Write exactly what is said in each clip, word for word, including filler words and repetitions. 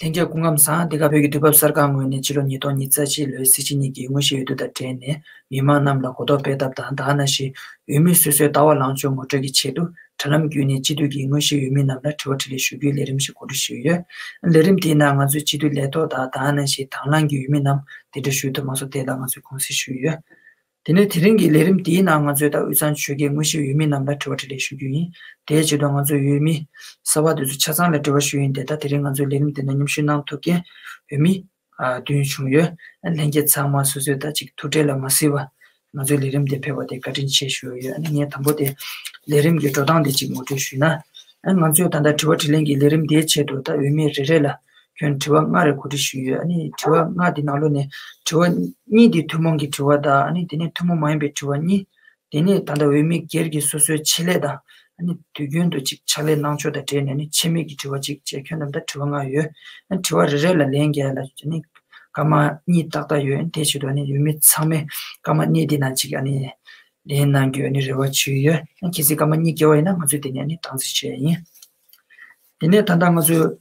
ལྷན་རྒྱས་སྐུ་ཁམས་བཟང་། འདི་ག་བོད་ཀྱི་དུས་བབ་གསར་ཁང་ངོས་ནས་ཕྱི་ལོ་ཉིས་སྟོང་ཉི་ཤུ་རྩ་གཅིག་ལོའི་སྲིད་སྤྱི་གཉིས་ཀྱི་དངོས་གཞིའི་འོས་བསྡུ་དང་འབྲེལ་ནས་མི་མང་རྣམས་ལ་གོ་རྟོགས་སྤེལ་ཐབས་དང་། དེ་ནང་བཞིན་འོས་མི་སོ་སོའི་ལྟ་བ་ལངས་ཕྱོགས་ངོ་སྤྲོད་ཀྱི་ཆེད་དུ། དྲ་ལམ་བརྒྱུད་ནས་སྤྱི་འཐུས་ཀྱི་དངོས་གཞིའི་འོས་མི་རྣམས་ལ་དྲི་བ་དྲིས་ལན་ཞུ་རྒྱུའི་ལས་རིམ་ཞིག་གོ་སྒྲིག་ཞུས་ཡོད། ལས་རིམ་དེའི་ནང་ང་ཚོའི་སྤྱི་འཐུས་ལས་ཐོག་དང་། དེ་ནང་བཞིན་དང་བླངས་ཀྱི་འོས་མི་རྣམས་གདན་འདྲེན་ཞུ་ཐུབ་མ་སོང་། དེ་ལ་ང་ཚོས་དགོངས་སེལ་ཞུས་ཡོད། དེ་ནས་དེ་རིང་གི་ལས་རིམ་དེའི་ནང་ང་ཚོས་ད་དབུས་གཙང་ཆོལ་ཁའི་དངོས་གཞིའི་འོས་མི་རྣམས་ལ་དྲི་བ་དྲིས་ལན་ཞུ་རྒྱུ་ཡིན། དེའི་ཆེད་དུ་ང་ཚོའི་འོས་མི་གསར་པ་དེ་ཚོ་ཆ་ཚང་ལ་དྲི་བ་ཞུ་ཡིན་ཏེ། ད་དེ་རིང་ང་ཚོའི་ལས་རིམ་དེ་ནང་མཉམ་ཞུགས་གནང་ཐུབ་མཁན་འོས་མི་ཨ་བདུན་བྱུང་ཡོད། ལྷན་རྒྱས་ཚང་མ་སོ་སོས་ད་ཅིག་ཐུགས་ཁྲལ་ལ་མ་གཟིགས་པར་ང་ཚོའི་ལས་རིམ་དེ་ཕེབས་པ་དེ་བཀའ་དྲིན་ཆེ་ཞུ་ཡོད། ཨ་ནི་ངས་དང་པོ་དེ་ལས་རིམ་གྱི་འགྲོ་སྟངས་དེ་ཅིག་ངོ་སྤྲོད་ཞུས་ན། ཨ་ང་ཚོས་ད་ལྟ་དྲི་བ་དྲིས་ལན་གྱི་ལས་རིམ་དེའི་ཆེད་དུ་ད་འོས་མི་རེ་རེ་ལ་ཁྱོན་དྲི་བ་ལྔ་རེ་གོ་སྒྲིག་ཞུས་ཡོད། ཨ་ནི་དྲི་བ་ལྔ་དེ་ནང་ལོགས་ནས་དྲི་བ་གཉིས་དེ་ཐུན་མོང་གི་དྲི་བ་དང་། ཨ་ནི་དེ་ནས་ཐུན་མོང་མ་ཡིན་པའི་དྲི་བ་གཉིས། དེ་ནས་ད་ལྟ་འོས་མི་སྒེར་གྱི་སོ་སོའི་ཆེད་ལས་དང་། ཨ་ནི་དུས་རྒྱུན་དུ་ཅིག་ཕྱག་ལས་གནང་ཕྱོགས་དང་འབྲེལ་ནས་ནི་ཆེད་དམིགས་ཀྱི་དྲི་བ་ཅིག་བཅས། ཁྱོན་བསྡོམས་ད་དྲི་བ་ལྔ་ཡོད། ཨ་ནི་དྲི་བ་རེ་རེ་ལ་ལན་རྒྱག་ཡ་ལ་ནི་སྐར་མ་གཉིས་ཏག་ཏག་ཡོད། ཨ་ནི་དེའི་ཆེད་དུ་ཨ་ནི་འོས་མི་ཚང་མས་སྐར་མ་གཉིས་དེ་ནང་ཅིག་ཨ་ནི་ལན་གནང་རྒྱུའི་ཨ་ནི་རེ་བ་ཞུས་ཡོད། ཨ་ནི་གལ་སྲིད་སྐར་མ་གཉིས་བརྒལ་བ་ཡིན་ན་ང་ཚོས་དེ་ནས་ཨ་ནི་སྟངས་འཛིན་བྱེད་ཡ་ཡིན། དེ་ནས་ད་ལྟ་ང་ཚོས་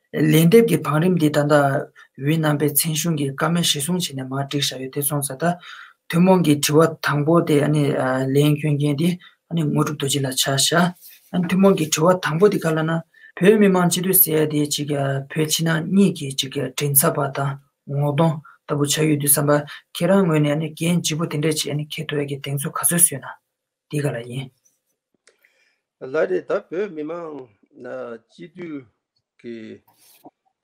ལན་འདེབས་ཀྱི་བང་རིམ་འདི་ད་ལྟ་འོས་རྣམ་པའི་མཚན་གཞུང་གི་བཀའ་མོལ་གཞིར་བཟུང་བྱས་ནས་མར་བསྒྲིགས་བཞག་ཡོད། དེ་སོང་ཙང་ད་ཐུན་མོང་གི་དྲི་བ་དང་པོ་དེ་ཨ་ནི་ཨ་ལན་སྐྱོན་མཁན་དེ་ཨ་ནི་དངོས་གྲུབ་རྡོ་རྗེ་ལགས་ཆགས་བཞག་ཨ་ནི་ཐུན་མོང་གི་དྲི་བ་དང་པོ་དེ་ག་ལབ་ན། བོད་མི་མང་སྤྱི་འཐུས་ཟེར་ཡ་དེ་ཅིག་ཨ་བོད་ཕྱི་ནང་གཉིས་ཀྱི་ཅིག་ཨ་མགྲིན་ཚབ་པ་དང་ངོ་གདོང་ལྟ་བུ་ཆགས་ཡོད་དུས་ཙམ་པ། ཁྱེད་རང་ངོས་ནས་ཨ་ནི་འགན་ལྗིད་པོ་དེ་འདྲས་ཅིག་ཨ་ནི་འཁྱེར་ཐུབ་ཡ་གི་གདེང་ཚོད་ག་ཚོད་བཟོས་ན། འདི་ག་ལ་ཡིན། ལགས་རེད། ད་བོད་མི་མང་ན་སྤྱི་འཐུས་ཀྱི་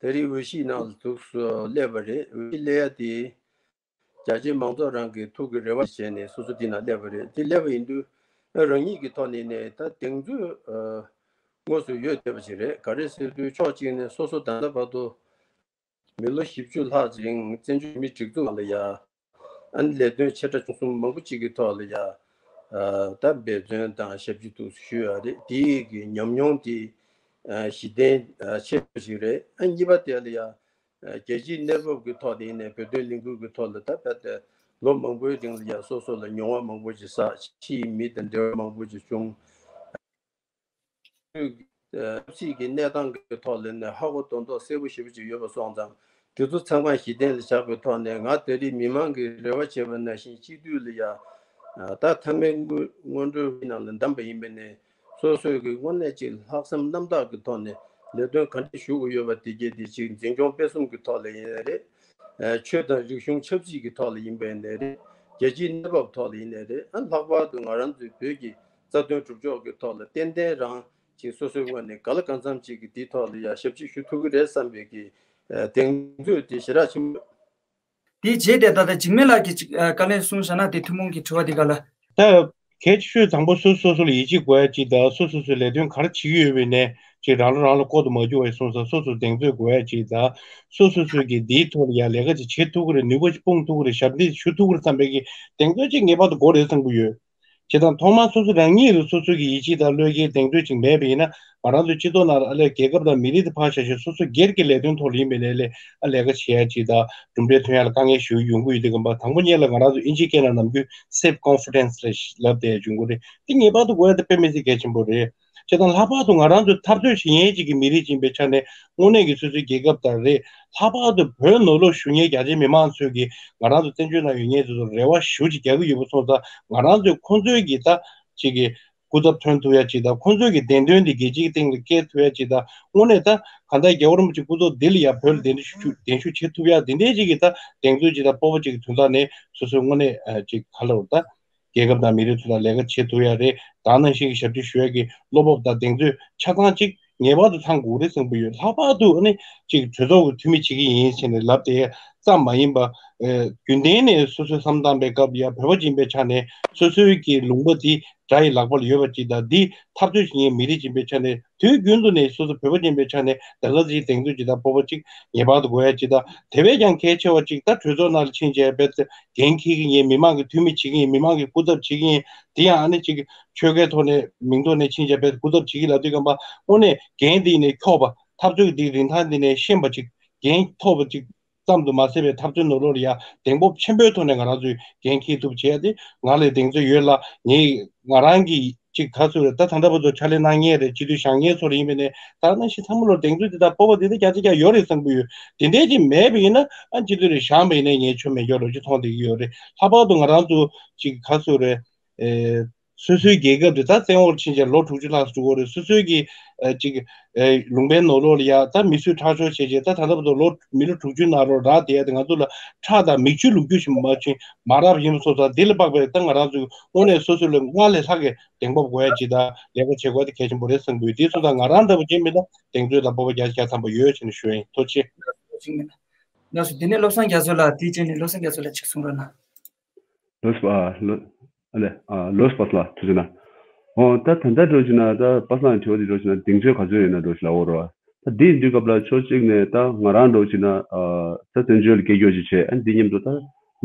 ད་རེས་འོས་གཞིའི་ནང་ལ་ཐུགས་སུ་སླེབས་པ་རེད། འོས་གཞི་སླེབས་ཡ་དེ་རྒྱ་ཆེའི་མང་ཚོགས་རང་གི་ཐུགས་ཀྱི་རེ་བ་བྱས་ནས་སོ་སོ་འདི་ན་སླེབས་པ་རེད། འདི་སླེབས་པ་ཡིན་དུས་རང་ཉིད་ཀྱི་ཐོག་ནས་ནས་ད་གདེང་ཚོད་དངོས་སུ་ཡོད་བསྡད་པ་ཞིག་རེད། ག་རེ་ཟེར་དུས་ཕྱོགས་གཅིག་ནས་སོ་སོ་ད་ལྟ་བར་དུ་མི་ལོ་བཞི་བཅུ་ལྷག་ཅིག་བཙན་བྱོལ་མི་སྒྲིག་འཛུགས་ལ་ཡ། ཨ་ནི་ལས་དོན་ཆེ་ཕྲ་ཆུང་གསུམ་མང་པོ་ཅིག་གི་ཐོག་ལ་ཡ། ད་འབད་བརྩོན་དང་ཞབས་ཕྱི་ཐུགས་སུ་ཞུས་ཡ་རེད། དེའི་གི་ཉམས་མྱོང་དེ་གཞི་རྟེན་ཆེ་བ་ཞིག་རེད། ཨ་གཉིས་པ་དེ་ལ་ཡ། རྒྱལ་སྤྱིའི་གནས་བབ་ཀྱི་ཐོག་ནས་ཡིན་ནའི་བོད་དོན་ལས་འགུལ་གྱི་ཐོག་ལ་ད་བོད་དེ་ལོ་མང་པོའི་རིང་ལ་ཡ་སོ་སོ་ལ་མྱོང་བ་མང་པོ་ཞིག་བསགས། ཕྱིའི་མི་དང་འབྲེལ་བ་མང་པོ་ཞིག་བྱུང་། ཆབ་སྲིད་ཀྱི་གནས་སྟངས་ཀྱི་ཐོག་ལ་ནས་ཧ་གོ་མདོག་མདོག་གསལ་པོ་ཞེ་པོ་ཅིག་ཡོད་པ་སོང་ཙང་། དེ་ཚོ་ཚང་མ་གཞི་རྟེན་ལ་བཞག་པའི་ཐོག་ནས་ང་ད་རེས་མི་མང་གིས་རེ་བ་བྱས་པ་ནང་བཞིན་སྤྱི་འཐུས་ལ་ཡ། ད་མཐའ་མའི་སྔོན་སྔོན་འགྲོའི་ནང་ལ་བདམས་པ་ཡིན་པ་ནས་སོ་སོའི་གི་དངོས་གནས་ཅིག་ལྷག་བསམ་རྣམ་དག་གི་ཐོག་ནས་ལས་དོན་ག་འདྲ་ཞུ་དགོས་ཡོད་པ་དེ་གས་དེ་ཅིག་འཛིན་སྐྱོང་སྤེལ་གསུམ་གྱི་ཐོག་ལ་ཡིན་ནའི་རེད། ཆོས་དང་རིག་གཞུང་ཆབ་སྲིད་ཀྱི་ཐོག་ལ་ཡིན་པ་ཡིན་ནའི་རེད། རྒྱལ་སྤྱིའི་གནས་བབ་ཐོག་ལ་ཡིན་ནའི་རེད། ཨ་ལྷག་པར་དུ་ང་རང་ཚོའི་བོད་ཀྱི་རྩ་དོན་སྒྲུབ་ཕྱོགས་ཀྱི་ཐོག་ལ་ཏན་ཏན་རང་ཅིག་སོ་སོའི་ངོས་ནས་ག་ལ་གང་འཚམ་ཅིག་གི་དེའི་ཐོག་ལ་ཡ་ཞབས་ཕྱི་ཞུ་ཐུབ་ཀྱི་རེད་བསམ་པའི་གི་གདེང་ཚོད་དེ་ཞེ་དྲག་ཆེན་པོ། དེའི་རྗེས་དེ་ད་ལྟ་འཇིགས་མེད་ལགས་ཀྱིས་ཅིག་བཀའ་ལན་གསུངས་བཞག་ན། དེ་ཐུན་མོང་གི་དྲི་བ་དེ་ག་ལ། ད་གལ་ཆེ་ཤོས་དང་པོ་སོ་སོ་སོ་ལ་ཡིད་ཆེས་དགོས་ཡ་ཅིག་དང་། སོ་སོ་སོས་ལས་དོན་ག་རེ་བྱེད་ཀྱི་ཡོད་པའི་ནས་ཅིག་རང་ལོ་རང་ལོ་ལྐོག་ཏུ་མ་རྒྱུག་པ་སོང་ཙང་སོ་སོར་གདེང་ཚོད་དགོས་ཡ་ཅིག་དང་། སོ་སོ་སོས་ཀྱི་འདིའི་ཐོག་ལ་ཡ་ལས་ཀ་ཅིག་བྱེད་ཐུབ་ཀྱི་རེད། ནུས་པ་ཅིག་སྤུངས་ཐུབ་ཀྱི་རེད། ཞབས་འདེགས་ཞུ་ཐུབ་ཀྱི་རེད་བསམ་པའི་གི་གདེང་ཚོད་ཅིག་ངེས་པར་དུ་དགོས་རེད་བསམ་གྱི་ཡོད། བྱས་ཙང་ཐོག་མར་སོ་སོ་རང་ཉིད་ལ་སོ་སོ་གི་ཡིད་ཆེས་དང་བློས་འགེལ་གདེང་ཚོད་ཅིག་མེད་པ་ཡིན་ན། ང་རང་ཚོའི་སྤྱི་ཚོགས་ནང་ལ་ཨ་ལས་རྒྱལ་ཁབ་དང་མི་རིགས་དེ་ཕར་བཞག་བཞིན་སོ་སོ་སྒེར་གྱི་ལས་དོན་ཐོག་ལ་ཡིན་པའི་ལས་ལས་ཨ་ལས་ཀ་བྱེད་ཡ་ཅིག་དང་གྲུབ་འབྲས་ཐོན་ཡ་ལ་དཀའ་ངལ་ཞེ་པོ་ཡོང་གི་ཡོད་དུས་ཙམ་པ། དང་པོ་ཉིད་ལ་ང་རང་ཚོ་ཨིན་ཇིའི་སྐད་ནང་ནམ་རྒྱུན་self confidence ལབ་དེ་འབྱུང་གི་རེད། དེ་ངེས་པར་དུ་དགོས་ཡ་དེ་དཔེ་མི་སྲིད་གལ་ཆེན་པོ་རེད། བྱས་ཙང་ལྷག་པར་དུ་ང་རང་ཚོ་འཐབ་རྩོད་བྱེད་མཁན་ཅིག་གི་མི་རིགས་ཅིག་ཡིན་པའི་ཆ་ནས་དངོས་གནས་ཀྱི་སོ་སོའི་རྒྱལ་ཁབ་དང་རེད། ལྷག་པར་དུ་བོད་ནང་ལོགས་བཞུགས་མཁན་རྒྱ་ཆེའི་མི་མང་ཚོས་ཀྱིས་ང་རང་ཚོ་བཙན་བྱོལ་ནང་ཡོད་མཁན་ཚོ་ཚོར་རེ་བ་ཞེ་པོ་ཅིག་རྒྱག་གི་ཡོད་པ་སོང་ཙང་། ང་རང་ཚོས་ཁོང་ཚོའི་གི་ད་ཅིག་གི་སྐུ་ཚབ་ཐོན་ཐུབ་ཡ་ཅིག་དང་། ཁོང་ཚོའི་གི་བདེན་དོན་འདི་རྒྱལ་སྤྱིའི་སྟེང་ལ་སྐྱེལ་ཐུབ་ཡ་ཅིག་དང་། དངོས་གནས་ད་གང་ལྟར་རྒྱལ་བ་རིན་པོ་ཆེ་སྐུ་ཚབ་འདི་ལ་ཡ་བོད་ལ་གདན་ཞུ་གདན་ཞུ་བྱེད་ཐུབ་ཡ་འདི་འདྲའི་ཅིག་གི་ད་གདེང་ཚོད་ཅིག་དང་སྤོབས་པ་ཅིག་གི་དོན་དག་ནས་སོ་སོའི་དངོས་གནས་ཅིག་ག་ལ་རུ་ད། རྒྱལ་ཁབ་དང་མི་རིགས་ཚོ་དང་ལས་ཀ་བྱེད་ཐུབ་ཡ་རེད། ད་ནང་བཞིན་གྱི་ཞབས་ཕྱི་ཞུ་ཡ་གི་བློ་སྤོབས་དང་གདེང་ཚོད་ཆ་ཚང་གཅིག་ངེས་པར་དུ་ཚང་དགོས་རེད་བསམ་གྱི་ཡོད། ལྷག་པར་དུ་ཨ་ནི་གཅིག་གྲོས་ཚོགས་ཀྱི་འཐུས་མི་བྱེད་ཀྱི་ཡིན་ཟེར་ནས་ལབ་དེ་ཙམ་མ་ཡིན་པ། ཨེ་རྒྱུན་ལྡན་ནས་སོ་སོའི་བསམ་བཏང་པའི་སྐབས་ཡ་བོད་པ་ཡིན་པའི་ཆ་ནས་སོ་སོའི་གི་ལུང་པ་འདི་དགྲ་ཡི་ལག་པ་ལ་ཡོད་པ་ཅིག་དང་། འདི་འཐབ་རྩོད་བྱེད་མཁན་མི་རིགས་ཡིན་པའི་ཆ་ནས་དུས་རྒྱུན་དུ་ནས་སོ་སོ་བོད་པ་ཡིན་པའི་ཆ་ནས་ད་ག་ཅིག་གདེང་ཚོད་ཅིག་དང་སྤོབས་པ་ཅིག་ངེས་པར་དུ་དགོས་ཡ་ཅིག་དང་། དེ་བས་ཀྱང་གལ་ཆེ་བ་ཅིག་ད་གྲོས་ཚོགས་ནང་ལ་ཕྱིན་བྱས་པའི་འགན་འཁྱེར་གྱི་ཡིན། མི་མང་གི་འཐུས་མི་བྱེད་ཀྱི་ཡིན། མི་མང་གི་སྐུ་ཚབ་བྱེད་ཀྱི་ཡིན། དེ་ཡང་ཨ་ནི་ཅིག་ཆོལ་ཁའི་ཐོག་ནས་མིང་ཐོག་ནས་ཕྱིན་བྱས་པའི་སྐུ་ཚབ་བྱེད་ཀྱི་ལབ་དུས་ཙམ་པ། དངོས་གནས་འགན་འདི་ནས་འཁྱོག་པ། འཐབ་རྩོད་འདི་རིན་ཐང་འདི་ནས་ཤན་པ་ཅིག་འགན་མཐོ་བ་ཅིག་ཙམ་དུ་མ་ཟད་པའི་འཐབ་རྩོད་ནང་ལོགས་ལ་ཡ་གདེང་སྤོབས་ཆེན་པོའི་ཐོག་ནས་ང་རང་ཚོས་འགན་འཁྱེར་ཐུབ་བྱས་ཏེ། ང་ལ་གདེང་ཚོད་ཡོད་ལ། ངས་ང་རང་གི་ ཅིག་ག་ཚོད་རེད། ད་ད་ལྟ་བར་དུ་ཕྱག་ལས་གནང་མཁན་རེད། སྤྱི་འཐུས་བཞེངས་མཁན་ཚོ་རེད། ཡིན་པ་ཡིན་ནའི་ད་ནང་བཞིན་ཚང་མ་ལོ་གདེང་ཚོད་དེ་དག་སྤོབས་པ་དེ་དག་རྒྱ་ཆེ་རྒྱ་ཡོད་རེད་བསམ་གྱི་ཡོད། དེ་འདྲས་ཅིག་མེད་པ་ཡིན་ན་ཨ་སྤྱི་འཐུས་རེ་བཞེངས་པ་ཡིན་ནའི་ངས་ཆོ་མེད་སྐྱོ་རོགས་ཅིག་མཐོང་བསྡད་ཀྱི་ཡོད་རེད། ལྷག་པར་དུ་ང་རང་ཚོ་ཅིག་ག་ཚོད་རེད། ཨེ། སོ་སོའི་རྒྱལ་ཁབ་དེ་ད་བཙན་འོག་ཕྱིན་བྱས་ལོ་དྲུག་ཅུ་ལྷག་ཙམ་འགྲོ་གི་རེད། སོ་སོའི་གི་ཨ་ཅིག་ཨེ་ལུང་པའི་ནང་ལོགས་ལ་ཡ་ད་མི་གསོད་ཁྲག་སྦྱོར་བྱས་བྱས་ད་ད་ལྟ་བར་དུ་ལོ་མི་ལོ་དྲུག་ཅུའི་ནང་ལོགས་རག་བསྡད་ཡ་དེ་ང་ཚོ་ལ་ཁྲག་དང་མིག་ཆུའི་ལོ་རྒྱུས་ཤིག་མ་ཕྱིན་མ་རག་ཡིན་པ་སོང་ཙང་འདི་ལ་དཔག་པའི་ད་ང་རང་ཚོས་དངོས་གནས་སོ་སོ་ལ་སྔར་ལས་ལྷག་གི་གདེང་སྤོབས་དགོས་ཡ་ཅིག་དང་ལས་ཀ་བྱེད་དགོས་ཡ་དེ་གལ་ཆེན་པོ་རེད་བསམ་གི་ཡོད། དེ་སོང་ཙང་ང་རང་འདྲ་པོ་ཅིག་མིན་ན་གདེང་ཚོད་དང་སྤོབས་པ་རྒྱ་ཆེ་རྒྱ་ཐམ་པ་ཡོད་ཅེས་ནས་ཞུ་ཡ་ཡིན། ཐུགས་རྗེ་ཆེ། ལགས་སོ། དེ་ནས་བློ་བཟང་རྒྱ་མཚོ་ལགས་དེའི་རྗེས་ནས་བློ་བཟང་རྒྱ་མཚོ་ལགས་ཅིག་གསུང་རོགས་གནང་། ལོས་པ་ལོ་ཨ་ལེ་ཨ་ལོས་པ་ལ་ཐུགས་རྗེ་ཆེ་གནང་། ཨོ་ད་ད་ལྟ་འགྲོ་ཅིག་ན་ད་པ་སངས་དྲི་བ་དེ་འགྲོ་ཅིག་ན་གདེང་ཚོད་ག་ཚོད་ཡོད་ན་འགྲོ་ཞིག་ལ་འོ་རོ། ད་འདི་ཡིན་དུས་སྐབས་ལ་ཕྱོགས་གཅིག་ནས་ད་ང་རང་འགྲོ་ཅིག་ན་ཨ་ད་བཙན་བྱོལ་ལ་སྐད་སྒྱུར་ཅིག་བྱས། ཨ་འདི་མཉམ་དུ་ད་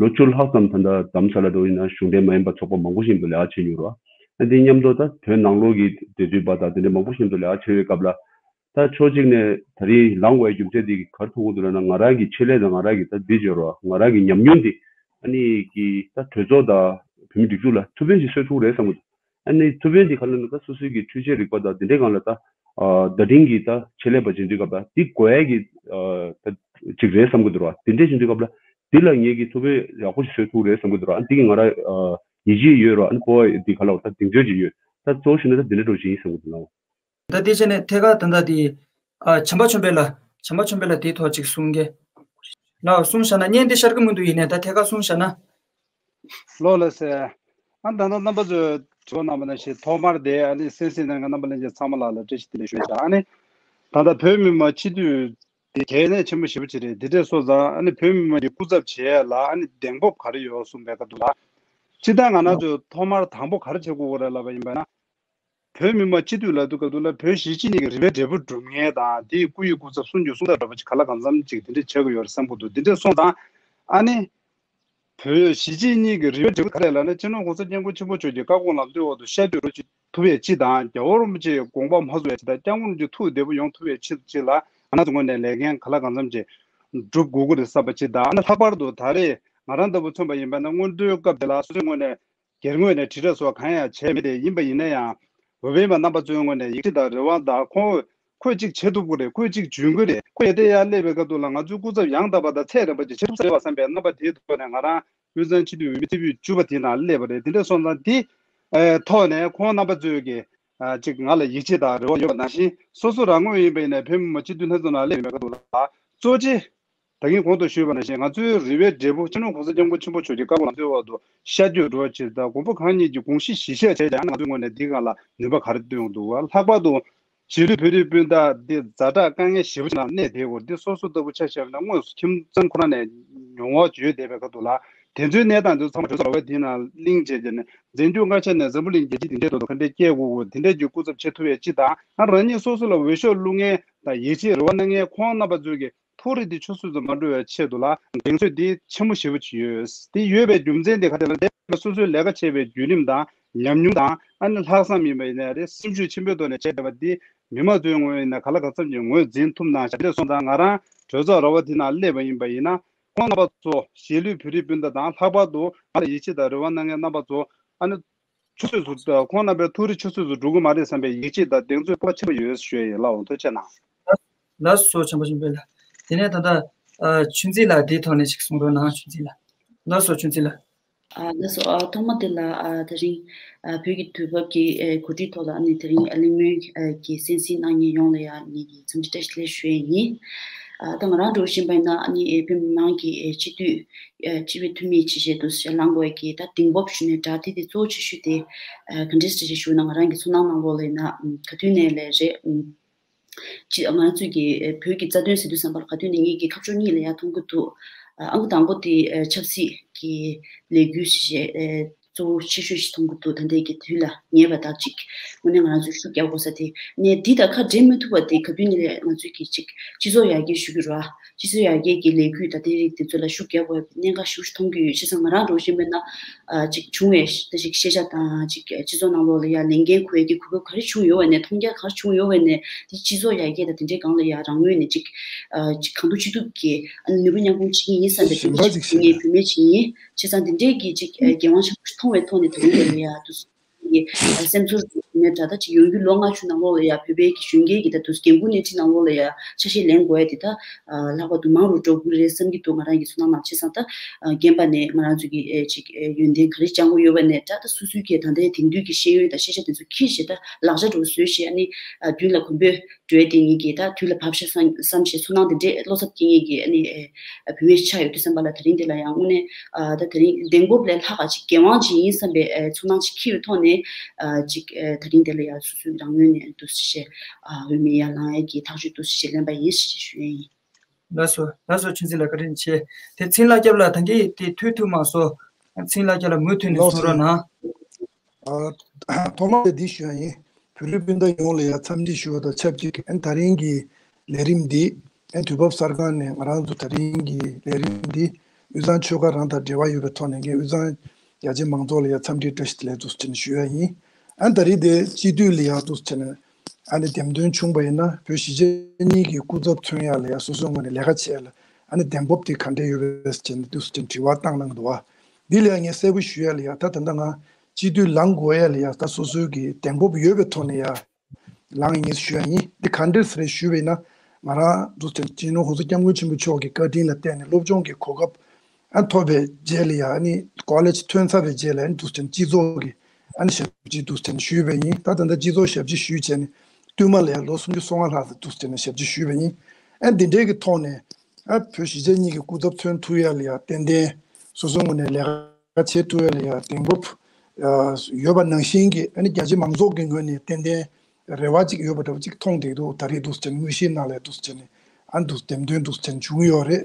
ལོ་བཅུ་ལྷག་ཙམ་ད་ད་རྡ་རམ་ས་ལ་འགྲོ་ཡིན་ན་གཞུང་འབྲེལ་མ་ཡིན་པ་ཚོགས་པ་མང་པོ་ཞིག་འདུག་ལས་ཀ་བྱས་ཡོད་རོ། ཨ་འདི་མཉམ་དུ་ད་བོད་ནང་ལོགས་ཀྱི་འབྲེལ་མཐུད་པ་དང་དེ་འདྲ་མང་པོ་ཞིག་འདུག་ལས་ཀ་བྱས་ཡོད་སྐབས་ལ། ད་ཕྱོགས་གཅིག་ནས་ད་རེས་ལངས་དགོས་པའི་རྒྱུ་མཚན་དེ་ག་རེ་མཐོང་གི་འདུག་ལབ་ན། ང་རང་གི་ཆེད་ལས་དང་ང་རང་གི་ད་འདི་བརྗོད་རོགས། ང་རང་གི་ཉམས་མྱོང་འདི་ཨ་ནི་གི་ད་གྲོས་ཚོགས་དང་བོད་མི་སྒྲིག་འཛུགས་ལ་ཐུགས་ཕན་ཞིག་གསོས་ཐུབ་རེད་བསམ་གི་འདུག་ཨ་ནི་ཐུགས་ཕན་འདི་ག་ལ་ན་ད་སོ་སོའི་གི་འཕྲུལ་ཆས་རིག་པ་དང་འདི་འདྲའི་སྒང་ལ་ད་ཨ་བརྡ་འཕྲིན་གྱི་ད་ཆེད་ལས་པ་བྱེད་དུས་སྐབས་ལ་འདི་དགོས་ཡ་གི་ཨ་ད་ཅིག་རེད་བསམ་གི་འདུག་ར། འདི་འདྲས་བྱེད་དུས་སྐབས་ལ་འདི་ལ་ངེད་ཀྱི་ཐུགས་ཕན་ཡག་པོ་ཞིག་གསོས་ཐུབ་རེད་བསམ་གི་འདུག་ར། ཨ་འདི་གི་ང་རང་ཨ་ཡིད་ཆེས་ཡོད་ར། ཨ་ནི་སྤོབས་པ་འདི་ག་ལ་ད་གདེང་ཚོད་ཅིག་ཡོད། ད་གཙོ་བོ་ཞིག་ན་ད་འདི་འདྲ་འགྲོ་བཞིན་ཡིན་བསམ་གི་འདུག་ལ། ད་དེ་བྱས་ནས་ཐད་ཀར་ད་ལྟ་དེ་ཨ་བྱམས་པ་ཆོས་འཕེལ་ལ་བྱམས་པ་ཆོས་འཕེལ་ལ་དེའི་ཐོག་ཅིག་གསུང་གི་ལ་གསུང་བཞག་ན། བརྙན་དེ་ཤར་གི་མི་འདུག་ཡིན་ནའི་ད་ཐད་ཀར་གསུང་བཞག་ན། ལོ་ལ་སེ། ཨ་ད་ལྟ་རྣམ་པ་ཚོས་དྲི་བ་གནང་བ་ནང་བཞིན་ཐོག་མར་དེ་ཨ་ནི་གསན་གཟིགས་གནང་མཁན་རྣམ་པ་ལྷན་རྒྱས་ཚང་མ་ལ་ལ་བཀྲ་ཤིས་བདེ་ལེགས་ཞུ་བྱ། ཨ་ནི་ད་ལྟ་བོད་མི་མང་སྤྱི་འཐུས་དེ་གལ་གནད་ཆེན་པོ་ཞེ་པོ་ཅིག་རེད། དེ་འདྲས་སོང་ཙང་ཨ་ནི་བོད་མི་མང་གི་སྐུ་ཚབ་བྱེད་ཡ་ལ་ཨ་ནི་གདེང་སྤོབས་ག་རེ་ཡོད་གསུངས་པའི་སྐབས་དུ་ལ། སྤྱིར་བཏང་ང་རང་ཚོས་ཐོག་མར་དང་པོ་ག་རེ་བྱེད་དགོས་ཀྱི་རེད་ལབ་པ་ཡིན་པ་ན། བོད་མི་མང་སྤྱི་འཐུས་ལབ་དུས་སྐབས་དུ་ལ་བོད་གཞིས་བྱེས་གཉིས་ཀྱི་རེ་བའི་འབྲས་བུ་སྒྲུབ་མཁན་དང་དེའི་སྐུ་ཡི་སྐུ་ཚབ་གསུང་རྒྱུ་གསུང་ཐབས་འདྲ་པོ་ཅིག་ག་ལ་གང་འཚམ་ཅིག་དེ་འདྲས་བྱེད་དགོས་ཡོད་རེད་བསམ་གྱི་འདུག་དེ་འདྲས་སོང་ཙང་ཨ་ནི། བོད་གཞིས་བྱེས་གཉིས་ཀྱི་རེ་བའི་འབྲས་བུ་ག་རེ་ལབ་ན། སྤྱི་ནོར་༸གོང་ས་༸སྐྱབས་མགོན་ཆེན་པོ་མཆོག་གི་བཀའ་དགོངས་ལམ་སྟོན་འོག་ཏུ་ཤར་བསྐྱོད་འགྲོ་ཅིག་ཐུབ་ཡས་ཅིག་དང་། རྒྱལ་བ་རིན་པོ་ཆེའི་དགོངས་པ་མ་ཚོམ་ཡས་ཅིག་དང་།༸སྐྱབས་མགོན་རིན་པོ་ཆེའི་ཐུགས་བདེ་པོ་ཡོང་ཐུབ་ཡས་ཅིག་ཅིག་ལ་ང་རང་ཚོ་ངོས་ནས་ལས་འགན་ག་ལ་གང་འཚམ་ཅིག་སྒྲུབ་དགོས་ཀྱི་རེད་བསམ་པ་ཅིག་དང་། ཨ་ནི་ལྷག་པར་དུ་ད་རེས་ང་རང་ལྟ་བུ་མཚོན་པ་ཡིན་པ་ན་སྔོན་འགྲོའི་སྐབས་དེ་ལ་སོ་སོའི་ངོས་ནས་སྒེར་ངོས་ནས་དྲིལ་བསྒྲགས་སོགས་གང་ཡང་བྱས་མེད་དེ། ཡིན་པ་ཡིན་ན་ཡང་། བོད་པའི་མ་རྣམ་པ་ཚོའི་ངོས་ནས་ཡིད་ཆེས་དང་རེ་བ་དང་། ཁོང་ཁོས་གཅིག་བྱེད་ཐུབ་ཀྱི་རེད། ཁོས་གཅིག་འཇོན་གྱི་རེད། ཁོ་ཡ་དེ་ཡར་སླེབས་པའི་སྐབས་དུ་ལ་ང་ཚོའི་སྐུ་ཚབ་ཡང་དག་པ་དང་ཚད་རན་པ་ཅིག་བྱེད་ཐུབ་ས་རེད་བ་བསམ་པའི་རྣམ་པ་དེའི་ཐོག་ནས་ང་རང་དབུས་གཙང་སྤྱི་འཐུས་འོས་མི་ཐེ་བོད་བཅུ་པ་དེའི་ནང་སླེབས་པ་རེད། དེ་འདྲ་སོང་ཙང་དེ་ཨེ་ཐོག་ནས་ཁོང་རྣམ་པ་ཚོས་ཀྱི་ཨ་ཅིག་ང་ལ་ཡིད་ཆེས་དང་རེ་བ་ཡོད་པ་ནང་བཞིན། སོ་སོ་རང་ངོས་ཡིན་པ་ཡིན་ནའི་བོད་མི་མང་སྤྱི་འཐུས་ལྷན་ཚོགས་ནང་སླེབས་ཡོད་པའི་སྐབས་དུ་ལ་གཙོ་ཆེ། ད་གིན་གོང་དུ་ཞུས་པ་ནང་བཞིན་ང་ཚོའི་རེ་བའི་འབྲས་བུ་སྤྱི་ནོར་༸གོང་ས་༸སྐྱབས་མགོན་ཆེན་པོ་མཆོག་གི་བཀའ་དགོངས་ལམ་སྟོན་འོག་ཏུ་ཤར་བསྐྱོད་འགྲོ་བ་ཅིག་དང་། མགོན་པོ་གང་ཉིད་ཀྱི་དགོངས་གཞི་གཞི་བཞག་བྱས་ཀྱང་ང་ཚོའི་ངོས་ནས་འདི་སྒང་ལ་ནུས་པ་ག་རེ་བཏོན་ཡོང་འདུག་བ། ལྷག་པར་དུ་གཞིས་ལུས་བོད་རིགས་སྤུན་ཟླ་འདི་ཛ་དྲག་དཀའ་ངལ་ཞེ་པོ་ཅིག་ནང་གནས་བསྡད་ཡོད་རེད། འདི་སོ་སོ་ལྟ་བུ་ཆ་བཞག་ན་དངོས་སུ་ཁྱིམ་ཚང་ཁོ་རང་ནས་མྱོང་བ་ཅིག་ཡོད་བསྡད་པའི་ཁ་ཐུག་ལ། དེ་ཚོའི་གནས་སྟངས་འདི་ཚང་མ་གྲོས་ཚོགས་ར་བ་འདི་ནང་གླེང་བྱས་བྱས་ནས་འཛིན་སྐྱོང་མངའ་ཆ་ནས་འཛམ་བུ་གླིང་རྒྱལ་སྤྱི་འདི་འདྲའི་ཐོག་ཏུ་ག་འདྲས་སྐྱེལ་དགོས་དགོས་འདི་འདྲས་ཀྱི་སྐུ་ཚབ་བྱེད་ཐུབ་ཡས་ཅིག་དང་། ང་རང་ཉིད་སོ་སོ་ལ་འོས་ཤོག་བླུག་མཁན་དང་ཡིད་ཆེས་རེ་བ་གནང་མཁན་ཁོང་རྣམ་པ་ཚོས་ཀྱི་ཐུགས་རེ་འདི་ཆུད་ཟོས་སུ་མ་འགྲོ་བའི་ཆེད་དུ་ལ་གདེང་ཚོད་འདི་ཆེན་པོ་ཞེ་པོ་ཅིག་ཡོད། འདི་ཡོད་པའི་རྒྱུ་མཚན་འདི་ག་དེ་ལ་འདས་པའི་སོ་སོའི་ལས་ཀ་བྱས་པའི་བརྒྱུད་རིམ་དང་ཉམས་མྱོང་དང་། ཨ་ནི་ལྷག་བསམ་ཡིན་པ་ཡིན་ནའི་རེད། སེམས་ཤུགས་ཆེན་པོའི་ཐོག་ནས་བྱས་བསྡད་པ་འདི་མི་མང་ཚོའི་ངོས་ཡིན་ན་ག་ལ་གང་འཚམ་གྱིས་ངོས་འཛིན་ཐུབ་གནང་བཞག་དེ་སོང་ཙང་ང་རང་གྲོས་ཚོགས་ར་བ་འདི་ནང་སླེབས་པ་ཡིན་པ་ཡིན་ན། ཁོང་རྣམ་པ་ཚོ་གཞིས་ལུས་བོད་རིགས་སྤུན་ཟླ་དང་། ལྷག་པར་དུ་ང་ལ་ཡིད་ཆེས་དང་རེ་བ་གནང་མཁན་རྣམ་པ་ཚོ་ཨ་ནི་ཆུད་ཟོས་སུ། ཁོང་རྣམ་པའི་ཐུགས་རེ་ཆུད་ཟོས་སུ་འགྲོ་གི་མ་རེད་བསམ་པའི་ཡིད་ཆེས་དང་གདེང་ཚོད་སྤོབས་པ་ཆེན་པོ་ཡོད་ཞུ་ཡ་ཡིན། ལགས་འོང་། ཐུགས་རྗེ་གནང་། ལགས་སོ། བྱམས་པ་ཆོས་འཕེལ་ལགས། དེ་ནས་ད་ལྟ་ཨ་ཆོས་འཛིན་ལགས་དེའི་ཐོག་ནས་ཅིག་གསུང་རོགས་གནང་། ཆོས་འཛིན་ལགས། ལགས་སོ། ཆོས་འཛིན་ལགས། ཨ་ལགས་སོ། ཨ་ཐོག་མ་དེ་ལ་ཨ་དེ་རིང་ཨ་བོད་ཀྱི་དུས་བབ་ཀྱི་ཨ་གོ་སྒྲིག་ཐོག་ལ་ཨ་ནི་དེ་རིང་ཨ་གླེང་མོལ་ཨ་གྱི་གསན་གཟིགས་གནང་མཁན་ཡོངས་ལ་ཡང་ངེད་ཀྱིས་འཚམས་འདྲི་བཀྲ་ཤིས་བདེ་ལེགས་ཞུ་ཡས་ཡིན། ཨ་ད་ང་རང་འདྲ་བོ་ཞུས་པ་ཡིན་ན་ཨ་ནི་ཨེ་བོད་མི་མང་གི་ཨེ་སྤྱི་འཐུས་ཨེ་སྤྱི་པའི་འཐུས་མི་ཅིག་བྱས་འདུག་ཟེར་ལངས་དགོས་ཀྱི་ད་གདེང་སྤོབས་ཞུ་ནས་དྲ་ཐིག་དེ་གཙོ་བོ་ཆེ་ཤོས་དེ་ཨ་ག་འདྲས་ཞིག་ཞུ་ན། ང་རང་གི་ཚོར་སྣང་ནང་ལོགས་ལ་ཡིན་ན་ཨམ་ག་དུས་ནས་ལས་རེད། ཨམ་ཅི་ང་ཚོས་ཀྱི་ཨེ་བོད་ཀྱི་རྩ་དོན་ཟེར་དུས་ཙམ་པ་ལ་ག་དུས་ནས་ངེད་ཀྱི་ཁ་ཕྱོགས་གཉིས་ལ་ཡར་མཐོང་གི་འདུག་ཨ་ཨང་ཀི་དང་པོ་དེ་ཨེ་ཆབ་སྲིད་ཀྱི་ལས་འགུལ་ཞིག་བྱས་ཨེ་གཙོ་བོ་ཆེ་ཤོས་ཤིག་མཐོང་གི་འདུག་ད་ལྟའི་གི་དུས་ལ་ཉེ་བ་དག་ཅིག་དངོས་གནས་ང་རང་ཚོས་ཤུགས་རྒྱག་དགོས་ས་དེ་ནས་འདི་དང་ཁ་འབྲལ་མི་ཐུབ་པ་དེ་ག་དུས་ནས་ལས་ང་ཚོས་ཀྱི་ཅིག་སྤྱི་ཚོགས་ཡར་རྒྱས་ཞུ་གི་རེད་བ། སྤྱི་ཚོགས་ཡར་རྒྱས་ཀྱི་ལས་འགུལ་དང་དེ་རིགས་དེ་ཚོ་ལ་ཤུགས་རྒྱག་དགོས་པའི་གནད་འགག་ཞེ་པོ་ཅིག་མཐོང་གི་ཡོད། བྱས་ཙང་ང་རང་འདྲ་བོ་ཞིག་མིན་ན་ཨ་ཅིག་བྱུང་བའི་ད་ཅིག་ཤེས་བྱ་དང་ཅིག་སྤྱི་ཚོགས་ནང་ལོགས་ལ་ཡར་ལས་འགན་འཁུར་ཡས་ཀྱི་གོ་སྐབས་ག་རེ་བྱུང་ཡོད་པ་ནས་མཐོང་རྒྱ་ག་རེ་བྱུང་ཡོད་པ་ནས་དེ་སྤྱི་ཚོགས་ཡར་རྒྱས་དང་དེ་འདྲའི་སྒང་ལ་ཡར་རང་ངོས་ནས་ཅིག་ཨ་ཅིག་གང་ཐུབ་ཅི་ཐུབ་ཀྱིས་ཨ་ནུས་པ་མཉམ་སྤུངས་བྱེད་ཀྱི་ཡིན་བསམ་པའི་དེ་འདྲ་ཞིག་ངས་བུད་མེད་ཅིག་ཡིན། བྱས་ཙང་དེ་འདྲའི་གི་ཅིག་ཨ་འགན་དབང་ཆེན་པོ་ཞིག་མཐོང་བའི་ཐོག་ནས་དེ་རིང་འདིར་ཡར་དུ་ གི་སེམས་ཚོར་ནས་ད་ལྟ་ཅིག་ཡོང་རྒྱུ་ལོ་ལྔ་བཅུ་ནང་ལོགས་ལ་ཡ་བོད་པའི་གི་གཞོན་སྐྱེས་ཀྱི་ད་དུ་འགན་འཁུར་སྣེ་ཁྲིད་ནང་ལོགས་ལ་ཡ་ཆ་ཤས་ལེན་དགོས་ཡ་དེ་ད་ལྷག་པར་དུ་མང་རུ་འགྲོ་དགོས་རེད་བསམ་གྱི་འདུག་ང་རང་གི་ཚོར་སྣང་ནང་བྱས་ཙང་ད་རྒན་པ་ནས་ང་རང་ཚོ་གི་ཨེ་ཅིག་ཨེ་ཡོན་ཏན་ག་རེ་སྦྱང་དགོས་ཡོད་པ་ནས་ད་ད་སོ་སོའི་གི་ད་ལྟའི་དེང་དུས་ཀྱི་ཤེས་ཡོན་དང་ཤེས་བྱ་དེ་ཚོ་ཁྱེར་བྱས་ད་ལག་ཆ་འགྲོ་བཟོས་བྱས་ཨ་ནི་མདུན་ལ་གོམ་པོས་འགྲོ་ཡ་དེ་ངེད་ཀྱིས་ད་དུས་ལ་བབ་ཤག་བསམ་བསམ་བྱས་ཚོར་སྣང་དེ་འདྲས་བློ་འཚབ་སྐྱེ་ངེས་ཀྱི་ཨ་ནི་ཨེ་བུད་མེད་ཆགས་ཡོད་དུས་ཙམ་པ་ལ་དེ་རིང་འདི་ལ་ཡང་དངོས་གནས་ཨ་ད་དེ་རིང་གདེང་སྤོབས་ལས་ལྷག་ག་ཅིག་འགན་དབང་ཅིག་ཡིན་བསམ་པའི་ཨེ་ཚོར་སྣང་ཅིག་འཁྱེར་བའི་ཐོག་ནས་ཨ་ཅིག་ཨེ་ད་རིང་འདི་ལ་ཡང་སོ་སོའི་རང་ངོས་ནས་འདུག་སེ་བྱས་ཨ་འོས་མི་ཡར་ལངས་ཡས་ཀྱི་ཐག་གཅོད་འདུག་སེ་བྱས་ལེན་པ་ཡིན་ཞེས་ཞུ་ཡས་ཡིན། ལགས་སོ། ལགས་སོ། ཆུང་ཚེ་ལགས་བཀའ་དྲིན་ཆེ། དེ་ཚེ་རིང་ལྷ་སྐྱབས་ལགས་ད་གིན་དེ་ཐོས་ཐུབ་མ་སོང་། ཚེ་རིང་ལྷ་སྐྱབས་ལགས་མུ་མཐུད་ནས་ལགས་གསུང་རོགས་གནང་། ཨ། ཐོག་མར་དེ་འདི་ཞུ་ཡ་ཡིན། བོད་རིགས་སྤུན་ཟླ་ཡོངས་ལ་ཡ་འཚམས་འདྲི་ཞུ་བ་དང་ཆབས་ཅིག་ཨ་ནི་ད་རིང་གི་ལས་རིམ་འདི་ཨ་ནི་དུས་བབ་གསར་ཁང་ནས་ང་རང་ཚོ་ད་རིང་གི་ལས་རིམ་འདི་དབུས་གཙང་ཆོལ་ཁ་རང་དང་འབྲེལ་བ་ཡོད་པའི་ཐོག་ནས་ངས་དབུས་གཙང་རྒྱ་ཆེ་མང་ཚོགས་ལ་ཡ་འཚམས་འདྲི་བཀྲ་ཤིས་བདེ་ལེགས་འདུག་སེ་བྱས་ནས་ཞུ་ཡ་ཡིན། ཨ་ནི་ད་རིང་དེ་སྤྱི་འཐུས་ལ་ཡ་འདུག་སེ་བྱས་ནས་ཨ་ནི་འདེམས་ཐོན་བྱུང་བ་ཡིན་ན་བོད་གཞིས་བྱེས་གཉིས་ཀྱི་སྐུ་ཚབ་མཚོན་ཡ་ལ་ཡ་སོ་སོའི་ངོས་ནས་ལས་ཀ་བྱས་ལ་ཨ་ནི་གདེང་སྤོབས་དེ་ག་འདྲས་ཡོད་པས་ཟེར་ནས་འདུག་སེ་དྲི་བ་བཏང་གནང་འདུག་བ། འདི་ལ་ཡ་ངས་གསལ་པོ་ཞུ་ཡ་ལ་ཡ་ད་ད་ལྟ་ང་སྤྱི་འཐུས་ལངས་དགོས་ཡ་ལ་ཡ་ད་སོ་སོའི་གི་གདེང་སྤོབས་ཡོད་པའི་ཐོག་ནས་ཡ་ལངས་ཡིན་ཞུ་ཡ་ཡིན། འདི་ག་འདྲས་རེད་ཞུས་པ་ཡིན་ན་ང་རང་འདུག་སེ་སྤྱི་ནོར་༸གོང་ས་༸སྐྱབས་མགོན་ཆེན་པོ་མཆོག་གི་བཀའ་དྲིན་ལ་བརྟེན་ནས་སློབ་སྦྱོང་གི་གོ་སྐབས་ཨ་ཐོབ་པའི་རྗེས་ལ་ཡ་ཨ་ནི་ཀོ་ལེཇ་ཐོན་ཚར་བའི་རྗེས་ལ་ཨ་ནི་འདུག་སེ་སྤྱི་ཚོགས་ཀྱི་ཨ་ནི་ཞབས་ཕྱི་འདུག་སེ་ཞུས་པ་ཡིན། ད་ད་ལྟ་སྤྱི་ཚོགས་ཞབས་ཕྱི་ཞུས་བྱས་ནས་བསྟུད་མ་ལ་ཡ་ལོ་སུམ་ཅུ་སོ་ལྔ་ལྷག་ཙམ་འདུག་སེ་ཞབས་ཕྱི་ཞུས་པ་ཡིན། ཨ་འདི་འདྲའི་གི་ཐོག་ནས་ཨ་བོད་གཞིས་བྱེས་གཉིས་ཀྱི་སྐུ་ཚབ་མཚོན་ཐུབ་ཡ་ལ་ཡ་ཏན་ཏན་སོ་སོའི་ངོས་ནས་ལས་ཀ་བྱེད་ཐུབ་ཡ་ལ་ཡ་གདེང་སྤོབས་ཡོད་པ་ནང་བཞིན་གྱི་ཨ་ནི་རྒྱ་ཆེ་མང་ཚོགས་ཀྱི་ངོས་ནས་ཏན་ཏན་རེ་བ་ཅིག་ཡོད་པ་འདྲ་བོ་ཅིག་མཐོང་བསྡད་འདུག་ད་རེས་འདུག་སེ་དངོས་གཞིའི་ནང་ལ་འདུག་སེ་ནས་ཨ་འདུག་འདེམས་ཐོན་འདུག་སེ་བྱུང་ཡོད་རེད།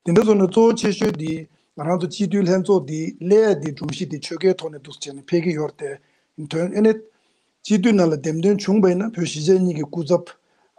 དེ་འདྲ་སོང་ན་གཙོ་བོ་ཆེ་ཤོས་འདི་ང་རང་ཚོ་སྤྱི་འཐུས་ལྷན་ཚོགས་འདི་སླེབས་ཡ་འདི་སྒྲོམ་གཞི་འདི་ཆོལ་ཁའི་ཐོག་ནས་འདུག་སེ་ནས་འཕེལ་གྱི་ཡོད་རེད་དེ། དོན་ཨ་ནི་སྤྱི་འཐུས་ནང་ལ་འདེམས་ཐོན་བྱུང་བ་ཡིན་ན་བོད་གཞིས་བྱེས་གཉིས་ཀྱི་སྐུ་ཚབ་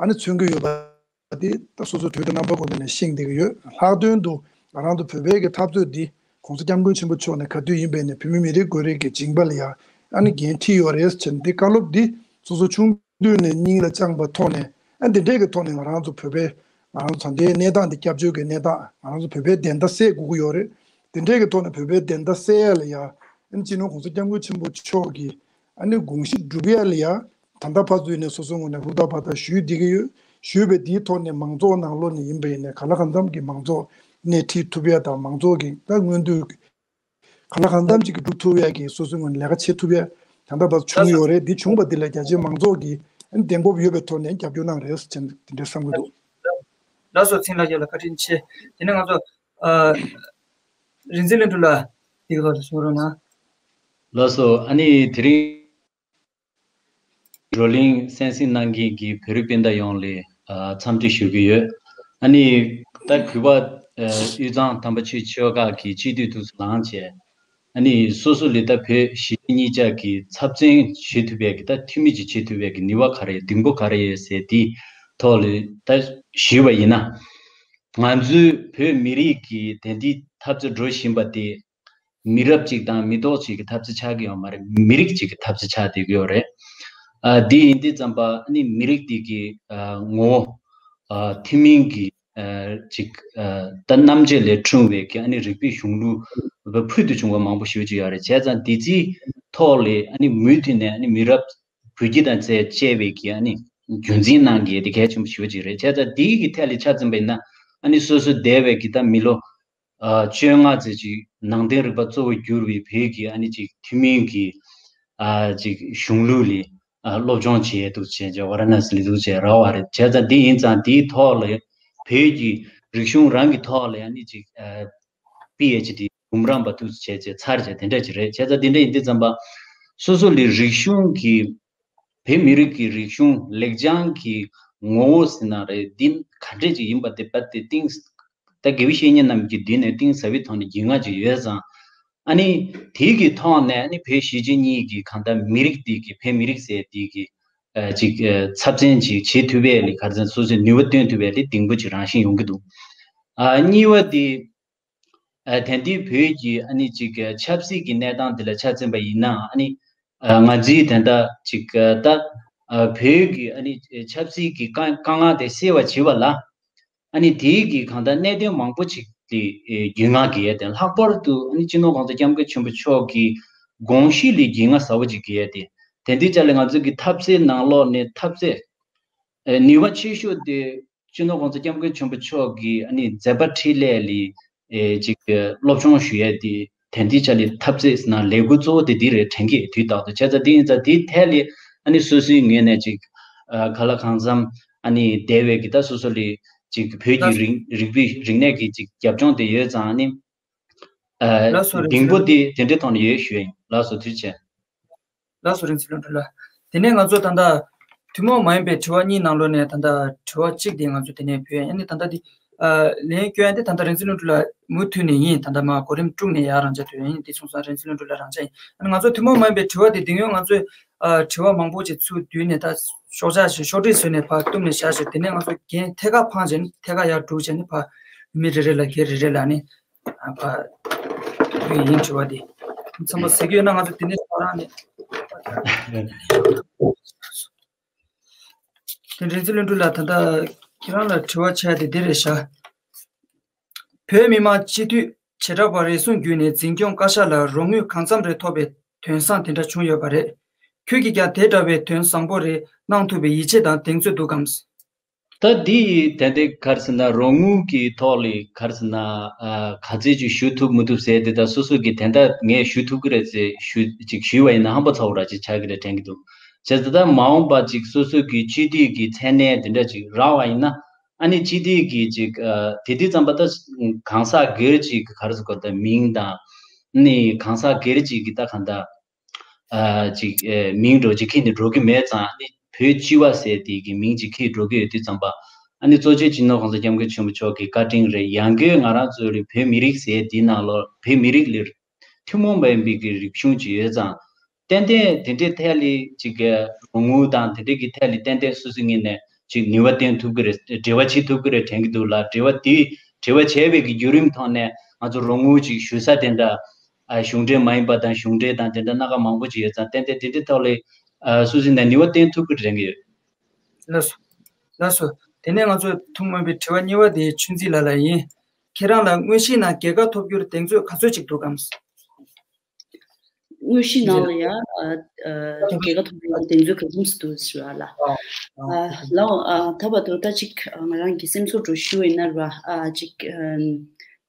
ཨ་ནི་མཚོན་གྱི་ཡོད་པ། དེ་ད་སོ་སོ་དུས་དང་རྣམ་པ་ཀུན་ཏུ་ནས་ཤེས་བསྡད་ཀྱི་ཡོད། ལྷག་དོན་དུ་ང་རང་ཚོ་བོད་པའི་གི་འཐབ་རྩོད་འདི་༸གོང་ས་༸སྐྱབས་མགོན་ཆེན་པོ་མཆོག་ནས་ག་དུས་ཡིན་པའི་ནས་བོད་མི་མི་རིགས་དགོས་རིགས་ཀྱི་སྦྱིན་པ་ལ་ཡང་ཨ་ནི་འགན་འཁྲི་ཡོད་རེད་ཟེར་ནས་འདི་བཀའ་སློབ་འདི་སོ་སོ་ཆུང་དུས་ནས་སྙིང་ལ་བཅངས་པ་ཐོག་ནས་ཨ་འདི་འདྲས་ཀྱི་ཐོག་ནས་ང་རང་ཚོ་བོད་པའི་ང་རང་ཚོ་ད་ལྟའི་གནས་སྟངས་འདི་སྐྱབས་བཅོལ་གྱི་གནས་སྟངས་ང་རང་ཚོ་བོད་པའི་བདེན་མཐའ་གསལ་དགོས་ཀྱི་ཡོད་རེད། དེ་འདྲས་ཀྱི་ཐོག་ནས་བོད་པའི་བདེན་མཐའ་གསལ་ཡ་ལ་ཡང་ཨ་ནི་སྤྱི་ནོར་༸གོང་ས་༸སྐྱབས་མགོན་ཆེན་པོ་མཆོག་གིས་ཨ་ནི་དགོངས་གཞི་སྒྲུབ་ཡ་ལ་ཡ། ད་ལྟ་ཕར་ཚུར་ནས་སོ་སོའི་ངོས་ནས་ཧུར་ཐག་འབད་ཐག་ཞུས་བསྡད་ཀྱི་ཡོད། ཞུས་པའི་དེའི་ཐོག་ནས་མང་ཚོགས་ནང་ལོགས་ནས་ཡིན་པ་ཡིན་ནའི་གང་ལ་གང་འཚམ་གྱི་མང་ཚོགས་སྣེ་ཁྲིད་ཐུབ་ཡ་དང་མང་ཚོགས་ཀྱི་ད་མངོན་འདོད་གང་ལ་གང་འཚམ་ཅིག་གི་སྒྲུབ་ཐུབ་ཡ་གི་སོ་སོའི་ངོས་ནས་ལས་ཀ་བྱེད་ཐུབ་ཡ་ད་ལྟ་བར་བྱུང་ཡོད་རེད། འདི་བྱུང་བ་འདི་ལ་རྒྱ་ཆེའི་མང་ཚོགས་ཀྱིས་གདེང་སྤོབས་ཡོད་པའི་ཐོག་ནས་རྒྱབ་སྐྱོར་གནང་རེད་ཟེར་དེ་འདྲ་བསམ་གྱི་འདུག་ལགས་སོ། ཚེ་རིང་ལགས་ལ་བཀའ་དྲིན་ཆེ། དེ་ནས་ང་ཚོ་ཨ་རིག་འཛིན་ལྷུན་གྲུབ་ལགས་དེ་ག་ལ་གསུང་རོགས་གནང་། ལགས་སོ། ཨ་ནི་དེ་རིང་བགྲོ་གླེང་གསན་གཟིགས་གནང་མཁན་གྱི་བོད་རིགས་སྤུན་ཟླ་ཡོངས་ལ་ཨ་འཚམས་འདྲི་ཞུ་གི་ཡོད། ཨ་ནི་ད་གུས་པ་ཨ་དབུས་གཙང་དམ་པ་ཆོས་ཆོལ་ཁ་གི་སྤྱི་འཐུས་དུ་ལངས་བྱས། ཨ་ནི་སོ་སོ་ལ་ད་བོད་གཞིས་གཉིས་ཆ་གི་ཚབ་མཚོན་བྱེད་ཐུབ་པའི་གི་ད་འཐུས་མི་ཅིག་བྱེད་ཐུབ་པའི་གི་ནུས་པ་ག་རེ་ཡོད། གདེང་སྤོབས་ག་རེ་ཡོད་ཟེར་དེའི་ཐོག་ལ་ད་ཞུས་པ་ཡིན་ན། ང་ཚོའི་བོད་མི་རིགས་ཀྱི་དེང་དུས་འཐབ་རྩོད་འགྲོ་བཞིན་པ་དེ། མི་རབས་གཅིག་དང་མི་ཐོག་གཅིག་གི་འཐབ་རྩོད་ཆགས་ཀྱི་ཡོད་མ་རེད། མི་རིགས་གཅིག་གི་འཐབ་རྩོད་ཆགས་བསྡད་ཀྱི་ཡོད་རེད། ཨ་འདི་ཡིན་དུས་ཙམ་པ་ཨ་ནི་མི་རིགས་འདི་གི་ཨ་ངོ་བོ་ཨ་ཐུན་མིན་གྱི་ཨ་ཅིག་ཨ་ད་རྣམ་དཔྱོད་ལས་འཁྲུངས་པའི་གི་ཨ་ནི་རིག་པའི་གཞུང་ལུགས་ཕུལ་དུ་བྱུང་བ་མང་པོ་ཞེ་པོ་ཅིག་ཡོད་རེད། བྱས་ཙང་འདི་ཚོའི་ཐོག་ལ་ཨ་ནི་མུ་མཐུད་ནས་ཨ་ནི་མི་རབས་བུ་རྒྱུད་དང་བཅས་བཅས་པའི་གི་ཨ་ནི་རྒྱུན་འཛིན་གནང་མཁན་དེ་གལ་ཆེན་པོ་ཞེ་པོ་ཅིག་རེད། བྱས་ཙང་འདི་གི་ཐད་ལ་ཆ་མཚོན་པ་ཡིན་ན་ཨ་ནི་སོ་སོ་འདས་པའི་གི་ད་མི་ལོ། ཨ་བཅོ་ལྔ་ཙམ་ཅིག་ནང་བསྟན་རིག་པ་གཙོ་བོར་གྱུར་པའི་བོད་ཀྱི་ཨ་ནི་ཅིག་ཐུན་མིན་གྱི་ཨ་ཅིག་གཞུང་ལུགས་ལ་ཨ་སློབ་སྦྱོང་བྱས་འདུག་བྱས་བྱས་ཝ་ར་ཎ་སི་ལ་འདུག་བྱས་རག་པ་རེད། བྱས་ཙང་འདི་ཡིན་ཙང་འདིའི་ཐོག་ལ་བོད་ཀྱི་རིག་གཞུང་རང་གི་ཐོག་ལ་ཨ་ནི་ཅིག་ཨ་པི་ཨེཆ་ཌི་འབུམ་རམས་པ་འདུག་བྱས་བྱས་ཚར་བྱས་དེ་འདྲ་ཅིག་རེད། བྱས་ཙང་འདི་འདྲ་ཡིན་དུས་ཙམ་པ་སོ་སོ་ལ་རིག་གཞུང་གི་བོད་མི་རིགས་ཀྱི་རིག་གཞུང་ལེགས་བྱང་གི་ངོ་བོ་ཟེར་ན་རེད། འདི་ག་འདྲས་ཅིག་ཡིན་པ་དེ་རྦད་དེ་གཏིང་ད་དགེ་བའི་བཤེས་གཉེན་རྣམས་ཀྱི་མདུན་ནས་གཏིང་ཟབ་པའི་ཐོག་ནས་རྒྱུས་མངའ་ཅིག་ཡོད་ཙང་། ཨ་ནི་དེའི་གི་ཐོག་ནས་ཨ་ནི་བོད་གཞིས་བྱེས་གཉིས་ཀྱི་གང་ལྟར་མི་རིགས་དེ་གི་བོད་མི་རིགས་ཟེར་དེ་གི་ཨ་ཅིག་ཨ་ཚབ་མཚོན་ཅིག་བྱེད་ཐུབ་པའི་ལས་ག་རེ་ཟེར་སོ་སོའི་ནུས་པ་བཏོན་ཐུབ་པའི་ལས་གདེང་སྤོབས་ཅིག་རང་བཞིན་ཡོང་གི་འདུག་ཨ་གཉིས་པ་དེ། ཨ་དེང་དུས་བོད་ཀྱི་ཨ་ནི་ཅིག་ཆབ་སྲིད་ཀྱི་གནས་སྟངས་འདི་ལ་ཆ་མཚོན་པ་ཡིན་ན་ཨ་ནི་ཨ་ང་ཚོའི་ད་ལྟ་ཅིག་ད་ཨ་བོད་ཀྱི་ཨ་ནི་ཆབ་སྲིད་ཀྱི་དཀའ་དཀའ་ངལ་དེ་སེལ་བ་བྱེད་པ་ལ་ཨ་ནི་དེའི་གི་གང་ལྟར་གནད་དོན་མང་པོ་ཅིག་དེ་རྒྱུས་མངའ་གི་ཡོད་དེ། ལྷག་པར་དུ་ཨ་ནི་སྤྱི་ནོར་༸གོང་ས་༸སྐྱབས་མགོན་ཆེན་པོ་མཆོག་གིས་ དགོངས་གཞི་ལས་རྒྱུས་མངའ་ཟབ་པོ་ཅིག་དགོས་ཡ་དེ། དེ་འདི་ཅག་ལས་ང་ཚོ་གི་འཐབ་རྩོད་ནང་ལོགས་ནས་འཐབ་རྩོད་ཨེ་ནུས་པ་ཆེ་ཤོས་དེ་སྤྱི་ནོར་༸གོང་ས་༸སྐྱབས་མགོན་ཆེན་པོ་མཆོག་གི་ཨ་ནི་མཛད་པ་འཕྲིན་ལས་ལས་ཨེ་ཅིག་སློབ་སྦྱོང་ཞུ་ཡ་དེ། དེ་འདི་ཅག་ལས་འཐབ་རྩོད་ནང་ལས་འགུལ་གཙོ་བོ་དེ་འདི་རེད་དྲན་གི། དུས་རྟག་ཏུ་བྱས་ཙང་དེ་ཡིན་ཙང་དེའི་ཐད་ལས་ཨ་ནི་སོ་སོའི་ངོས་ནས་ཅིག་ཨ་ག་ལ་གང་འཚམ་ཨ་ནི་འདས་པའི་གི་ད་སོ་སོ་ལས་ཅིག་བོད་ཀྱི་རིག་རིག་པའི་རིག་གནས་ཀྱི་ཅིག་རྒྱབ་ལྗོངས་དེ་ཡོད་ཙང་ཨ་ནི། ཨ་ལགས་སོ། རིན་ཆེན་ལགས། གདེང་སྤོབས་དེ་དེ་འདྲའི་ཐོག་ནས་ཡོད་ཞུ་ཡ་ཡིན། ལགས་སོ། ཐུགས་རྗེ་ཆེ། ལགས་སོ། རིན་ཆེན་ལྷུན་གྲུབ་ལགས། དེ་ནས་ང་ཚོ་ད་ལྟ་ཐུན་མོང་མ་ཡིན་པའི་དྲི་བ་གཉིས་ནང་ལོགས་ནས་ད་ལྟ་དྲི་བ་གཅིག་དེ་ང་ཚོ་དེ་ནས་བོད་ཨ་ནི་ད་ལྟ་དེ་ཨ་ལན་སྐྱོན་དེ་ད་ལྟ་རིན་ཆེན་ལྷུན་གྲུབ་ལགས་མུ་མཐུད་ནས་ཡིན། ད་ལྟ་མ་གོ་རིམ་དཀྲུགས་ནས་ཡར་རང་འཇགས་ཐོན་ཡིན། དེ་སོང་ཙང་རིན་ཆེན་ལྷུན་གྲུབ་ལགས་རང་འཇགས་ཡིན། ཨ་ནི་ང་ཚོ་ཐུན་མོང་མ་ཡིན་པའི་དྲི་བ་དེ་དེང་ཡོད་ང་ཚོས་ཨ་དྲི་བ་མང་པོ་ཅིག་ཚུར་བསྡུས་ནས་ད་ཤོག་ཆག་ཞིག་ཤོག་དྲིལ་བཟོས་ནས་ཕར་བཏུམས་ནས་བཞག་ཞིག་དེ་ནས་ང་ཚོ་རྒན་ཐད་ཀར་འཕངས་བྱས་ནས་ཐད་ཀར་ཡར་སྒྲུག་བྱས་ནས་ཕར་མི་རེ་རེ་ལ་སྒེར་རེ་རེ་ལ་ནི། ཨ་ཕ། ཡིན་དྲི་བ་འདི། ཚང་མ་ཟེར་གྱི་ཡོད་ན་ང་ཚོ་དེ་ནས་ཁོ་རང་ནས། དེ་རིན་ཆེན་ལྷུན་གྲུབ་ལགས། ད་ལྟ་ཁྱེད་རང་ལ་དྲི་བ་བྱས་ཏེ་འདི་རེད་ཤག་བོད་མི་མང་སྤྱི་འཐུས་བྱེ་བྲག་པ་རེ་ཟུང་བརྒྱུད་ནས་འཛིན་སྐྱོང་བཀའ་ཤག་ལ་རོགས་དངུལ་གང་འཚམ་རེ་ཐོབ་པའི་དོན་བཟང་དེ་འདྲ་བྱུང་ཡོད་པ་རེད། ཁྱོད་ཀྱིས་ཀྱང་དེ་འདྲ་བའི་དོན་བཟང་པོ་རེ་གནང་ཐུབ་པའི་ཡིད་ཆེས་དང་གདེང་ཚོད་འདུག་གམ། ད་འདི་ཡི་ཏན་ཏན་ག་རེ་ཟེར་ན་རོགས་དངུལ་གྱི་ཐོག་ལས་ག་རེ་ཟེར་ན་ཨ་ག་ཚད་ཅིག་ཞུ་ཐུབ་མི་ཐུབ་ཟེར་དེ་ད་སོ་སོ་གི་དེ་འདྲ་ངས་ཞུ་ཐུབ་ཀྱི་རེད་ཟེར་ཞུ་ཅིག་ཞུས་པ་ཡིན་ན་ཧམ་པ་ཚ་བོ་ར་ཅིག་ཆགས་ཀྱི་རེད་དྲན་གྱི་འདུག་བྱས་ཙང་ད་མ་འོངས་པ་ཅིག་སོ་སོ་གི་སྤྱི་འཐུས་ཀྱི་མཚན་གནས་དེ་འདྲ་ཅིག་རག་པ་ཡིན་ན་ཨ་ནི་སྤྱི་འཐུས་ཀྱི་ཅིག་ཨ་དེ་དུས་ཙམ་པ་ད་གང་ཟག་སྒེར་ཅིག་གི་ག་རེ་ཟེར་དགོས་ད་མིང་དང་ནི་གང་ཟག་སྒེར་ཅིག་གི་ད་གང་ད། ཨ་ཅིག་ཨེ་མིང་འགྲོ་ཅིག་ཁྱེར་ནས་འགྲོ་གི་མེད་ཙང་ནི་བོད་སྤྱི་བ་ཟེར་དེ་གི་མིང་ཅིག་ཁྱེར་འགྲོ་གི་ཡོད་དུས་ཙམ་པ་ཨ་ནི་གཙོ་ཆེ་སྤྱི་ནོར་༸གོང་ས་༸སྐྱབས་མགོན་ཆེན་པོ་མཆོག་གི་བཀའ་དྲིན་རེད། ཡང་སྒོས་ང་རང་ཚོའི་རིགས་བོད་མི་རིགས་ཟེར་དེའི་ནང་ལོགས་བོད་མི་རིགས་ལས་ཐུན་མོང་མ་ཡིན་པའི་གི་རིག་གཞུང་ཅིག་ཡོད་ཙང་ཏན་ཏན་དེ་འདྲའི་ཐད་ལས་ཅིག་གི་རོགས་དངུལ་དང་དེ་འདྲའི་གི་ཐད་ལས་ཏན་ཏན་སོ་སོའི་ངོས་ནས་ཅིག་ནུས་པ་བཏོན་ཐུབ་ཀྱི་རེད། འབྲེལ་བ་བྱེད་ཐུབ་ཀྱི་རེད་དྲན་གྱི་འདུག་ལ། འབྲེལ་བ་དེ་འབྲེལ་བ་བྱས་པའི་གི་བརྒྱུད་རིམ་ཐོག་ནས་ང་ཚོ་རོགས་དངུལ་ཅིག་ཞུ་ས་དེ་འདྲ། ཨ་གཞུང་འབྲེལ་མ་ཡིན་པ་དང་གཞུང་འབྲེལ་དང་དེ་འདྲ་སྣ་ཁ་མང་པོ་ཅིག་ཡོད་ཙང་ཏན་ཏན་དེ་འདྲའི་ཐོག་ལས་ཨ་སུ་ཟིན་ནས་ནུས་པ་བཏོན་ཐུབ་ཀྱི་རེད་ཡོད། ལགས་སོ། ལགས་སོ། དེ་ནས་ང་ཚོས་ཐུགས་སྨོན་པའི་དྲི་བ་གཉིས་པ་དེ་ཆོས་འཛིན་ལགས་ལ་ཡིན། ཁྱེད་རང་ལ་དངོས་གཞིའི་ནང་རྒྱལ་ཁ་ཐོབ་རྒྱུར་གདེང་ཚོད་ག་ཚོད་ཅིག་འདུག་གམ། དངོས་གཞིའི་ནང་ལ་ཡ་ཨ་ཨ་རྒྱལ་ཁ་ཐོབ་པའི་གདེང་ཚོད་ག་ཙམ་ཞིག་འདུག་ཟེར་བ་ལ། ཨ་ལའོ་ཨ་ད་བར་དུ་ད་ཅིག་ང་རང་གི་སེམས་ཚོར་འདྲ་ཞུ་བ་ཡིན་ན་ར་ཨ་ཅིག་ཨ་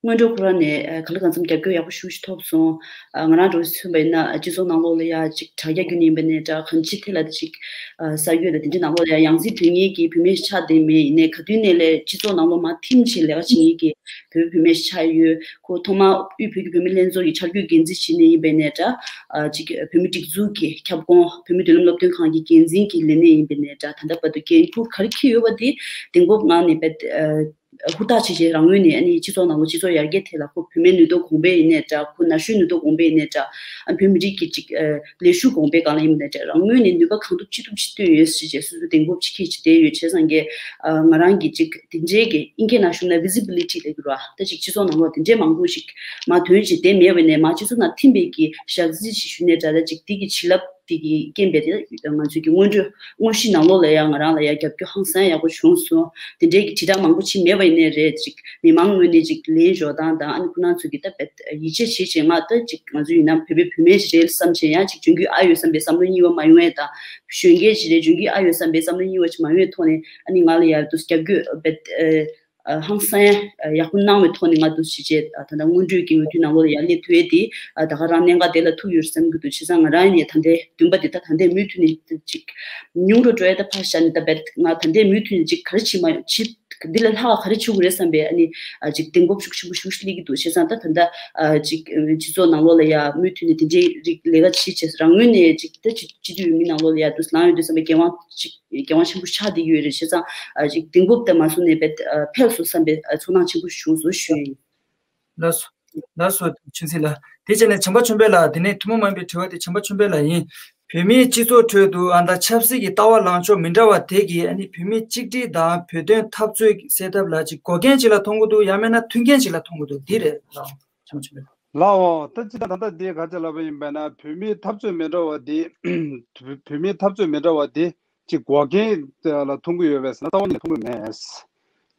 སྔོན་འགྲོ་ཁོ་རང་ནས་ཨ་ག་ལ་གང་འཚམ་རྒྱབ་སྐྱོར་ཡག་པོ་ཞེ་པོ་ཞིག་ཐོབ་སོང་། ཨ་ང་རང་འདྲ་བོ་མཚོན་པ་ཡིན་ན་སྤྱི་ཚོགས་ནང་ལོགས་ལ་ཡ་ཅིག་དྲ་རྒྱ་བརྒྱུད་ནས་ཡིན་པ་ནས་འདྲ་གང་ཅིའི་ཐད་ལ་ད་ཅིག་ཨ་གསར་འགོད་ལ་དེ་འདྲའི་ནང་ལོགས་ལ་ཡ་ཡང་སྲིད་དོན་གཉེར་གྱི་བུད་མེད་ཆགས་བསྡད་མེད། ཡིན་ནའི་ག་དུས་ནས་ལས་སྤྱི་ཚོགས་ནང་ལོགས་མར་ཐིམ་བྱས་ལས་ཀ་བྱེད་མཁན་གྱི་བོད་བུད་མེད་ཆགས་ཡོད། ཁོ་ཐོག་མར་དབུས་བོད་ཀྱི་བུད་མེད་ལྷན་ཚོགས་ཀྱི་འཆར་འགོད་འགན་འཛིན་བྱས་ནས་ཡིན་པ་ནས་འདྲ་ཨ་ཅིག་བོད་མི་སྒྲིག་འཛུགས་ཀྱི་ཁྱབ་ཁོངས་བོད་མི་མདུན་ལམ་སློབ་སྟོན་ཁང་གི་འགན་འཛིན་གྱི་ལས་གནས་ཡིན་པ་ནས་འདྲ་ད་ལྟ་བར་དུ་འགན་འཁུར་ག་རེ་འཁྱེར་ཡོད་པ་དེ་གདེང་སྤོབས་ངང་ནས་རྦད་ཨ་ཧུར་ཐག་བྱས་བྱས་རང་ངོས་ནས་ཨ་ནི་སྤྱི་ཚོགས་ནང་ལ་སྤྱི་ཚོགས་ཡར་རྒྱས་ཐད་ལ་ཁོ་བུད་མེད་ནུས་སྟོབས་གོང་འཕེལ་ཡིན་ནའི་འདྲ་ཁོ་ན་གཞོན་ནུས་སྟོབས་གོང་འཕེལ་ཡིན་ནའི་འདྲ་ཨ་བོད་མི་རིགས་ཀྱི་ཅིག་ཨ་ལས་ཞུགས་གོང་འཕེལ་སྒང་ལ་ཡིན་པ་ནའི་འདྲ་རང་ངོས་ནས་ནུས་པ་གང་ཐུབ་ཅི་ཐུབ་ཅིག་བཏོན་ཡོད་ཟེར་བྱས་སོ་སོ་གདེང་སྤོབས་ཅིག་འཁྱེར་བྱས་བསྡད་ཡོད། བྱས་ཙང་གི་ཨ་ང་རང་གི་ཅིག་དེ་འདྲའི་གི་ཨིན་སྐད་ནང་ཞུ་ན་visibility་ལབ་ཀྱི་རེད་བ། ད་ཅིག་སྤྱི་ཚོགས་ནང་ལོགས་དེ་འདྲའི་མང་པོ་ཞིག་མར་ཐོན་བྱས་བསྡད་མེད་པ་ནས་མར་སྤྱི་ཚོགས་ནང་ཐིམ་པའི་གི་ཞག་རྩི་ཞིག་ཞུ་ནའི་འདྲ་ད་ཅིག་དེ་གི་བྱིན་རླབས་དེ་གི་རྐྱེན་པས་དེ་ང་ཚོའི་གི་སྔོན་འགྲོ་དངོས་གཞི་ནང་ལོགས་ལ་ཡང་ང་རང་ལ་ཡང་རྒྱབ་སྐྱོར་ཧང་སང་ཡག་པོ་བྱུང་སོང་། དེ་འདྲའི་གི་དྲིལ་བསྒྲགས་མང་པོ་བྱས་མེད་པ་ཡིན་ནའི་རེད། ཅིག་མི་མང་ངོས་ནས་ཅིག་ལན་འཇོག་སྟངས་དང་ཨ་ནི་ཁོ་རང་ཚོ་གི་ད་བེད་ཡིད་ཆེས་བྱེད་བྱེད་ང་ད་ཅིག་ང་ཚོ་ཡིན་ན་བོད་པའི་བུད་མེད་ཅིག་རེད་བསམ་བྱས་ཡང་ཅིག་འཇོན་གི་ཨ་ཡོད་བསམ་པའི་བསམ་བློ་གཉིས་པ་མ་ཡོང་ཡས་དང་གཞོན་སྐྱེས་ཅིག་རེད་འཇོན་གི་ཨ་ཡོད་བསམ་པའི་བསམ་བློ་གཉིས་པ་ཅིག་མ་ཡོང་བའི་ཐོག་ནས་ཨ་ནི་ང་ལ་ཡར་དུ་རྒྱབ་སྐྱོར་བེད། ཧང་སང་ཡག་པོ་གནང་བའི་ཐོག་ནས་ང་འདུག་བྱས་རྗེས་ད་ལྟ་སྔོན་འགྲོའི་གི་འོས་བསྡུ་ནང་ལོགས་ལ་ཡར་སླེབས་ཐུབ་ཡས་དེ་ད་ག་རང་གནད་འགག་དེ་ལ་ཐུག་ཡོད་བསམ་གྱི་འདུག་བྱས་ཙང་ང་རང་ནས་ད་ལྟའི་འདུན་པ་དེ་ད་ད་ལྟའི་མུ་མཐུད་ནས་ཅིག་ཉུང་རུ་འགྲོ་ཡས་ད་ཕར་བཞག་ནས་ད་བེད་ང་ད་ལྟའི་མུ་མཐུད་ནས་ཅིག་ག་རེ་བྱེད་མ་བྱེད་འདི་ལས་ལྷག་ག་རེ་བྱེད་དགོས་རེད་བསམ་པའི་ཨ་ནི་ཅིག་གདེང་སྤོབས་ཤུགས་ཆེན་པོ་ཞེ་པོ་ཅིག་སླེབས་ཀྱི་འདུག་བྱས་ཙང་ད་ད་ལྟ་ཅིག་སྤྱི་ཚོགས་ནང་ལོགས་ལ་ཡ་མུ་མཐུད་ནས་དེ་འདྲའི་རིགས་ལས་ཀ་བྱེད་བྱས་རང་ངོས་ནས་ཅིག་ད་སྤྱི་སྤྱི་འཐུས་འོས་མི་ནང་ལོགས་ལ་ཡ་འདུག་ལངས་ཡོད་འདུག་བསམ་པའི་འགན་དབང་ཅིག་འགན་དབང་ཆེན་པོ་ཆགས་བསྡད་ཀྱི་ཡོད་རེད། བྱས་ཙང་ཨ་ཅིག་གདེང་སྤོབས་དེ་མ་བཟུང་ནས་བེད་ཨ་འཕེལ་སོང་བསམ་པའི་ཨ་ཚོར་སྣང་ཆེན་པོ་བྱུང་སོང་ཞུ་ཡ་ཡིན། ལགས་སོ། ལགས་སོ་ཆུང་སྲིད་ལགས། དེ་བྱས་ནས་བྱམས་པ་ཆོས་འཕེལ་ལགས་དེ་ནས་ཐུན་མོང་མ་ཡིན་པའི་དྲི་བ་དེ་བྱམས་པ་ཆོས་འཕེལ་ལགས་ཡིན། བོད་མིའི་སྤྱི་ཚོགས་ཁྲོད་དུ་ཨ་ད་ཆབ་སྲིད་ཀྱི་ལྟ་བ་ལངས་ཕྱོགས་མི་འདྲ་བ་དེ་གིས་ཨ་ནི་བོད་མིའི་གཅིག་སྒྲིལ་དང་བོད་དོན་འཐབ་རྩོད་སེལ་ཐབས་ལ་ཅིག་འགོག་རྐྱེན་ཅིག་ལ་མཐོང་གི་འདུག་ཡང་མིན་ན་མཐུན་རྐྱེན་ཅིག་ལ་མཐོང་གི་འདུག་འདི་རེད་ལགས་བྱམས་པ་ཆོས་འཕེལ་ལགས། ལའོ། ད་ཅི་ད་ད་ལྟ་འདི་ག་ཅི་ལབ་པ་ཡིན་པས་ན་བོད་མིའི་འཐབ་རྩོད་མི་འདྲ་བ་འདི་བོད་མིའི་འཐབ་རྩོད་མི་འདྲ་བ་འདི་ཅིག་འགོག་རྐྱེན་ལ་མཐོང་གི་ཡོད་པས་ཟེར་ན་རྩ་བ་ཉིད་ནས་མཐོང་གི་མེད།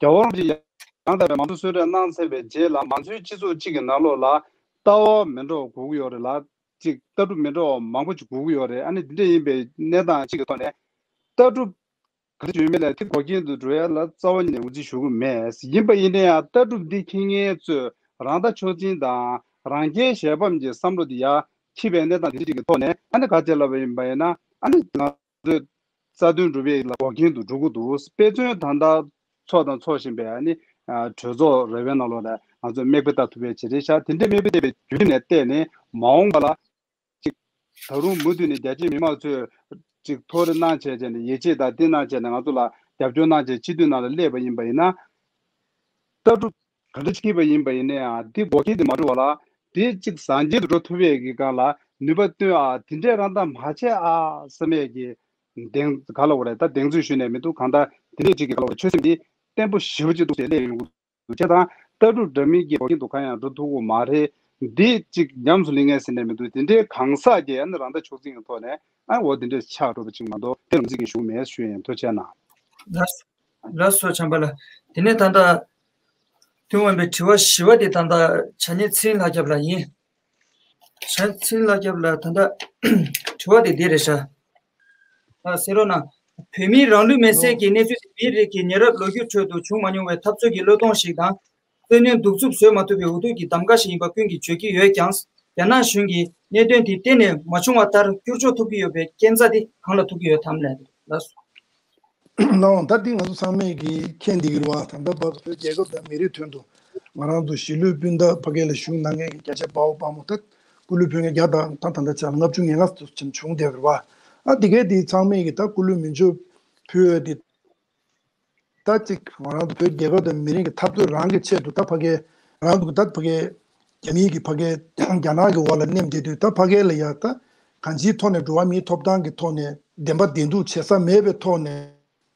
རྒྱལ་བ་རིན་པོ་ཆེ་ཡང་དག་པའི་མང་གཙོ་གསོལ་རས་གནང་ཚར་བའི་རྗེས་ལ་མང་གཙོའི་སྤྱི་ཚོགས་གཅིག་གི་ནང་ལོགས་ལ་ལྟ་བ་མི་འདྲ་བ་དགོས་ཀྱི་ཡོད་རེད་ལ། ཅིག་ལྟ་གྲུབ་མི་འདྲ་བ་མང་པོ་ཅིག་དགོས་ཀྱི་ཡོད་རེད། ཨ་ནི་འདི་འདྲ་ཡིན་པའི་གནས་སྟངས་གཅིག་གི་ཐོག་ནས་ལྟ་གྲུབ་ག་རེ་བྱུང་མིན་ལ་དེ་འགོག་རྐྱེན་དུ་འགྲོ་ཡ་ལ་རྩ་བ་ཉིད་ནས་ངོས་འཛིན་ཞུ་གི་མེད། ཡིན་པ་ཡིན་ན་ཡང་ལྟ་གྲུབ་འདི་འཁྱེར་མཁན་ཚོས་རང་ལྟ་མཆོག་འཛིན་དང་རང་རྒྱལ་གཞན་ཕམ་གྱི་བསམ་བློ་དེ་ཡར་འཁྱེར་བའི་གནས་སྟངས་དེ་འདྲ་ཅིག་གི་ཐོག་ནས། ཨ་ནི་ག་རེ་ལབ་པ་ཡིན་པ་ཡིན་ན། ཨ་ནི་ང་ཚོས་རྩ་དོན་སྒྲུབ་པའི་ལ་འགོག་རྐྱེན་དུ་འགྲོ་གི་འདུག་དཔེ་མཚོན་ད་ལྟ་འཚོགས་དང་འཚོགས་བཞིན་པའི་ཨ་ནི་གྲོས་ཚོགས་རེ་བའི་ནང་ལོགས་ལ་ང་ཚོས་མིག་དཔེ་ལྟ་ཐུབ་པའི་བྱེད་རེས་བཞག་དེ་འདྲའི་མིག་དཔེ་བལྟས་པའི་བརྒྱུད་རིམ་ནས་བལྟས་ནས་མ་འོངས་པ་ལ་ཅིག་ད་རུང་མུ་མཐུད་ནས་རྒྱ་ཆེའི་མི་མང་ཚོས་ཅིག་ཐུགས་རེ་གནང་བྱས་བྱས་ནས་ཡིད་ཆེས་དང་བསྟུན་གནང་བྱས་ནས་ང་ཚོ་ལ་རྒྱབ་སྐྱོར་གནང་བྱས་སྤྱི་འཐུས་ནང་ལ་སླེབས་པ་ཡིན་པ་ཡིན་ན། ལྟ་གྲུབ་ག་འདྲ་ཅིག་པ་ཡིན་པ་ཡིན་ན་ཡང་དེ་འགོག་རྐྱེན་དེ་མ་འགྲོ་བ་ལ་དེ་ཅིག་བཟང་བྱེད་དུ་འགྲོ་ཐུབ་པའི་གི་སྒང་ལ་ནུས་པ་བཏོན་ཨ་དེ་འདྲས་རང་ད་མ་བྱས་ཨ་བསམ་ཡས་ཀྱི་གདེང་ག་ལ་འོ་རེད། ད་གདེང་ཚོད་ཞུས་ནས་མི་འདུག་གང་ལྟར་དེ་འདྲས་ཅིག་གི་ག་ལ་འོ་རེད། ཆོད་སེམས་དེ་བརྟན་པོ་ཞེ་པོ་ཅིག་འདུག་ཟེར་སླེབས་ཡོང་གི་འདུག་བྱས་ཙང་ལྟ་གྲུབ་འདྲ་མིན་གྱི་འགོག་རྐྱེན་དུ་གང་ཡང་འགྲོ་ཐུབ་ཀྱི་མ་རེད། འདི་ཅིག་ཉམས་སུ་ལེན་མཁན་ཟེར་ནས་མི་འདུག་དེ་འདྲའི་གང་ཟག་གིས་ཨ་ནི་རང་ལྟ་མཆོག་འཛིན་གྱི་ཐོག་ནས་ཨ་འོ་དེ་འདྲས་ཆགས་འགྲོ་བ་ཅིག་མ་གཏོགས་དེ་ལ་ངོས་འཛིན་གྱི་ཞུ་གི་མེད་ཞུ་ཡིན། ཐུགས་རྗེ་གནང་། ལགས་སོ། ལགས་སོ་བྱམས་པ་ལགས། དེ་ནས་ད་ལྟ་ཐུན་མོང་བའི་དྲི་བ་བཞི་པ་དེ་ད་ལྟ་བྱ་ཉེ་ཚེ་རིང་ལྷ་སྐྱབས་ལགས་ཡིན། བྱ་ཉེ་ཚེ་རིང་ལྷ་སྐྱབས་ལགས་ད་ལྟ་དྲི་བ་དེ་འདི་རེད་ཤག་ཨ་གསན་རོགས་གནང་། བོད་མིའི་རང་ལུས་མེར་སྲེག་གི་གནས་ཚུལ་དེ་མིའི་རིགས་ཀྱི་ཉེ་རབས་ལོ་རྒྱུས་ཁྲོད་དུ་བྱུང་མ་མྱོང་བའི་འཐབ་རྩོད་ཀྱི་བློས་གཏོང་ཞིག་དང་། བཙན་གནོན་གདུག་རྩུབ་བཟོད་མ་ཐུབ་པའི་འུ་ཐུག་གི་གདམ་ག་ཞིག་ཡིན་པ་ཀུན་གྱིས་བརྗོད་ཀྱི་ཡོད་ཀྱང་། རྒྱ་ནག་གཞུང་གིས་གནད་དོན་དེ་གཏན་ནས་མ་བྱུང་བ་ལྟར་བསྒྱུར་བཅོས་ཐུབ་ཀྱི་ཡོད་པའི་སྐྱོན་ཆ་དེ་གང་ལ་ཐུག་གི་ཡོད་དམ་ལབ་ལགས་སོ། ལགས་འོང་། ད་འདི་ང་ཚོ་ཚང་མས་ཀྱིས་མཁྱེན་བསྡད་ཀྱི་རེད་བ། ད་ལྟ་བར་དུ་བོད་རྒྱལ་ཁབ་དང་མི་རིགས་དོན་དུ་ང་རང་ཚོ་གཞིས་ལུས་སྤུན་ཟླ་ཕ་གི་ལ་བཞུགས་གནང་མཁན་གྱི་རྒྱ་ཆེ་དཔའ་བོ་དཔའ་མོ་ད་སྐུ་ལུས་ཕུལ་མཁན་བརྒྱ་དང་ད་ད་ལྟ་ཆ་ལྔ་བཅུ་ང་ལྔ་ཙམ་བྱུང་བསྡད་ཀྱི་རེད་བ། ཨ་དེ་གས་དེ་ཚང་མས་ཀྱིས་ད་སྐུ་ལུས་མེ་མཆོད་ཕུལ་བའི་དེ། ད་ཅིག་ང་རང་ཚོ་བོད་རྒྱལ་ཁབ་དང་མི་རིགས་ཀྱི་འཐབ་རྩོད་རང་གི་ཆེད་དུ་ད་ཕ་གི་ང་རང་ཚོ་གི་ད་ཕ་གི་རྒྱ་མིའི་གི་ཕ་གི་རྒྱ་ནག་གི་འོག་ལ་མནན་བསྡད་དུས་ད་ཕ་གི་ལ་ཡ་ད་གང་ཅིའི་ཐོག་ནས་འགྲོ་བ་མིའི་ཐོབ་ཐང་གི་ཐོག་ནས་བདེན་པ་བདེན་ལུགས་བྱེད་ས་མེད་པའི་ཐོག་ནས་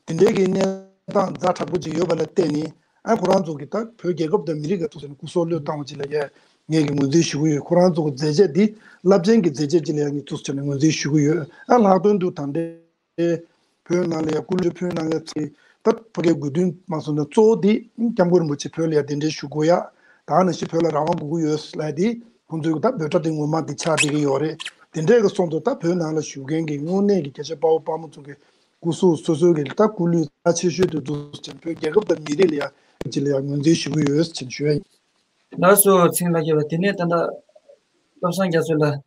དེ་འདྲའི་གི་གནས་སྟངས་ཛ་དྲག་པོ་ཅིག་ཡོད་པ་ལ་བརྟེན་ནས་ཨ་ཁོ་རང་ཚོ་གི་ད་བོད་རྒྱལ་ཁབ་དང་མི་རིགས་ཀྱི་ཐོག་ནས་སྐུ་སྲོག་བློས་བཏང་བ་ཅིག་ལ་ཡ་ངས་ཀྱི་ངོས་འཛིན་ཞུ་གི་ཡོད། ཁོ་རང་ཚོ་གི་མཛད་རྗེས་འདི་རླབས་ཆེན་གྱི་མཛད་རྗེས་ཅིག་ལ་ཡ་ངས་ཐུགས་སུ་ཆེ་ནས་ངོས་འཛིན་ཞུ་གི་ཡོད། ཨ་ལྷག་དོན་དུ་ད་ལྟའི་བོད་ནང་ལ་ཡ་སྐུ་ལུས་ཕུལ་གནང་མཁན་ཚོས་ད་ཕ་གིའི་དགོས་འདུན་མ་སོང་ན་གཙོ་བོ་དེ་སྐྱབས་མགོན་རིན་པོ་ཆེ་བོད་ལ་ཡ་གདན་འདྲེན་ཞུ་དགོས་ཡ། ད་ནང་བཞིན་བོད་ལ་རང་དབང་དགོས་ཀྱི་ཡོད་ལབ་དེ་ཁོང་ཚོའི་ད་འབོད་སྒྲ་དེ་ངོ་མ་དེ་ཆགས་བསྡད་ཀྱི་ཡོད་རེད། དེ་འདྲའི་གི་སོང་དུས་ད་བོད་ནང་ལ་བཞུགས་མཁན་གྱི་དངོས་གནས་ཀྱི་སྐྱ་ཆེ་དཔའ་བོ་དཔའ་མོ་ཚོ་གི་སྐུ་གཟུགས་སོ་སོའི་གི་ད་སྐུ་ལུས་རྩ་ཆེ་ཤོས་དེ་འདུག་ཅིང་བོད་རྒྱལ་ཁབ་དང་མི་རིགས་ལ་ཡ་ཅིག་ལ་ཡ་ངོས་འཛིན་ཞུ་གི་ཡོད་ཅེས་ཞུ་ཡ་ཡིན། ལགས་སོ། ཚེ་རིང་ལགས་ཀྱིས་ལ་དེ་ནས་ད་ལྟ་བློ་བཟང་རྒྱ་མཚོ་ལགས།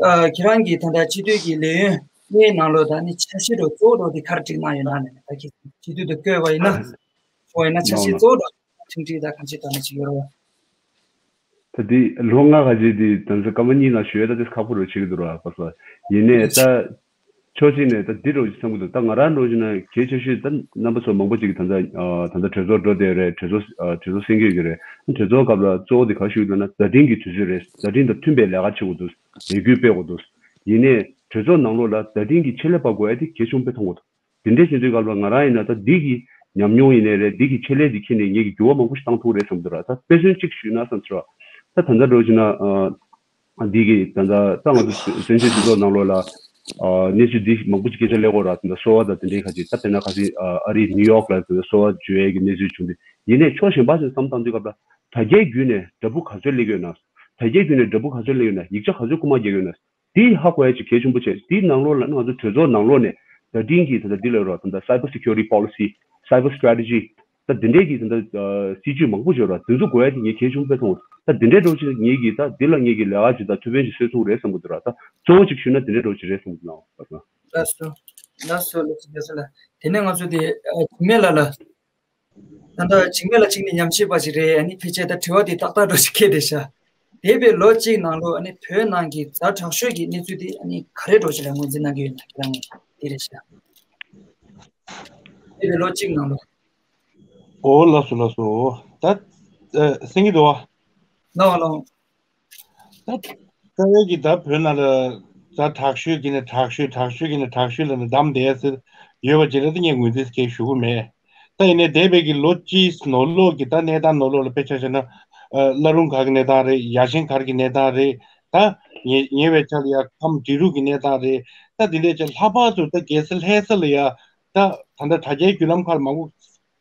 ཨ་ཁྱེད་རང་གིས་ད་ལྟ་སྤྱི་འཐུས་ཀྱི་ལས་ཡུན་གཉིས་ནང་ལོགས་ད་ནི་འཆར་གཞི་རུ་གཙོ་བོ་རུ་དེ་ག་རེ་བསྒྲིགས་གནང་ཡོད་ན་ནས་ད་ཁྱེད་སྤྱི་འཐུས་དུ་བསྐོས་པ་ཡིན་ན། འོ་ཡིན་ན་འཆར་གཞི་གཙོ་བོ་རུ་ཁྲིམས་སྒྲིག་དང་གང་ཅི་ལྟ་ན་ཅིག་ཡོད་རེད་བ། ད་དེ་ལོ་ལྔ་ག་ཅིག་དེ་ད་ཚོད་སྐར་མ་གཉིས་ནང་ཞུ་ཡ་ད་དེ་ཁག་པོ་རུ་བྱེད་ཀྱི་འདུག་ར་པ་སོ། ཡིན་ནས་ད། ཕྱོགས་གཅིག་ནས་ད་འདི་འདྲ་བོ་ཅིག་བསམ་གྱི་འདུག་ད་ང་རང་འདྲ་བོ་ཅིག་ན་གལ་ཆེ་ཤོས་ད་རྣམ་པ་ཚོ་མང་པོ་ཅིག་གིས་ད་ལྟ་ཨ་ད་ལྟ་གྲོས་ཚོགས་འགྲོ་བསྡད་རེད། གྲོས་ཚོགས་ཨ་གྲོས་ཚོགས་གསན་གྱི་ཡོད་ཀྱི་རེད། གྲོས་ཚོགས་སྐབས་ལ་གཙོ་བོ་དེ་ག་རེ་ཞུ་གི་འདུག་ན་བརྡ་འཕྲིན་གྱི་དུས་ཚོད་རེད། བརྡ་འཕྲིན་དང་མཐུན་པའི་ལས་ཀ་བྱེད་དགོས་འདུག་ལས་འགུལ་སྤེལ་དགོས་འདུག་ཡིན་ནའི་གྲོས་ཚོགས་ནང་ལོགས་ལ་བརྡ་འཕྲིན་གྱི་ཆེད་ལས་པ་དགོས་ཡ་དེ་གལ་ཆེན་པོ་མཐོང་གི་འདུག་དེ་འདྲས་བྱེད་དུས་སྐབས་ལ་ང་རང་ཡིན་ན་ད་འདི་གི་ཉམས་མྱོང་ཡིན་ནའི་རེད། འདི་གི་ཆེད་ལས་འདི་འཁྱེར་ནས་ངེད་ཀྱི་འགྱུར་བ་མང་པོ་ཞིག་བཏང་ཐུབ་རེད་བསམ་གྱི་འདུག་ར། ད་དཔེ་མཚོན་གཅིག་ཞུས་ན་བསམ་ཚུལ་ར། ད་ད་ལྟ་འདྲ་བོ་ཅིག་ན་ཨ། འདི་གི་ད་ལྟ་ད་ང་ཚོ་བཙན་བྱོལ་སྤྱི་ཚོགས་ནང་ལོགས་ལ་ཨ་གནས་ཚུལ་འདི་མང་པོ་ཅིག་སྐད་ཆ་སླེབས་ཀྱི་ཡོད་ར། ད་ལྟ་གསོ་བ་དང་དེ་འདྲའི་ཁ་ཅིག་ད་དཔེར་ན་ཁ་སང་ཨ་རི་ནིའུ་ཡོག་ལ་ད་ལྟ་གསོ་བ་འཇུ་ཡས་ཀྱི་གནས་ཚུལ་བྱུང་སྟེ། ཡིན་ནའི་ཕྱོགས་གཞན་པ་ཞིག་བསམ་བཏང་དུས་སྐབས་ལ་དྲ་རྒྱའི་བརྒྱུད་ནས་འདྲ་འབུ་ག་ཚོད་སླེབས་ཀྱི་ཡོད་ན། དྲ་རྒྱའི་བརྒྱུད་ནས་འདྲ་འབུ་ག་ཚོད་སླེབས་ཡོད་ན། ཡིག་ཆ་ག་ཚོད་རྐུ་མ་རྒྱག་གི་ཡོད་ན། དེ་ཧ་གོ་ཡ་ཅིག་གལ་ཆེན་པོ་བྱས། དེའི་ནང་ལོགས་ལ་ང་ཚོ་གྲོས་ཚོགས་ནང་ལོགས་ནས་བརྡ་འཕྲིན་གྱི་ད་ལྟ་འདི་ལ་རོགས་ད་ལྟ་cyber security policy, cyber strategy ད་འདི་འདྲའི་གི་ད་ལྟ་སྲིད་ཇུས་མང་པོ་ཡོད་ར། དེ་ཚོ་དགོས་ཡ་དེ་ངས་གལ་ཆེན་པོ་དཔེ་མཐོང་། ད་འདི་འདྲའི་འགྲོ་ཕྱིན་ངེད་ཀྱིས་ད་འདི་ལ་ངེད་ཀྱིས་ལས་ཀ་ཅིག་ད་ཐུགས་ཕན་ཅིག་གསོས་ཐུབ་རེད་བསམ་གི་འདུག་ར། ད་གཙོ་བོ་ཅིག་ཞུས་ན་འདི་འདྲའི་འགྲོ་ཅིག་རེད་བསམ་གི་འདུག་ལགས་སོ། ལགས་སོ། ལགས་སོ་ལགས་སོ་ལགས། དེ་ནས་ང་ཚོ་དེ་ཨ་འཇིགས་མེད་ལགས་ལ། ད་ལྟ་འཇིགས་མེད་ལགས་གཅིག་ནི་ཉམས་ཞིབ་པ་ཞིག་རེད། ཨ་ནི་ཕལ་ཆེར་ད་དྲི་བ་དེ་ཏག་ཏག་འདྲ་ཞིག་འཁེལ་བསྡད་ཤག་འདས་པའི་ལོ་གཅིག་ནང་ལོགས་ཨ་ནི་བོད་ནང་གི་ཛ་དྲག་ཤོས་ཀྱི་གནས་ཚུལ་དེ་ཨ་ནི་ག་རེ་འདྲ་ཞིག་ལ་ངོས་འཛིན་གནང་གི་ཡོད་ན་ཁྱེད་རང་ངོས་དེ་རེད་ཤག་འདས་པའི་ལོ་གཅིག་ནང་ལོགས། ཨོ་ལགས་སོ་ལགས་སོ། ད་ཨ་གསན་གྱི་འདུག་བ། ལགས་ལགས། ད་རྩ་བའི་གི་ད་བོད་ནང་ལ་ཛ་དྲག་ཤོས་ཀྱི་ནས་དྲག་ཤོས་དྲག་ཤོས་ཀྱི་ནས་དྲག་ཤོས་ལ་ནི་བསྡམས་བསྡད་ཟེར་ཡོད་པ་ཅིག་ལ་ད་ངས་ངོས་འཛིན་སྐད་ཞུ་གི་མེད། ད་ཡིན་ནའི་འདས་པའི་གི་ལོ་གཅིག་ནང་ལོགས་ཀྱི་ད་གནས་སྟངས་ནང་ལོགས་ལ་དཔེ་ཆ་བཞག་ན་ཨ་བླ་རུང་སྒར་གྱི་གནས་སྟངས་རེད། ཡར་ཞིང་སྒར་གྱི་གནས་སྟངས་རེད། ད་ཉེ་ཉེ་བའི་ཆར་ལ་ཡ་ཁམས་འབྲི་རུ་གི་གནས་སྟངས་རེད། ད་དེ་འདྲའི་ཆ་ལྷག་པར་དུ་ད་རྒྱལ་ས་ལྷ་ས་ལ་ཡ་ད་ད་ལྟ་དྲ་རྒྱའི་བརྒྱུད་ལམ་ཁག་ལ་མང་པོ་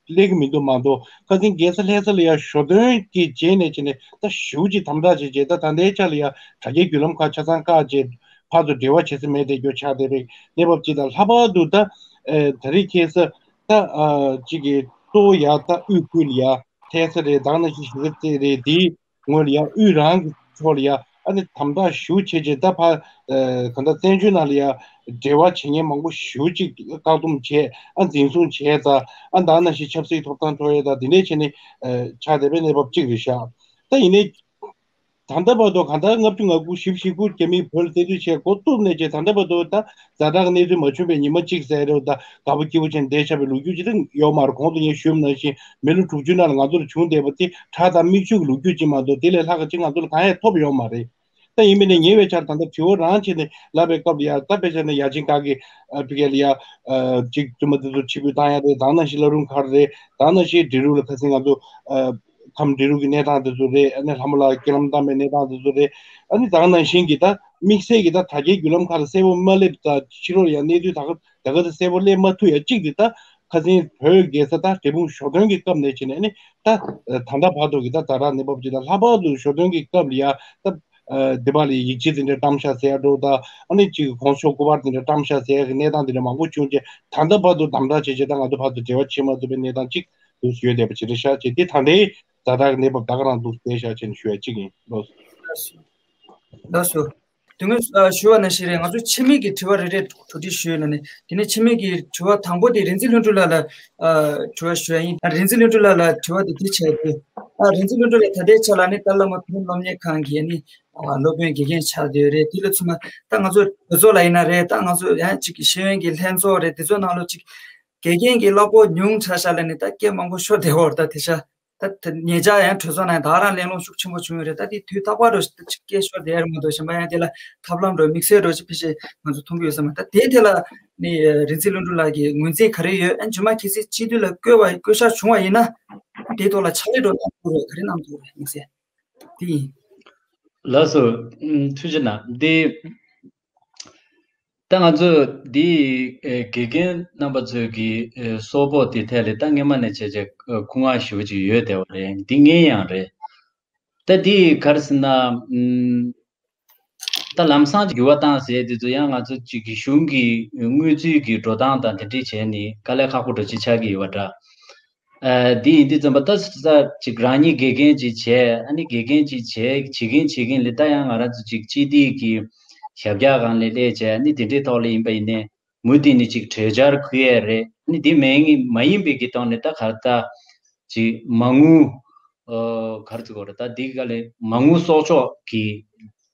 སླེབས་ཀྱི་མི་འདུག་མ་གཏོགས། ཁ་སང་རྒྱལ་ས་ལྷ་ས་ལ་ཡ་ཞོ་སྟོན་གྱི་རྗེས་ནས་བྱས་ནས་ད་ཞེ་པོ་ཅིག་དམ་དྲག་བྱས་བྱས། ད་ད་ལྟའི་ཆ་ལ་ཡ་དྲ་རྒྱའི་བརྒྱུད་ལམ་ཁག་ཆ་ཚང་བཀག་བྱས། ཕར་ཚུར་འབྲེལ་བ་བྱེད་ས་མེད་བསྡད་རྒྱུ་ཆགས་བསྡད་པའི་གནས་བབ་ཅིག་དང་། ལྷག་པར་དུ་ད་ཨེ་ད་རེས་ཁ་སང་ད་ཨ་གཅིག་གི་གཙོ་བོ་ཡ་ད་དབུས་ཁུལ་ལ་ཡ་ཐེ་ས་རེད། ད་ག་ནང་བཞིན་གཞིས་ཀ་རྩེ་རེད། དེའི་ངོས་ལ་ཡ་དབུས་རང་གི་ཕྱོགས་ལ་ཡ་ཨ་ནི་དམ་དྲག་ཞེ་པོ་བྱས་བྱས། ད་ཕར་ཨེ་གང་ལྟར་བཙན་བྱོལ་ནང་ལ་ཡ་འབྲེལ་བ་བྱེད་མཁན་མང་པོ་ཞེ་པོ་ཅིག་བཀག་སྡོམ་བྱས། ཨ་འཛིན་བཟུང་བྱས་ཙང་། ཨ་ད་ག་ནང་བཞིན་ཆབ་སྲིད་ཐོབ་ཐང་འཕྲོག་ཡས་དང་དེ་འདྲས་བྱས་ནས་ཨེ་ཆགས་བསྡད་པའི་གནས་བབ་ཅིག་རེད་ཤག་ད་ཡིན་ནའི། ད་ལྟ་བར་དུ་གང་ལྟར་ལྔ་བཅུ་ང་དགུ་བཞི་བཅུ་ཞེ་དགུ་རྒྱ་མིས་བོད་ལ་བཙན་འཛུལ་བྱས་འགོ་བཙུགས་ནས་བྱས། ད་ལྟ་བར་དུ་ད་ཛ་དྲག་གི་གནས་ཚུལ་མ་བྱུང་བའི་ཉི་མ་གཅིག་ཟེར་རེད། ད་དགའ་པོ་སྐྱིད་པོ་བྱས་ནས་བསྡད་བཞག་པའི་ལོ་རྒྱུས་ཅིག་ད་ཡོད་མ་རེད། གོང་དུ་ངས་ཞུས་པ་ནང་བཞིན་མི་ལོ་དྲུག་ཅུ་ནང་ལ་ང་ཚོ་ལ་བྱུང་བསྡད་པ་དེ་ཁྲག་དང་མིག་ཆུ་གི་ལོ་རྒྱུས་ཅིག་མ་གཏོགས། དེ་ལས་ལྷག་ག་ཅིག་ང་ཚོ་ལ་གང་ཡང་ཐོབ་ཡོད་མ་རེད། ད་ཡིན་པས་ན་ཉེ་བའི་ཆར་ད་ལྟ་དྲི་བ་རང་བྱས་ནས་ལབ་པའི་སྐབས་ལ་ཡ། ད་དཔེ་བཞག་ན་ཡ་ཆེན་ཁག་གི་ཨ་ཕ་གི་ལ་ཡ་ཨ་ཅིག་བཙུན་མ་དེ་ཚོ་ཕྱིར་འབུད་བཏང་ཡ་རེད། ད་ག་ནང་བཞིན་བླ་རུང་མཁར་རེད། ད་ག་ནང་བཞིན་འབྲི་རུ་ལ་ཁ་སང་ང་ཚོ་ཨ་ཁམས་འབྲི་རུ་གི་གནས་སྟངས་དེ་ཚོ་རེད། ཨ་ནི་ལྷ་མོ་ལགས་རྐྱེན་ལམ་བཏང་བའི་གནས་སྟངས་དེ་ཚོ་རེད། ཨ་ནི་ད་ག་ནང་བཞིན་གྱི་ད་དམིགས་བསལ་གྱི་ད་དྲ་རྒྱའི་བརྒྱུད་ལམ་ཁག་ལ་གསལ་པོ་མ་སླེབས། ད་ཕྱི་ལོགས་ལ་ཡ་གནས་ཚུལ་ད་ག་ད་ག་ད་གསལ་པོ་སླེབས་མ་ཐུབ་ཡ་གཅིག་དེ། ད་ཁ་སང་བོད་རྒྱལ་ས་ད་འབྲས་སྤུངས་ཞོ་སྟོན་གྱི་སྐབས་ནས་བྱས་ནས་ནི་ད་ད་ལྟ་བར་དུ་གི་ད་ཛ་དྲག་གནས་བབ་ཅིག་དང་། ལྷག་པར་དུ་ཞོ་སྟོན་གྱི་སྐབས་ལ་ཡ་ད་ཨ་འདི་པ་ལ་ཡིག་ཆ་དེ་འདྲ་བཀྲམ་ཤག་ཟེར་ཡ་འདྲ་བོ་དང་། ཨ་ནི་ཅིག་གོང་ས་མཆོག་སྐུ་པར་དེ་འདྲ་བཀྲམ་ཤག་ཟེར་ཡ་གི་གནས་སྟངས་དེ་འདྲ་མང་པོ་བྱུང་རྗེས། ད་ལྟ་བར་དུ་དམ་དྲག་བྱས་བྱས་ད་ང་ཚོ་ཕར་ཚུར་འབྲེལ་བ་བྱེད་མ་ཐུབ་པའི་གནས་སྟངས་ཅིག་འདུག་ཡོད་བསྡད་པ་ཅིག་རེད་ཤག་ཅེས། དེ་ད་ལྟའི་ཛ་དྲག་གི་གནས་བབ་ད་ག་རང་འདུག་བསྡད་ཤག་ཅེས་ནས་ཞུ་ཡ་གཅིག་ཡིན། ལགས་སོ། ལགས་སོ། དེ་སྔོན་ཨ་ཞུ་བ་ནང་བཞིན་རེད། ང་ཚོ་ཕྱི་མིག་གི་དྲི་བ་རེ་རེ་གྲ་སྒྲིག་ཞུས་ཡོད་ལ་ནི། དེ་ནས་ཕྱི་མིག་གི་དྲི་བ་དང་པོ་དེ་རིག་འཛིན་ལྷུན་གྲུབ་ལགས་ལ་ཨ་དྲི་བ་ཞུ་ཡ་ཡིན། ཨ་རིག་འཛིན་ལྷུན་གྲུབ་ལགས་ལ་དྲི་བ་དེ་འདི་བྱས་ཏེ། ཨ་རིག་འཛིན་ལྷུན་གྲུབ་ལགས་ད་ལྟའི་ཆ་ལ་ནི་ཏཱ་ལའི་བླ་མ་བོད་མིའི་སློབ་གཉེར་ཁང་གི་ནི་ཨ་སློབ་དཔོན་དགེ་རྒན་ཆགས་བསྡད་ཡོད་རེད། དེ་ལ་ཚུད་ན་ད་ང་ཚོ་གྲོས་ཚོགས་ལ་ཡིན་ན་རེད། ད་ང་ཚོ་ཡང་གཅིག་གི་ཤེས་ཡོན་གྱི་ལྷན་ཚོགས་རེད། དེ་ཚོ་ནང་ལོགས་གཅིག་དགེ་རྒན་གྱི་བསླབ་ཕོགས་ཉུང་དྲགས་ཤག་ལ་ནི་ད་སྐད་མང་པོ་ཤོར་བསྡད་ཡོད་རེད། ད་དེ་ཤ་ད་དེ་ཉེ་ཆར་ཡང་གྲོས་ཚོགས་ནང་ད་རང་གླེང་སློང་ཤུགས་ཆེན་པོ་བྱུང་ཡོད་རེད། ད་དེ་དུས་རྟག་པར་འགྲོ་ཞིག་སྐད་ཤོར་བསྡད་ཡ་རེད་མ་གཏོགས། གཞན་པ་ཡང་དེ་ལ་ཐབས་ལམ་འགྲོ་དམིགས་བསལ་འགྲོ་ཞིག་ཕལ་ཆེར་ང་ཚོ་མཐོང་གི་ཡོད་ས་མ་རེད། ད་དེའི་ཐད་ལ་ནི་རིག་འཛིན་ལྷུན་གྲུབ་ལགས་ཀྱི་ངོས་འཛིན་ག་རེ་ཡོད། ཨ་རྗེས་མ་གལ་སྲིད་སྤྱི་འཐུས་ལ་བསྐོས་པ་བསྐོས་གཞག་བྱུང་བ་ཡིན་ན་དེའི་ཐོག་ལ་ཕྱག་ལས་འགྲོ་གནང་ཐུབ་རེད། ག་རེ་གནང་ཐུབ་རེད་དམིགས་བསལ་དེ་ཡིན། ལགས་སོ། ཨུམ། ཐུགས་རྗེ་གནང་། འདི་ད་ང་ཚོ་འདི་ཨེ་དགེ་རྒན་རྣམ་པ་ཚོས་ཀྱི་ཨེ་གསོལ་ཕོགས་དེ་ཐད་ལ་ད་སྔོན་མ་ནས་བྱས་བྱས་ཨེ་སྐུ་ངལ་ཞེ་པོ་ཅིག་ཡོད་བསྡད་པ་རེད། འདི་ངེས་ཡང་རེད། ད་འདི་ག་རེ་ཟེར་ན། ཨུམ། ད་ལམ་སང་འགྱུར་བ་བཏང་ཟེར་དེ་ཚོ་ཡང་ང་ཚོ་གཅིག་གི་གཞུང་གི་དངུལ་རྩིས་ཀྱི་འགྲོ་སྟངས་དང་དེ་འདྲས་བྱས་ནས་དཀའ་ལས་ཁག་པོ་འདྲ་ཅིག་ཆགས་ཀྱི་ཡོད་པ་འདྲ། ཨ་འདི་ཡིན་དུས་ཙམ་པ་ད་ས་ཅིག་རང་ཉིད་དགེ་རྒན་ཅིག་བྱས། ཨ་ནི་དགེ་རྒན་ཅིག་བྱས་བྱེད་ཀྱིན་བྱེད་ཀྱིན་ལ་ད་ཡང་ང་རང་ཚོ་ཅིག་སྤྱི་བདེ་གི་ཞབས་བཀྱག་སྒང་ལ་སླེབས་བྱས། ཨ་ནི་དེ་འདྲའི་ཐོག་ལ་ཡིན་པ་ཡིན་ནའི་མུ་མཐུད་ནས་ཅིག་གྲོས་འཆར་འཁུར་ཡས་རེད། ཨ་ནི་དེ་མིན་མ་ཡིན་པའི་གི་ཐོག་ནས་ད་ག་རེ་ད་ཅིག་མ་དངུལ་ཨ་ག་རེ་ཟེར་དགོས་རེད། ད་འདི་ག་ལས་མ་དངུལ་གསོག་འཇོག་གི་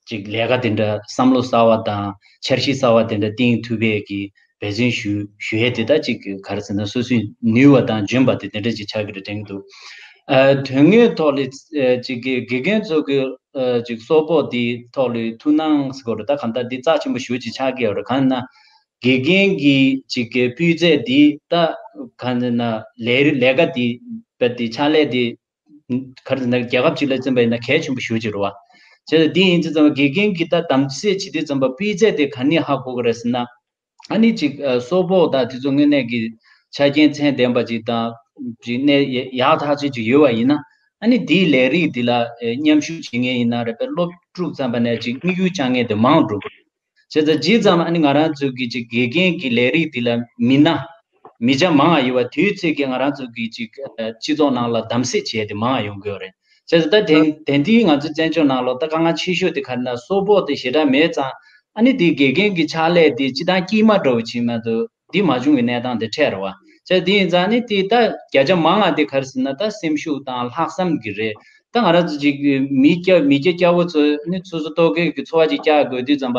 ཅིག་ལས་ཀ་དེ་འདྲ་བསམ་བློ་གསར་བ་དང་འཆར་གཞི་གསར་བ་དེ་འདྲ་བཏིང་ཐུབ་པའི་གི་འབད་བརྩོན་ཞུ་ཞུ་ཡས་དེ་ད་ཅིག་ག་རེ་ཟེར་ན་སོ་སོའི་ནུས་པ་དང་འཇོན་པ་དེ་དེ་འདྲ་ཅིག་ཆགས་ཀྱི་རེད་དྲན་གྱི་འདུག་ཨ་དོན་དངོས་ཐོག་ལ་ཨ་ཅིག་གི་དགེ་རྒན་ཚོ་གི་ཨ་ཅིག་གསོལ་ཕོགས་དེ་ཐོག་ལ་ཐུགས་སྣང་ཟེར་དགོས་རེད། ད་གང་ལྟར་འདི་རྩ་ཆེན་པོ་ཞེ་པོ་ཅིག་ཆགས་ཀྱི་ཡོད་རེད། གང་ཡིན་ན་དགེ་རྒན་གྱི་ཅིག་གི་སྤུས་ཚད་དེ་ད་གང་ཡིན་ན་ལས་ལས་ཀ་དེ་དཔེ་དེ་ཕྱག་ལས་དེ་ག་རེ་ཟེར་ན་རྒྱལ་ཁབ་ཅིག་ལ་བརྩིས་པ་ཡིན་ན་གལ་ཆེན་པོ་ཞེ་པོ་ཅིག་རེད་བ། བྱས་ཙང་འདི་ཡིན་དུས་ཙམ་པ་དགེ་རྒན་གྱི་ད་གདམ་གསེས་བྱེད་དུས་ཙམ་པ་སྤུས་ཚད་དེ་ག་ནས་ཧ་གོ་གི་རེད་ཟེར་ན། ཨ་ནི་ཅིག་ཨ་གསོལ་ཕོགས་དང་དེ་ཚོ་དངོས་གནས་ཀྱི་ཆ་རྐྱེན་ཚད་ལྡན་པ་ཅིག་དང་ཅིག་གནས་ཡག་ཐག་ཆོད་ཅིག་ཡོད་པ་ཡིན་ན། ཨ་ནི་འདིའི་ལས་རིགས་འདི་ལ་ཨེ་མཉམ་ཞུགས་བྱེད་མཁན་ཡིན་ན་རེད་པས། སློབ་གྲུབ་ཙམ་པ་ནས་ཅིག་དམིགས་ཡུལ་བཅངས་མཁན་དེ་མང་འགྲོ་གི་རེད། བྱས་ཙང་ཇི་ཙམ་ཨ་ནི་ང་རང་ཚོ་གི་ཅིག་དགེ་རྒན་གྱི་ལས་རིགས་འདི་ལ་མི་སྣ་མི་ཆ་མང་ང་ཡོད་པ་དུས་ཚོད་ཀྱིས་ང་རང་ཚོ་གི་ཅིག་ཨ་སྤྱི་ཚོགས་ནང་ལ་གདམ་གསེས་བྱས་ཏེ་མང་ང་ཡོང་གི་ཡོད་རེད། བྱས་ཙང་ད་དེང་དེང་དུས་ང་ཚོ་བཙན་བྱོལ་ནང་ལོགས་ད་དཀའ་ངལ་ཆེ་ཤོས་དེ་ག་རེ་ན་གསོལ་ཕོགས་དེ་ཞེ་དྲག་མེད་ཙང་། ཨ་ནི་དེ་དགེ་རྒན་གྱི་ཕྱག་ལས་དེ་སྤྱི་བཏང་དཀྱུས་མ་འདྲ་བོ་ཅིག་མ་གཏོགས་འདི་མ་བྱུང་བའི་གནས་སྟངས་དེ་འཕྲད་རེད་བ། བྱས་དེ་ཡིན་ཙང་ནི་དེ་ད་བརྒྱ་ཆ་མང་ང་དེ་ག་རེ་ཟེར་ན་ད་སེམས་ཤུགས་དང་ལྷག་བསམ་གྱི་རེད། ད་ང་རང་ཚོ་ཅིག་མི་སྐྱ་མི་སྐྱ་སྐྱ་བོ་ཚོ་ནི་སོ་སོ་ལྟོ་གོས་ཀྱི་འཚོ་བ་ཅིག་བསྐྱལ་དགོས་དུས་ཙམ་པ་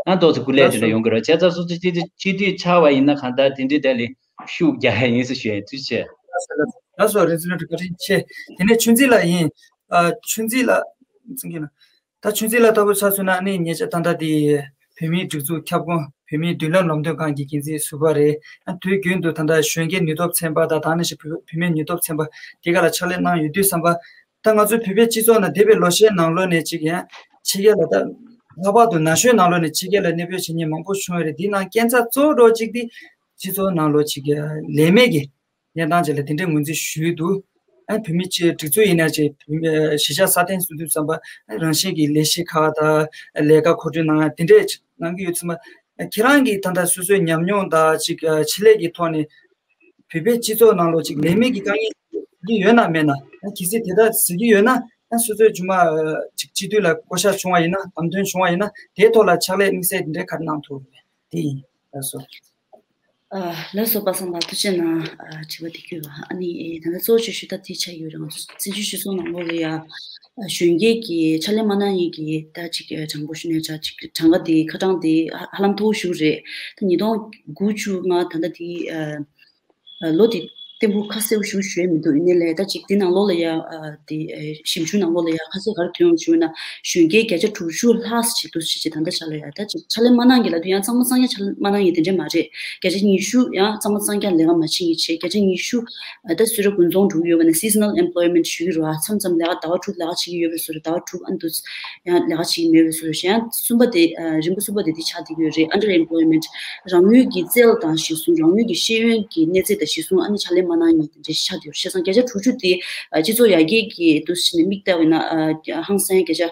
ན་ཏོག་ཙམ་སྐུ་ལས་དེ་འདྲ་ཡོང་གི་རེད། བྱས་ཙང་སོ་སོ་སྤྱི་སྤྱི་འཐུས་ཆགས་པ་ཡིན་ན་གང་ལྟར་དེ་འདྲའི་དེ་ལ་ཤུགས་རྒྱག་ཡ་ཡིན་ཟེར་ཞུ་ཡ། ཐུགས་རྗེ་ཆེ། ལགས་སོ། རིག་འཛིན་ལྷུན་གྲུབ་བཀའ་དྲིན་ཆེ། དེ་ནས་ཆོས་འཛིན་ལགས་ཡིན། ཨ་ཆོས་འཛིན་ལགས་ཚིག་གི་ན། ད་ཆོས་འཛིན་ལགས་ལྟ་བུ་ཆ་མཚོན་ན་ནི་ཉེ་ཆར་ད་ལྟ་དེ་བོད་མིའི་སྒྲིག་འཛུགས་ཁྱབ་ཁོངས་བོད་མིའི་མདུན་ལམ་ལམ་སྟོན་ཁང་གི་འགན་འཛིན་ཟུར་པ་རེད། ཨ་དུས་རྒྱུན་དུ་ད་ལྟ་གཞོན་སྐྱེས་ནུས་སྟོབས་ཚན་པ་དང་དེ་ནང་བཞིན་བོད་བོད་མིའི་ནུས་སྟོབས་ཚན་པ་དེ་ག་ལ་ཕྱག་ལས་གནང་ཡོད་དུས་ཙམ་པ། ད་ང་ཚོའི་བོད་པའི་སྤྱི་ཚོགས་ནང་འདས་པའི་ལོ་ཤས་ནང་ལོགས་ནས་ཅིག་ཡང་ཕྱི་རྒྱལ་ལ་ད་ལྷག་པར་དུ་ན་གཞོན་ནང་ལོགས་ནས་ཕྱི་རྒྱལ་ལ་གནས་སྤོས་བྱེད་མཁན་མང་པོ་བྱུང་ཡོད་རེད། འདི་ནང་རྐྱེན་རྩ་གཙོ་བོ་འདྲ་བོ་ཅིག་དེ་སྤྱི་ཚོགས་ནང་ལོགས་ཅིག་ལས་མེད་ཀྱི་ གནས་སྟངས་ཅིག་ལ་དེ་འདྲའི་ངོས་འཛིན་ཞུས་འདུག་ཨ་བོད་མི་སྤྱི་སྒྲིག་འཛུགས་ཡིན་ན་ཅིག་བོད་མི་གཞིས་ཆགས་སྲ་བརྟན་སྲུང་སྐྱོབ་བསམ་པ་རང་བཞིན་གྱི་ལས་གཞི་ཁག་དང་ལས་ཀ་མཁོ་སྤྲོད་གནང་ཡ་དེ་འདྲས་ཅིག་གནང་གི་ཡོད་ཚུལ་མ། ཁྱེད་རང་གིས་ད་ལྟ་སོ་སོའི་ཉམས་མྱོང་དང་ཅིག་ཆེད་ལས་ཀྱི་ཐོག་ནས་བོད་པའི་སྤྱི་ཚོགས་ནང་ལོགས་ཅིག་ལས་མེད་ཀྱི་དཀའ་ངལ་གཟིགས་ཀྱི་ཡོད་ན་མེད་ན། གལ་སྲིད་དེ་ལྟར་གཟིགས་ཀྱི་ཡོད་ན། སོ་སོའི་མཇུག་མ་ཅིག་སྤྱི་འཐུས་ལ་བསྐོ་བཞག་བྱུང་བ་ཡིན་ན། བདམས་ཐོན་བྱུང་བ་ཡིན་ན། དེའི་ཐོག་ལ་ཕྱག་ལས་དམིགས་བསལ་དེ་འདྲའི་ག་རེ་གནང་ཐུབ་མེད། དེ་ཡིན། ལགས་སོ། ལགས་སོ། པ་སངས་ལགས་ཐུགས་རྗེ་གནང་། དྲི་བ་འདི་བསྐྱོན་པ། ཨ་ནི་ད་ལྟ་གཙོ་བོ་ཆེ་ཤོས་ད་དེ་ཆགས་ཡོད་རེད། ང་ཚོ་བཙན་བྱོལ་སྤྱི་ཚོགས་ནང་ལོགས་ལ་ཡ་གཞོན་སྐྱེས་ཀྱི་ཕྱག་ལས་མ་གནང་ཡས་ཀྱི་ད་ཅིག་དྲང་པོ་ཞུ་ན་ཅིག་གྲངས་ཀ་དེ་ཁ་གྲངས་དེ་ཧ་ལམ་མཐོ་བོ་ཞིག་རེད། ད་ཉིས་སྟོང་དགུ་བཅུ་ང་ད་ལྟ་དེ་ལོ་དེ་གཏན་པོ་ཁ་གསལ་པོ་ཞིག་ཞུ་ཡས་མི་འདུག་ཡིན་ནའི་ལས་ད་ཅིག་དེ་ནང་ལོགས་ལ་ཡ་དེ་ཞིབ་འཇུག་ནང་ལོགས་ལ་ཡ་ཁ་གསལ་ག་རེ་ཐོན་ཡོང་ཞུ་ན། གཞོན་སྐྱེས་བརྒྱ་ཆ་དྲུག་ཅུ་ལྷག་ཅིག་འདུག་ཅེས་ད་ལྟ་ཆ་ལ་ཡ་ད་ཅིག་ཕྱག་ལས་མ་གནང་གི་ལབ་དུས་ཡང་གཙང་མ་གཙང་རྐྱང་ཕྱག་ལས་མ་གནང་ཡས་དེ་འདྲས་མ་རེད། བརྒྱ་ཆ་ཉི་ཤུ་ཡང་གཙང་མ་གཙང་རྐྱང་ལས་ཀ་མ་བྱེད་མཁན་བྱས། བརྒྱ་ཆ་ཉི་ཤུ་ད་གསོལ་རས་དགུན་ཚོང་འགྲོ་གི་ཡོད་པ་ནས་seasonal employment ཞུ་གི་རེད་བ། མཚམས་མཚམས་ལས་ཀ་ཟླ་བ་དྲུག་ལས་ཀ་བྱེད་ཀྱི་ཡོད་པའི་བཟོ་འདྲ། ཟླ་བ་དྲུག་ཨ་འདུག་ཡང་ལས་ཀ་བྱེད་ཀྱི་མེད་པའི་བཟོ་འདྲ་བྱས། ཡང་གསུམ་པ་དེ་རིམ་པ་གསུམ་པ་དེ་དེ་ཆགས་བསྡད་ཀྱི་ཡོད་རེད། underemployment རང་ངོས་ཀྱི་རྩལ་དང་གཞི་བཟུང་། རང་ངོས་ཀྱི་ཤེས་ཡོན་གྱི་གནས་ཚད་དང་གཞི་བཟུང་ཨ་ནི་ཕྱག་ལས་མ་གནང་མཁན་དེ་འདྲ་ཆགས་བསྡད་ཡོད་རེད། བྱས་ཙང་བརྒྱ་ཆ་དྲུག་ཅུ་དེ་སྤྱི་ཚོགས་ཡར་རྒྱས་ཀྱི་འདུ་ཤེས་ནས་མིག་བལྟས་པ་ཡིན་ན་ཧང་སང་བརྒྱ་ཆ་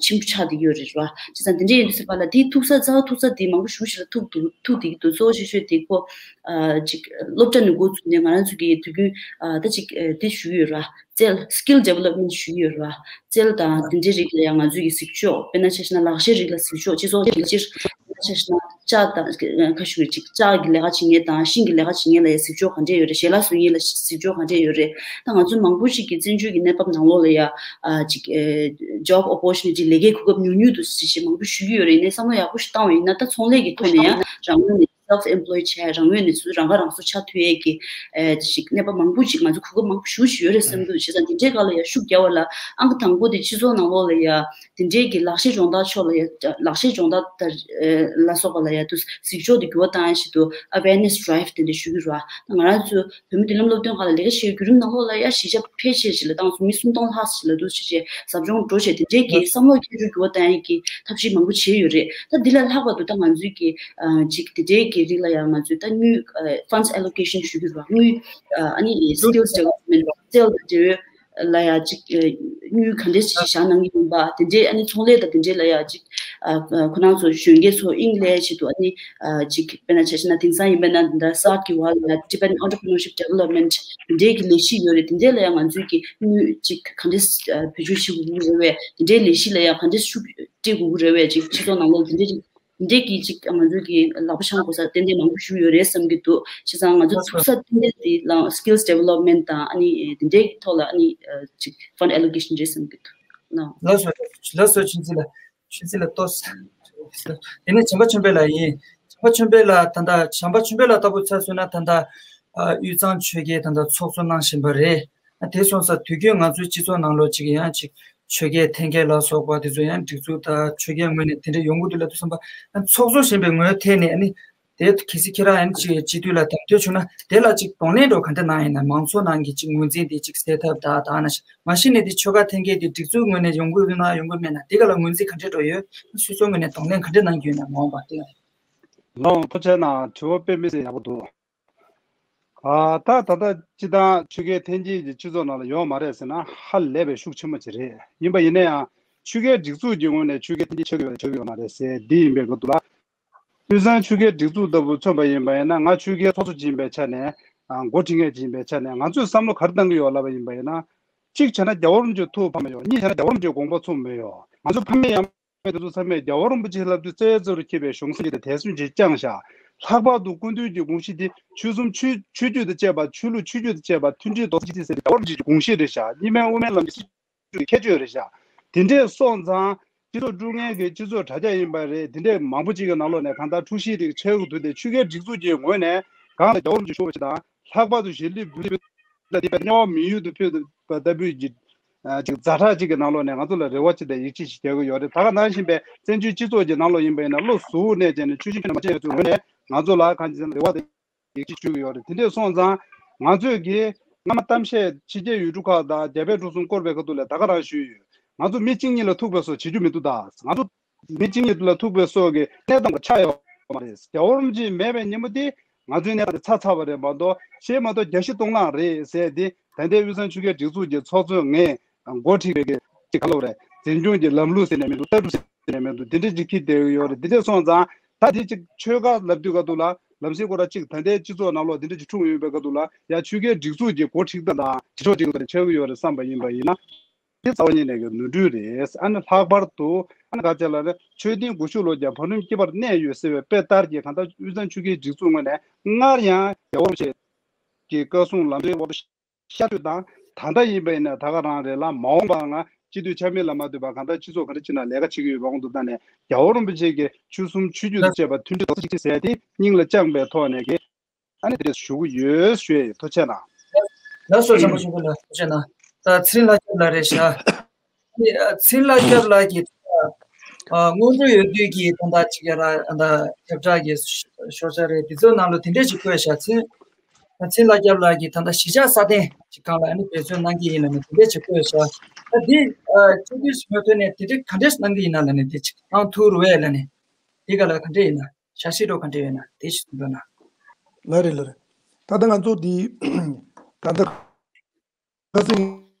ཆེན་པོ་ཆགས་བསྡད་ཀྱི་ཡོད་རེད་བ། བྱས་ཙང་དེ་འདྲ་ཡིན་དུས་ཙམ་པ་ལ་དེའི་ཐུག་ས་རྩ་བ་ཐུག་ས་དེ་མང་པོ་ཞེ་པོ་ཞིག་ལ་ཐུག་འདུག་ཐུག་བསྡད་ཀྱི་འདུག་གཙོ་བོ་ཆེ་ཤོས་དེ་ཁོ་ཨ་ཅིག་སློབ་གྲྭ་ནས་འགོ་བཙུགས་ནས་ང་རང་ཚོ་གི་དུས་རྒྱུན་ཨ་ད་ཅིག་ཨ་དེ་ཞུ་གི་ཡོད་ར། རྩལ་skill development ཞུ་གི་ཡོད་ར། རྩལ་དང་དེ་འདྲའི་རིགས་ལ་ཡང་ང་ཚོས་ཀྱི་གཟིགས་ཕྱོགས། དཔེར་ན་ཆ་བཞག་ན་ལག་ཤེས་རིགས་ལ་གཟིགས་ཕྱོགས། སྤྱི་ཚོགས་ཀྱི་སྤྱིར་དཔེར་ན་ཆ་བཞག་ན་ལྕགས་དང་ཁ་ཤུ་ཅིག་ལྕགས་ཀྱི་ལས་ཀ་བྱེད་མཁན་དང་ཤིང་གི་ལས་ཀ་བྱེད་མཁན་ལ་ཡང་གཟིགས་ཕྱོགས་ག་འདྲས་ཡོད་རེད། ཞལ་ལག་བཟོ་མཁན་ལ་གཟིགས་ཕྱོགས་ག་འདྲས་ཡོད་རེད། ད་ང་ཚོ་མང་པོ་ཞིག་གི་བཙན་བྱོལ་གྱི་གནས་བབ་ནང་ལོགས་ལ་ཡང་ཨ་ཅིག་ཨ་job opportunity ལས་ཀའི་གོ་སྐབས་ཉུང་ཉུང་འདུག་ཟེར་བྱས་མང་པོ་ཞུ་གི་ཡོད་རེད། ཡིན་ནའི་བསམ་བློ་ཡག་པོ་ཞིག་བཏང་བ་ཡིན་ན་ད་ཚོང་ལས་ཀྱི་ཐོག་ནས་ཡང་རང་ངོས་ནས་self employed བྱས། རང་ངོས་ནས་ཚུར་རང་ཁ་རང་གསོ་ཆགས་ཐུབ་ཡས་ཀྱི་ཨ་ཅིག་གནས་བབ་མང་པོ་ཅིག་ང་ཚོ་གོ་སྐབས་མང་པོ་ཞེ་པོ་ཅིག་ཡོད་རེད་བསམ་གྱི་འདུག་བྱས་ཙང་དེ་འདྲའི་སྒང་ལ་ཡང་ཤུགས་རྒྱག་པ་ལ་ཨང་ཀི་དང་པོ་དེ་སྤྱི་ཚོགས་ནང་ལོགས་ལ་ཡང་དེ་འདྲའི་གི་ལག་ཤེས་སྦྱོང་བརྡར་ཕྱོགས་ལ་ཡང་ལག་ཤེས་སྦྱོང་བརྡར་དང་ལ་སོགས་པ་ལ་ཡང་དུ་གཟིགས་ཕྱོགས་དེ་འགྱུར་བ་བཏང་ཡ་ཆེད་དུ་awareness drive དེ་འདྲ་ཞུ་གི་རེད་བ། ང་རང་ཚོ་བོད་མི་མདུན་ལམ་སློབ་སྟོན་ཁང་ལ་ལས་ཀ་བྱེད་བརྒྱུད་རིམ་ནང་ལོགས་ལ་ཡང་གཞིས་ཆགས་ཕལ་ཆེར་ཅིག་ལ་བཏང་སོང་། མི་སུམ་སྟོང་ལྷག་ཅིག་ལ་འདུག་བྱས་བྱས་ཟབ་སྦྱོང་འགྲོ་བྱས་དེ་འདྲའི་གི་བསམ་བློ་ཁྱད་ཆོས་འགྱུར་བ་བཏང་ཡ་གི་ཐབས་ཤེས་མང་པོ་བྱས་ཡོད་རེད། ད་འདི་ལས་ལྷག་པར་དུ་ད་ང་ཚོའི་གི་ཨ་ཅིག་དེ་འདྲའི་གི་རིགས་ལ་ཡང་ང་ཚོས་ད་དངུལ་ཨ་funds allocation ཞུ་གི་རེད་བ། དངུལ་ཨ་ཨ་ནི་skills development རྩལ་དང་འབྲེལ་ཡོད་ལ་ཡང་ཅིག་ཨ་དངུལ་ག་འདྲས་ཞིག་བཞག་གནང་གི་ཡིན་པ། དེ་འདྲའི་ཨ་ནི་ཚོང་ལས་དང་དེ་འདྲའི་ལ་ཡང་ཅིག་ཨ་ཁོ་རང་ཚོ་གཞོན་སྐྱེས་ཚོ་དབྱིངས་ལས་ཆེད་དུ་ཨ་ནི་ཨ་ཅིག་དཔེར་ན་ཆ་བཞག་ན་དེང་སང་ཡིན་པ་ན་འདི་འདྲ་སཱཊ་གི་བར་ལ་Tibetan entrepreneurship development དེ་འདྲའི་གི་ལས་གཞི་ཡོད་རེད། དེ་འདྲའི་ལ་ཡང་ང་ཚོས་གི་དངུལ་ཅིག་ག་འདྲས་ཨ་བེད་སྤྱོད་བྱེད་དགོས་ཀྱི་རེད་བས། དེ་འདྲའི་ལས་གཞི་ལ་ཡང་ག་འདྲས་ཤུགས་སྤྲད་དགོས་ཀྱི་རེད་བས། ཅིག་སྤྱི་ཚོགས་ནང་ལོགས་དེ་འདྲའི་ཅིག་འདི་གིས་ཅིག་ང་ཚོ་གི་ལག་པ་འཆང་དགོས་ས་ཏན་ཏན་མང་པོ་ཞིག་ཡོད་རེད་བསམ་གྱི་འདུག་བྱས་ཙང་ང་ཚོ་ཐུག་ས་ཏན་ཏན་དེ་ལ་skills development དང་ཨ་ནི་དེ་འདྲའི་ཐོག་ལ་ཨ་ནི་ཅིག་fund allocation རེད་བསམ་གྱི་འདུག་ལགས་སོ། ལགས་སོ། ཆུན་ཚི་ལགས། ཆུན་ཚི་ལགས་ཏོག་ཙམ། དེ་ནས་བྱམས་པ་ཆོས་འཕེལ་ལགས་ཡིན། བྱམས་པ་ཆོས་འཕེལ་ལགས་ད་ལྟ་བྱམས་པ་ཆོས་འཕེལ་ལགས་ལྟ་བུ་ཆ་མཚོན་ན་ད་ལྟ་དབུས་གཙང་ཆོལ་ཁའི་ད་ལྟ་ཚོགས་གཙོ་གནང་བཞིན་པ་རེད། དེ་སོང་ཙང་དུས་རྒྱུན་ང་ཚོའི་སྤྱི་ཚོགས་ནང་ལོགས་ཅིག་ཡང་ཅིག་ཆོལ་ཁའི་འཐེན་འཁྱེར་ལ་སོགས་པ་དེ་ཚོ་ཡང་སྒྲིག་འཛུགས་དང་ཆོལ་ཁའི་ངོས་ནས་དེ་འདྲ་ཡོང་གི་འདུག་ལབ་དུས་ཙམ་པ། ཚོགས་གཙོ་གཞོན་པའི་ངོས་ཐད་ནས་ཨ་ནི་དེ་གལ་སྲིད་ཁྱེད་རང་ཡང་ཅིག་སྤྱི་འཐུས་ལ་བདམས་ཐོན་བྱུང་ན་དེ་ལ་ཅིག་གདོང་ལེན་འགྲོ་ག་འདྲ་གནང་ཡིན་ན། མང་ཚོགས་ནང་གི་ཅིག་ངོས་འཛིན་དེ་ཅིག་སེལ་ཐབས་དང་དང་ན་མ་གཞི་ནས་དེ་ཆོལ་ཁ་འཐེན་འཁྱེར་དེ་སྒྲིག་འཛུགས་ངོས་ནས་ཡོང་གི་ཡོད་ན་ཡོང་གི་མེད་ན་དེ་ག་ལ་ངོས་འཛིན་ག་འདྲ་འགྲོ་ཡོད། སོ་སོའི་ངོས་ནས་གདོང་ལེན་ག་འདྲ་གནང་གི་ཡོད་ན་མ་འོངས་པ་དེ་ག་ལ། ལགས་ཐུགས་རྗེ་གནང་། དྲི་བ་དཔེ་མི་སྲིད་ཡག་པོ་འདུག་ཨ་ད་ད་ལྟ་སྤྱི་བཏང་ཆོལ་ཁའི་འཐེན་འཁྱེར་གྱི་སྤྱི་ཚོགས་ནང་ལ་ཡོད་མ་རེད་ཟེར་ན་ཧ་ལས་པའི་ཤུགས་ཆེན་པོ་ཅིག་རེད། ཡིན་པ་ཡིན་ན་ཡང་ཆོལ་ཁའི་སྒྲིག་འཛུགས་ཀྱི་ངོས་ནས་ཆོལ་ཁའི་འཐེན་འཁྱེར་ཆགས་ཀྱི་ཡོད་ཆགས་ཀྱི་ཡོད་མ་རེད་ཟེར་འདི་ཡིན་པའི་སྐབས་དུ་ལ། དབུས་གཙང་ཆོལ་ཁའི་སྒྲིག་འཛུགས་ལྟ་བུ་མཚོན་པ་ཡིན་པ་ཡིན་ན་ང་ཆོལ་ཁའི་ཚོགས་གཙོ་ཅིག་ཡིན་པའི་ཆ་ནས་ཨ་འགོ་ཁྲིད་མཁན་ཅིག་ཡིན་པའི་ཆ་ནས་ང་ཚོས་བསམ་བློ་ག་རེ་བཏང་གི་ཡོད་ལབ་པ་ཡིན་པ་ཡིན་ན། གཅིག་བྱས་ན་རྒྱལ་བ་རིན་པོ་ཆེ་ཐུགས་ཕམ་མེད་ཡོད། གཉིས་བྱས་ན་རྒྱལ་བ་རིན་པོ་ཆེའི་དགོངས་པ་ཚོམ་མེད་ཡོད། ང་ཚོ་ཕ་མེས་ཡང་དེ་ཚོ་ཚང་མས་རྒྱལ་བ་རིན་པོ་ཆེ་ལབ་དུས་རྩ་བའི་རྩེ་རུ་འཁྱེར་བའི་གཞུང་སྲིད་ཅིག་དེ་དེ་བཟུང་བྱས་བསྐྱངས་བཞག་ལྷག་པར་དུ་སྐུ་མདུན་གྱི་དགོངས་གཞི་དེ་ཆོལ་གསུམ་ཆོས་ཆོས་བརྒྱུད་དང་བཅས་པ་ཆོས་ལུགས་ཆོས་བརྒྱུད་དང་བཅས་པ་མཐུན་སྒྲིལ་རྡོག་རྩ་གཅིག་སྒྲིལ་ཟེར་བའི་རྒྱལ་བ་རིན་པོ་ཆེ་གི་དགོངས་གཞི་རེད་བཞག་གཉིས་སྨན་དབུ་མའི་ལམ་གྱི་སྲིད་བྱུས་ཀྱི་ཁྱད་ཆོས་རེད་བཞག་དེ་འདྲས་སོང་ཙང་སྤྱི་ཚོགས་དཀྲུག་མཁན་གྱི་སྤྱི་ཚོགས་དྲ་རྒྱ་ཡིན་པ་རེད། དེ་འདྲས་མང་པོ་ཅིག་གི་ནང་ལོགས་ནས་གང་ལྟར་འཁྲུག་གཞི་རིགས་འཕྲད་དགོས་དུས་དེ་ཆོལ་ཁའི་སྒྲིག་འཛུགས་ཀྱི་ངོས་ནས་གང་ལ་རྒྱལ་བ་རིན་པོ་ཆེ་བཞུགས་པ་ཅིག་དང་ལྷག་པར་དུ་ཞལ་ལུས་འབུལ་ལ་དེ་དཔེ་དམྱལ་བ་མི་ཡུལ་དུ་ཕེབས་པ་ལྟ་བུའི་གི་ཨ་ཅིག་ཛ་དྲག་ཅིག་གི་ནང་ལོགས་ནས་ང་ཚོ་ལ་རེ་བ་ཅིག་དང་ཡིད་ཆེས་ཤིག་རྒྱག་གི་ཡོད་རེད། ད་ག་ནང་བཞིན་པའི་བཙན་བྱོལ་སྤྱི་ཚོགས་ཀྱི་ནང་ལོགས་ཡིན་པ་ཡིན་ན་བློ་གཟུ་བོར་གནས་བྱས་ནས་ཆོས་ཞུ་མ་བྱས་ཡོད་ཚུལ་ངོས་ནས་ང་ཚོ་ལ་གང་ཅི་ཟེར་ན་རེ་བ་དང་ཡིད་ཆེས་ཞུ་གི་ཡོད་རེད། དེ་འདྲས་སོང་ཙང་ང་ཚོས་ཀྱི་སྔ་མ་གཏམ་བཤད་ཕྱི་རྒྱལ་ཡུལ་གྲུ་ཁག་དང་རྒྱ་བལ་འབྲུག་གསུམ་སྐོར་བའི་ཁ་ཐུག་ལ་ད་ག་རང་ཞུས་ཡོད། ང་ཚོ་མི་གཅིག་གཉིས་ལ་ཐུག་པའི་སོགས་བྱེད་རྒྱུ་མི་འདུག་ད་ང་ཚོ་མི་གཅིག་གཉིས་ལ་ཐུག་པའི་སོགས་ཀྱི་གནས་སྟངས་ཆགས་ཡོད་མ་རེད། རྒྱལ་བ་རིན་པོ་ཆེ་མེད་པའི་ཉིན་མོ་དེ་ ང་ཚོའི་གནས་སྟངས་དེ་ཚ་ཚ་བ་རེད་མ་གཏོགས། གཞན་མ་གཏོགས་བརྒྱ་བཞི་སྟོང་ལྷག་རེད་ཟེར་དེ། ད་ལྟའི་དབུས་གཙང་ཆོལ་ཁའི་སྒྲིག་འཛུགས་ཀྱི་ཚོགས་གཙོས་ངས་འགོ་ཁྲིད་པའི་གི་ཅིག་ག་ལབ་རེད། འཛིན་སྐྱོང་གི་ལམ་ལུགས་ཟེར་ནས་མི་འདུག་ལྟ་གྲུབ་ཟེར་ནས་མི་འདུག་དེ་འདྲ་ཅིག་ཁྱེར་བསྡད་ཡོད་རེད། དེ་འདྲ་སོང་ཙང་ད་དེ་ཅིག་ཆོལ་ཁ་ལབ་དུས་ག་དུས་ལ། ལམ་སེང་ཁོ་རང་ཅིག་ད་ལྟའི་སྤྱི་ཚོགས་ནང་ལོགས་དེ་འདྲ་ཅིག་འཁྲུངས་ཡོད་པའི་ག་དུས་ལ། ཡང་ཆོལ་ཁའི་སྒྲིག་འཛུགས་ཀྱི་འགོ་ཁྲིད་སྟངས་དང་དྲིལ་སྒྲོག་ཅིག་ལ་ཆགས་ཀྱི་ཡོད་རེད་བསམ་པ་ཡིན་པ་ཡིན་ན། དེ་རྩ་བ་ཉིད་ནས་ཀྱི་ནོར་འཁྲུལ་རེད། ཨ་ནི་ལྷག་པར་དུ་ཨ་ནི་ག་ཅེ་ལ་ནི་ཆོས་ལྡན་དགུ་བཅུ་ལོ་བརྒྱ་བར་དུ་སྐྱིད་པར་གནས་ཡོད་ཟེར་བའི་དཔེ་ལྟར་གྱི་གང་ལྟར་དབུས་གཙང་ཆོལ་ཁའི་སྒྲིག་འཛུགས་ངོས་ནས་སྔར་ཡང་རྒྱལ་བ་རིན་པོ་ཆེ་གི་བཀའ་གསུང་ལམ་སྟོན་འོག་ཏུ་ཤར་བསྐྱོད་དང་། ད་ལྟ་ཡིན་པ་ཡིན་ན་ད་ག་རང་རེད་ལ། མ་འོངས་པའང་སྤྱི་འཐུས་ཆ་མེད་ལ་མ་ལྟོས་པར་གང་ལྟར་སྤྱི་ཚོགས་ག་འདྲ་ཅིག་ནང་ལས་ཀ་བྱེད་ཀྱི་ཡོད་པའི་དབང་དུ་བཏང་ནས། རྒྱལ་བ་རིན་པོ་ཆེ་གི་ཆོལ་གསུམ་ཆོས་བརྒྱུད་དང་བཅས་པ་མཐུན་སྒྲིལ་རྡོག་རྩ་གཅིག་སྒྲིལ་ཟེར་ཡ་དེ་སྙིང་ལ་བཅངས་པའི་ཐོག་ནས་ཀྱི་ཨ་ནི་དེ་འདྲས་ཞུ་གི་ཡོད་ཞུ་ཡ་ཡིན། ཐུགས་རྗེ་གནང་། ལགས་སོ། ཚང་མ་ཞུ་གི་ལ་ཐུགས་རྗེ་གནང་། ད་ཚེ་རིང་ལྷ་སྐྱབས་ལགས་རེད་ཤག་ཨ་ནི་ཚེ་རིང་ལྷ་སྐྱབས་ལགས་ཀྱིས་ཨ་སྔོན་འགྲོ་ཡོད་དུས་ཀྱི་ད་ལྟ་ཅིག་ཡ་ར་ད་ཁྱབ་བསྒྲགས་ཀྱི་ཤོག་བྱ་རེད། དེ་ཚོ་ནང་ལོ་དེ་འདྲས་ཅིག་བཀོད་ཤག་ཚེ་ཚེ་རིང་ལྷ་སྐྱབས་ལགས་ཀྱིས་ད་ལྟ་གཞིས་ཆགས་སྲ་བརྟན་ཅིག་སྒང་ལ་ཨ་ནི་འབད་བརྩོན་གནང་གི་ཡིན་ལབ་ནས་དེ་འདྲས་ཅིག་བཀོད་ཤག་ད་འདི་ཨ་སྤྱི་འཐུས་ཞུ་མ་ཐོན་ནས་དེ་འདྲས་ག་འདྲས་གནང་གི་ཡིན་ན་ལབ་ནས་དེ་ཅིག་གནང་ཐུབ་རུང་བས་ལབ་ནས། དེ་ག་ལ་ག་འདྲས་ཡིན་ན། ཞག་ཤི་འགྲོ་ག་འདྲ་ཡོད་ན་དེ་ཞིག་འདོན་ན། ལ་རེད་ལ་རེད། ད་ལྟ་ང་ཚོ་འདི་ད་ལྟ་ཁ་སང་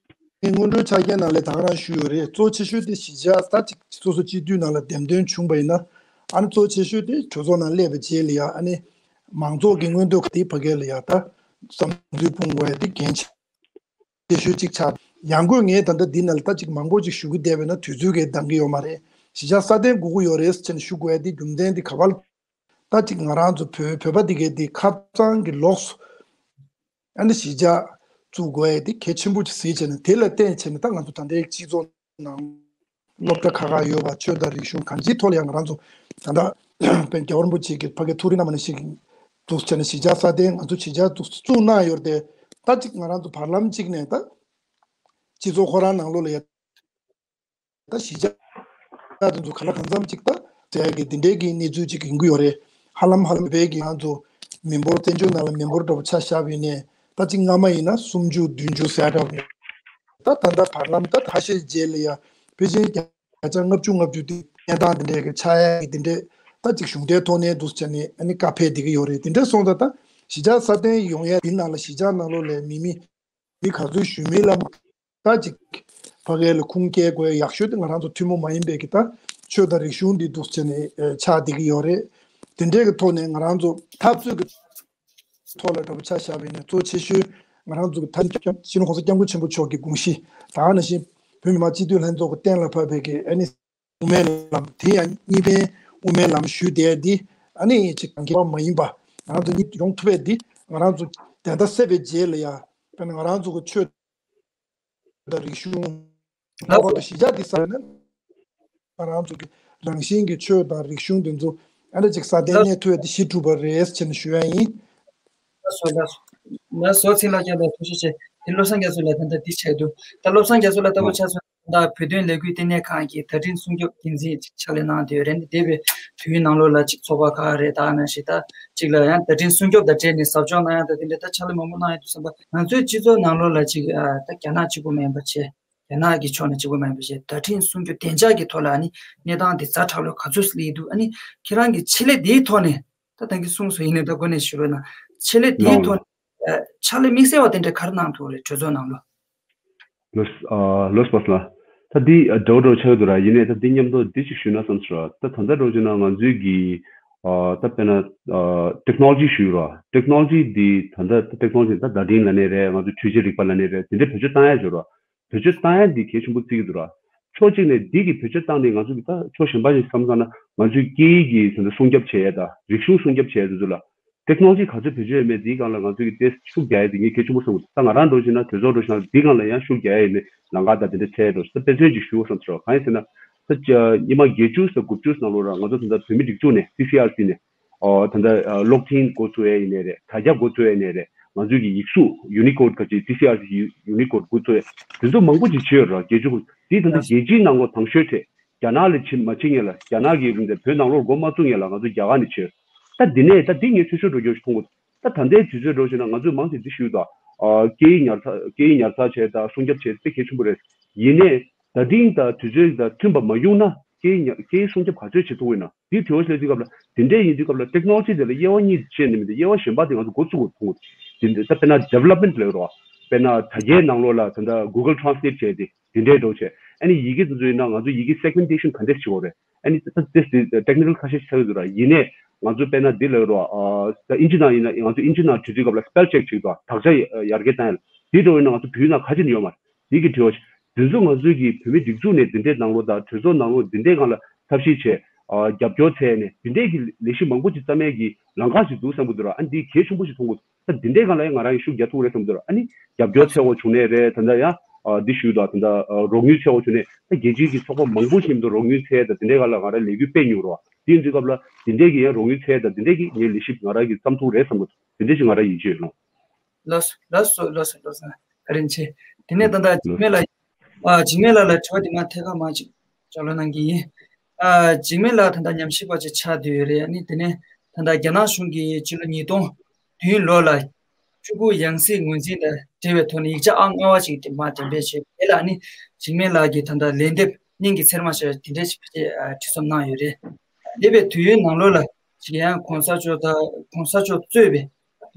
སྔོན་འགྲོའི་ཆ་རྐྱེན་ནང་ལས་ད་ག་རང་ཞུས་ཡོད་རེད། གཙོ་ཆེ་ཤོས་དེ་གཞིས་ཆགས་ད་ཅིག་སོ་སོ་སྤྱི་འཐུས་ནང་ལ་འདེམས་ཐོན་བྱུང་པ་ཡིན་ན། ཨ་ནི་གཙོ་ཆེ་ཤོས་དེ་གྲོས་ཚོགས་ནང་སླེབས་པའི་རྗེས་ལ་ཡ་ཨ་ནི་མང་ཚོགས་ཀྱི་མངོན་འདོད་དེ་ཕ་གི་ལ་ཡ་ད་བསམ་ཚུལ་སྤུངས་དགོས་ཡ་དེ་གལ་ཆེ། ཤོས་གཅིག་ཆགས། ཡང་སྒོས་ངས་ད་ལྟ་འདི་ནང་ལ་ད་ཅིག་མང་པོ་ཅིག་ཞུ་གི་བསྡད་པས་ན་དུས་ཚོད་ཀྱིས་འདང་གི་ཡོད་མ་རེད། གཞིས་ཆགས་སྲ་བརྟན་དགོས་ཀྱི་ཡོད་རེད་ཟེར་ནས་ཞུ་དགོས་ཡ་འདི་རྒྱུ་མཚན་འདི་ག་པར། ད་ཅིག་ང་རང་ཚོ་བོད་བོད་པ་འདི་གའི་འདི་ཁ་རྩང་གི་ལོགས་སུ་ཨ་ནི་གཞིས་ཆགས་བཙུགས་དགོས་ཡ་འདི་གལ་ཆེན་པོ་ཅིག་གཟིགས་བྱས་ནས། དེ་ལ་བརྟེན་བྱས་ནས་ད་ང་ཚོ་ད་ལྟའི་སྤྱི་ཚོགས་ནང་སློབ་གྲྭ་ཁག་ཁག་ཡོད་པ། ཆོས་དང་རིག་གཞུང་གང་ཅིའི་ཐོག་ལ་ཡང་ང་རང་ཚོ་ད་ལྟ་དཔལ་རྒྱལ་བ་རིན་པོ་ཆེ་གི་ཕ་གི་ཐུགས་རེ་གནང་བ་ནང་བཞིན་འདུག་བྱས་ནས་གཞིས་ཆགས་སྲ་བརྟན་ང་ཚོ་གཞིས་ཆགས་འདུག་བཙུགས་གནང་ཡོད་རེད་དེ། ད་ཅིག་ང་རང་ཚོ་བར་ལམ་གཅིག་ནས་ད་སྤྱི་ཚོགས་ཁོ་རང་ནང་ལོགས་ལ་ཡ་ད་གཞིས་ཆགས་དེ་ཚོ་ག་ལ་གང་འཚམ་ཅིག་ད་ཟེར་ཡ་གི་འདི་འདྲའི་གི་གནས་ཚུལ་ཅིག་ཡོང་གི་ཡོད་རེད། ཧ་ལམ་ཧ་ལམ་བོད་ཀྱི་ང་ཚོ་མི་འབོར་བཙན་བྱོལ་ནང་ལ་མི་འབོར་འདྲ་པོ་ཆ་བཞག་པ་ཡིན་ནའི་ད་ཅིག་སྔ་མ་ཡིན་ན་སུམ་ཅུ་བདུན་ཅུ་ཟེར་འདྲ་པོ་རེད། ད་ད་ལྟ་བར་ལམ་ད་ཁ་ཤས་རྗེས་ལ་ཡ་ཕལ་ཆེར་བརྒྱ་ཆ་ལྔ་བཅུ་ལྔ་བཅུ་དེ་གནས་སྟངས་འདི་འདྲའི་གི་ཆགས་ཡ་གི་འདི་འདྲའི་ད་ཅིག་གཞུང་འབྲེལ་ཐོག་ནས་འདུག་བྱས་ནས་ཨ་ནི་བཀའ་ཕེབས་བསྡད་ཀྱི་ཡོད་རེད། དེ་འདྲ་སོང་ཙང་ད་གཞིས་ཆགས་སྲ་བརྟན་ཡོང་ཡ་འདི་ནང་ལ་གཞིས་ཆགས་ནང་ལོགས་ལ་མི་མི་མི་ག་ཚོད་ཞུ་མིན་ལ་ད་ཅིག་ཕ་གི་ལ་ཁུངས་སྐྱེལ་དགོས་ཡ་ཡག་ཤོས་དེ་ང་རང་ཚོ་ཐུན་མོང་མ་ཡིན་པའི་གི་ད་ཆོས་དང་རིག་གཞུང་འདི་འདུག་བྱས་ནས་ཆགས་བསྡད་ཀྱི་ཡོད་རེད། དེ་འདྲའི་གི་ཐོག་ནས་ང་རང་ཚོ་འཐབ་རྩོད་ཀྱི་ཐོག་ལ་འདྲ་པོ་ཆ་བཞག་པ་ཡིན་ན་གཙོ་ཆེ་ཤོས་ང་རང་ཚོ་གི་ད་སྤྱི་ནོར་༸གོང་ས་༸སྐྱབས་མགོན་ཆེན་པོ་མཆོག་གི་དགོངས་གཞི་དང་ནང་བཞིན་བོད་མི་མང་སྤྱི་འཐུས་ལྷན་ཚོགས་ཀྱི་གཏན་ལ་ཕབ་པའི་གི་ཨ་ནི་དབུ་མའི་ལམ་དེ་ཡང་གཉིས་ཕན་དབུ་མའི་ལམ་ཞུས་བསྡད་འདི་ཨ་ནི་ཅིག་གང་གི་བ་མ་ཡིན་པ་ང་རང་ཚོ་གཉིས་ཡོང་ཐུབ་པའི་འདི་ང་རང་ཚོ་བདེན་མཐའ་གསལ་བའི་རྗེས་ལ་ཡ་དཔེར་ན་ང་རང་ཚོ་གི་ཆོས་དང་རིག་གཞུང་ལྷག་པར་དུ་གཞིས་ཆགས་འདི་ས་ནས་ང་རང་ཚོ་གི་རང་བཞིན་གྱི་ཆོས་དང་རིག་གཞུང་འདི་ཚོ་ཨ་འདྲ་ཅིག་སྲ་བརྟན་གནས་ཐུབ་ཡ་འདི་གཞི་གྲུབ་པ་རེད་ཟེར་ནས་ཞུ་ཡ་ཡིན། ལགས་སོ་ལགས་སོ། ལགས་སོ་ཚེ་རིང་ལྷ་སྐྱབས་ལགས་ཐུགས་རྗེ་ཆེ། དེ་བློ་བཟང་རྒྱ་མཚོ་ལགས་ད་ལྟ་འདི་བྱས་འདུག་ད་བློ་བཟང་རྒྱ་མཚོ་ལགས་ལྟ་བུ་ཆ་མཚོན་ད་བོད་དོན་ལས་འགུལ་ལྟེ་གནས་ཁང་གི་བརྡ་འཕྲིན་སྲུང་སྐྱོབ་འགན་འཛིན་ཅིག་ཕྱག་ལས་གནང་བསྡད་ཡོད་རེད། འདས་པའི་དུས་ཡུན་ནང་ལོགས་ལ་ཅིག་ཚོགས་པ་ཁག་རེད་ད་ནང་བཞིན་ད་ཅིག་ལ་ཡང་བརྡ་འཕྲིན་སྲུང་སྐྱོབ་དང་འབྲེལ་ནས་ཟབ་སྦྱོང་གནང་ཡ་ད་དེ་འདྲ་ད་ཕྱག་ལས་མང་པོ་གནང་ཡོད་འདུག་བསམ་པ། ང་ཚོའི་སྤྱི་ཚོགས་ནང་ལོགས་ལ་ཅིག་ད་རྒྱ་ནག་གཅིག་པུ་མིན་པ་བྱས། རྒྱ་ནག་གི་ཕྱོགས་ནས་གཅིག་པུ་མིན་པ་བྱས་བརྡ་འཕྲིན་སྲུང་སྐྱོབ་བདེ་འཇགས་ཀྱི་ཐོག་ལ་ཨ་ནི་གནས་སྟངས་དེ་ཛ་དྲག་ལོས་ག་ཚོད་སླེབས་འདུག་ཨ་ནི་ཁྱེད་རང་གི་ཆེད་ལས་དེའི་ཐོག་ནས་ད་ད་གིན་གསུངས་སོང་ཡིན་ནའི་ད་འགོ་ནས་ཞུ་རོགས་གནང་། ཆེད་ལས་དེའི་ཐོག་ནས་ཕྱག་ལས་དམིགས་བསལ་བ་དེ་འདྲ་ག་རེ་གནང་ཐུབ་རེད་གྲོས་ཚོགས་ནང་ལོགས། ལོས་ཨ་ལོས་པ་སླ། ད་འདི་ཨ་འདྲ་བོ་འདྲ་བོ་ཆགས་ཡོད་འདུག་ར། ཡིན་ནའི་ད་འདི་མཉམ་དུ་འདི་ཅིག་ཞུས་ན་བསམ་སོང་ར། ད་ད་ལྟ་འདྲ་བོ་བྱས་ན་ང་ཚོའི་གི་ཨ་ད་དཔེར་ན་ཨ་ཊེག་ནོ་ལོ་ཇི་ཞུས་ར། ཊེག་ནོ་ལོ་ཇི་འདི་ད་ལྟ་ཊེག་ནོ་ལོ་ཇི་ད་བརྡ་འཕྲིན་ལབ་ནའི་རེད། ང་ཚོ་འཕྲུལ་ཆས་རིག་པ་ལབ་ནའི་རེད། དེ་འདྲ་བེད་སྤྱོད་བཏང་ཡ་ཡོད་ར། བེད་སྤྱོད་བཏང་ཡ་འདི་གལ་ཆེན་པོ་བརྩི་གི་འདུག་ར། ཕྱོགས་གཅིག་ནས་འདི་གི་བེད་སྤྱོད་བཏང་ནས་ང་ཚོ་གི་ད་ཕྱོགས་གཞན་པ་ཞིག་བསམ་བསམ་ན་ང་ཚོའི་སྐད་ཡིག་གི་ད་ལྟ་སྲུང་སྐྱོབ་བྱེད་ཡ་དང་རིག་གཞུང་སྲུང་སྐྱོབ་བྱེད་ཡ་དེ་ཚོ་ལ་ཊེག་ནོ་ལོ་ཇི་ག་ཚོད་བེད་སྤྱོད་ཡོད་མེད་འདིའི་སྒང་ལ་ང་ཚོ་གི་ཏོག་ཙམ་ཤུགས་རྒྱག་ཡ་དེ་ངས་གལ་ཆེན་པོ་བསམ་གི་འདུག་ད་ང་རང་འདྲ་བོ་བྱས་ན་གྲོས་ཚོགས་འདྲ་བོ་བྱས་ན་འདིའི་སྒང་ལ་ཡང་ཤུགས་རྒྱག་ཡ་ཡིན་ནའི་ལམ་ཁ་དང་དེ་འདྲ་འཚོལ་ཡ་འདྲ་བོ་ཞིག་ད་དཔེ་མཚོན་ཅིག་ཞུ་བསམ་ཚོར་བ་གང་ཡིན་ཟེར་ན། ད་ཉི་མ་བརྒྱད་ཅུ་ཙམ་དགུ་བཅུ་ཙམ་ནང་ལོགས་ར་ང་ཚོ་ད་ལྟ་བོད་མིའི་སྒྲིག་འཛུགས་ནས་སི་སི་ཨར་སི་ནས། ཨོ་ད་ལྟ་ཨ་གློག་འཕྲིན་འགོ་བཙུགས་ཡས་ཡིན་ནའི་རེད། དྲ་རྒྱ་འགོ་བཙུགས་ཡས་ཡིན་ནའི་རེད། ང་ཚོའི་གི་ཡིག་གཟུགས་ཡུ་ནི་ཀོཌ་ག་ཅིག་སི་སི་ཨར་སི་ཡུ་ནི་ཀོཌ་འགོ་བཙུགས་ཡས་དེ་ཚོ་མང་པོ་ཅིག་བྱས་ཡོད་ར། བརྒྱད་ཅུ་དགུ་དེ་ད་ལྟ་རྒྱལ་སྤྱིའི་ནང་ལོགས་དང་ཤོས་གྲས་རྒྱ་ནག་ལ་ཕྱིན་མ་ཕྱིན་ངེས་ལ་རྒྱ་ནག་གི་རིང་དེ་བོད་ནང་ལོགས་འགོ་མ་བཙུགས་ངེས་ལ་ང་ཚོ་རྒྱ་གར་ནས་བྱས་ཡོད། ད་འདི་ནས་ད་འདི་ངས་འཐུས་ཤོར་འགྲོ་རྒྱུ་ཞིག་མཐོང་གི་འདུག་ད་ད་ལྟའི་དུས་ཚོད་འགྲོ་བཞིན་ན་ང་ཚོས་མང་ཆེ་འདི་ཞུས་དང་། ཨ་སྐད་ཡིག་ཉར་ཚགས་སྐད་ཡིག་ཉར་ཚགས་བྱས་དང་སྲུང་སྐྱོབ་བྱས་དཔེ་གལ་ཆེན་པོ་རེད། ཡིན་ནའི་ད་དེང་དང་དུས་ཚོད་དང་མཐུན་པ་མ་ཡོང་ན་ སྐད་ཡིག་སྐད་ཡིག་སྲུང་སྐྱོབ་ག་ཚོད་བྱེད་ཐུབ་ཀྱི་ཡིན་ན། དེའི་དྲི་བ་ཞིག་སླེབས་དུས་སྐབས་ལ་དེ་འདྲས་ཡིན་དུས་སྐབས་ལ་ཊེག་ནོ་ལོ་ཇི་དེ་ལ་དབྱེ་བ་གཉིས་བྱས་ནས་མི་འདུག་དབྱེ་བ་གཞན་པ་དེ་ང་ཚོ་འགོ་བཙུགས་དགོས་མཐོང་གི་འདུག་དེ་འདྲས་ད་དཔེར་ན་ཌི་ཝེ་ལོབ་མེན་ཊི་ལབ་རོགས། དཔེར་ན་དྲ་རྒྱའི་ནང་ལོགས་ལ་ད་ལྟ་གུ་གལ་ཊེ་རན་སི་ལེཊ་བྱས་ཏེ་དེ་འདྲས་འགྲོ་བྱས། ཨ་ནི་ཡི་གེ་དེ་ཚོ་ཡིན་ན་ང་ཚོ་ཡི་གེ་སེག་མེན་ཊེ་ཤན་ག་འདྲས་བྱེད་དགོས་རེད། ཨ་ནི་ད་ཏེ་ཊེག་ནི་ཀལ་ཁ་ཤས་ཤིག་ཆགས་ཀྱི་འདུག་ར། ཡིན་ནའི་ང་ཚོ་དཔེར་ན་འདི་ལབ་རོགས། ཨ་ད་ཨིན་ཇི་ནང་ཡིན་ན་ང་ཚོ་ཨིན་ཇི་ནང་བྲིས་དུས་སྐབས་ལ་སི་པེལ་ཅེག་བྱེད་དུས་དག་ཆ་ཡར་རྒྱས་བཏང་ཡ་ལ། དེའི་འགྲོ་ཡིན་ན་ང་ཚོ་བོད་ནང་ག་ཅི་ནས་ཡོད་མ་རེད། དེ་གི་དྲི་བ་ཞིག་དེ་ཚོ་ང་ཚོའི་གི་བོད་མི་སྒྲིག་འཛུགས་ནས་འདི་འདྲའི་ནང་ལོགས་དང་གྲོས་ཚོགས་ནང་ལོགས་འདི་འདྲའི་སྒང་ལ་ཐབས་ཤེས་བྱས། ཨ་རྒྱབ་སྐྱོར་བྱས་ནས་འདི་འདྲའི་གི་ལས་གཞི་མང་པོ་ཅིག་བརྩམས་ཡས་ཀྱི་ལམ་ཁ་ཞིག་འདུག་བསམ་གི་འདུག་ར། ཨ་འདི་གལ་ཆེན་པོ་ཞིག་མཐོང་གི་འདུག་ད་འདི་འདྲའི་སྒང་ལ་ཡང་ང་རང་ཡང་ཤུགས་རྒྱག་ཐུབ་རེད་བསམ་གི་འདུག་ར། ཨ་ནི་རྒྱབ་སྐྱོར་ཚད་པོ་བྱུང་ནའི་རེད། ད་ལྟ་ཡང་ཨ་འདི་ཞུས་དང་ད་ལྟ་ཨ་རོགས་དངུལ་ཚད་པོ་བྱུང་ནའི་ད་རྒྱལ་སྤྱིའི་གི་ཚོགས་པ་མང་པོ་ཞིག་འདུག་རོགས་དངུལ་ཚད་དང་འདི་འདྲའི་སྒང་ལ་ང་རང་ལས་འགུལ་སྤེལ་མྱོང་ར། དེ་ཡིན་དུས་སྐབས་ལ་འདི་འདྲའི་གི་ཡང་རོགས་དངུལ་ཚད་དང་འདི་འདྲའི་གི་ངའི་ལས་གཞི་ང་རང་གི་བརྩམས་ཐུབ་རེད་བསམ་གི་འདུག་འདི་འདྲའི་ཞིག་ང་རང་ཡིད་ཆེས་ཡོད་ལོ། ལགས་སོ་ལགས་སོ་ལགས་སོ་ལགས་སོ། བཀའ་དྲིན་ཆེ། དེ་ནས་ད་ལྟ་འཇིགས་མེད་ལགས། ཨ་འཇིགས་མེད་ལགས་ལ་དྲི་བ་དེ་མ་ཐད་ཀར་མ་ཅིག་ལྕགས་ལོ་གནང་གི་ཡིན། ཨ་འཇིགས་མེད་ལགས་ད་ལྟ་ཉམས་ཞིབ་པ་ཅིག་ཆགས་བསྡད་ཡོད་རེད། ཨ་ནི་དེ་ནས་ད་ལྟ་རྒྱ་ནག་གཞུང་གིས་ཕྱི་ལོ་ཉིས་སྟོང་བདུན་ལོ་ལ་སྤྱོད་ཁུལ་ཡང་སྲིད་ངོས་འཛིན་དང་འབྲེལ་བའི་ཐོག་ནས་ཡིག་ཆ་ཨང་ལྔ་པ་ཅིག་དེ་མ་འགྲེམས་སྤེལ་བྱས། དེ་ལ་ཨ་ནི་འཇིགས་མེད་ལགས་ཀྱིས་ད་ལྟ་ལན་འདེབས་སྙིང་གི་ཚེར་མ་ཞེས་དེ་འདྲས་ཞིག་ཕལ་ཆེར་ཨ་ཁྲིད་གསུམ་གནང་ཡོད་རེད། འདས་པའི་དུས་ཡུན་ནང་ལོགས་ལ་ཅིག་ཡང་གོང་ས་མཆོག་དང་གོང་ས་མཆོག་གཙོས་པའི་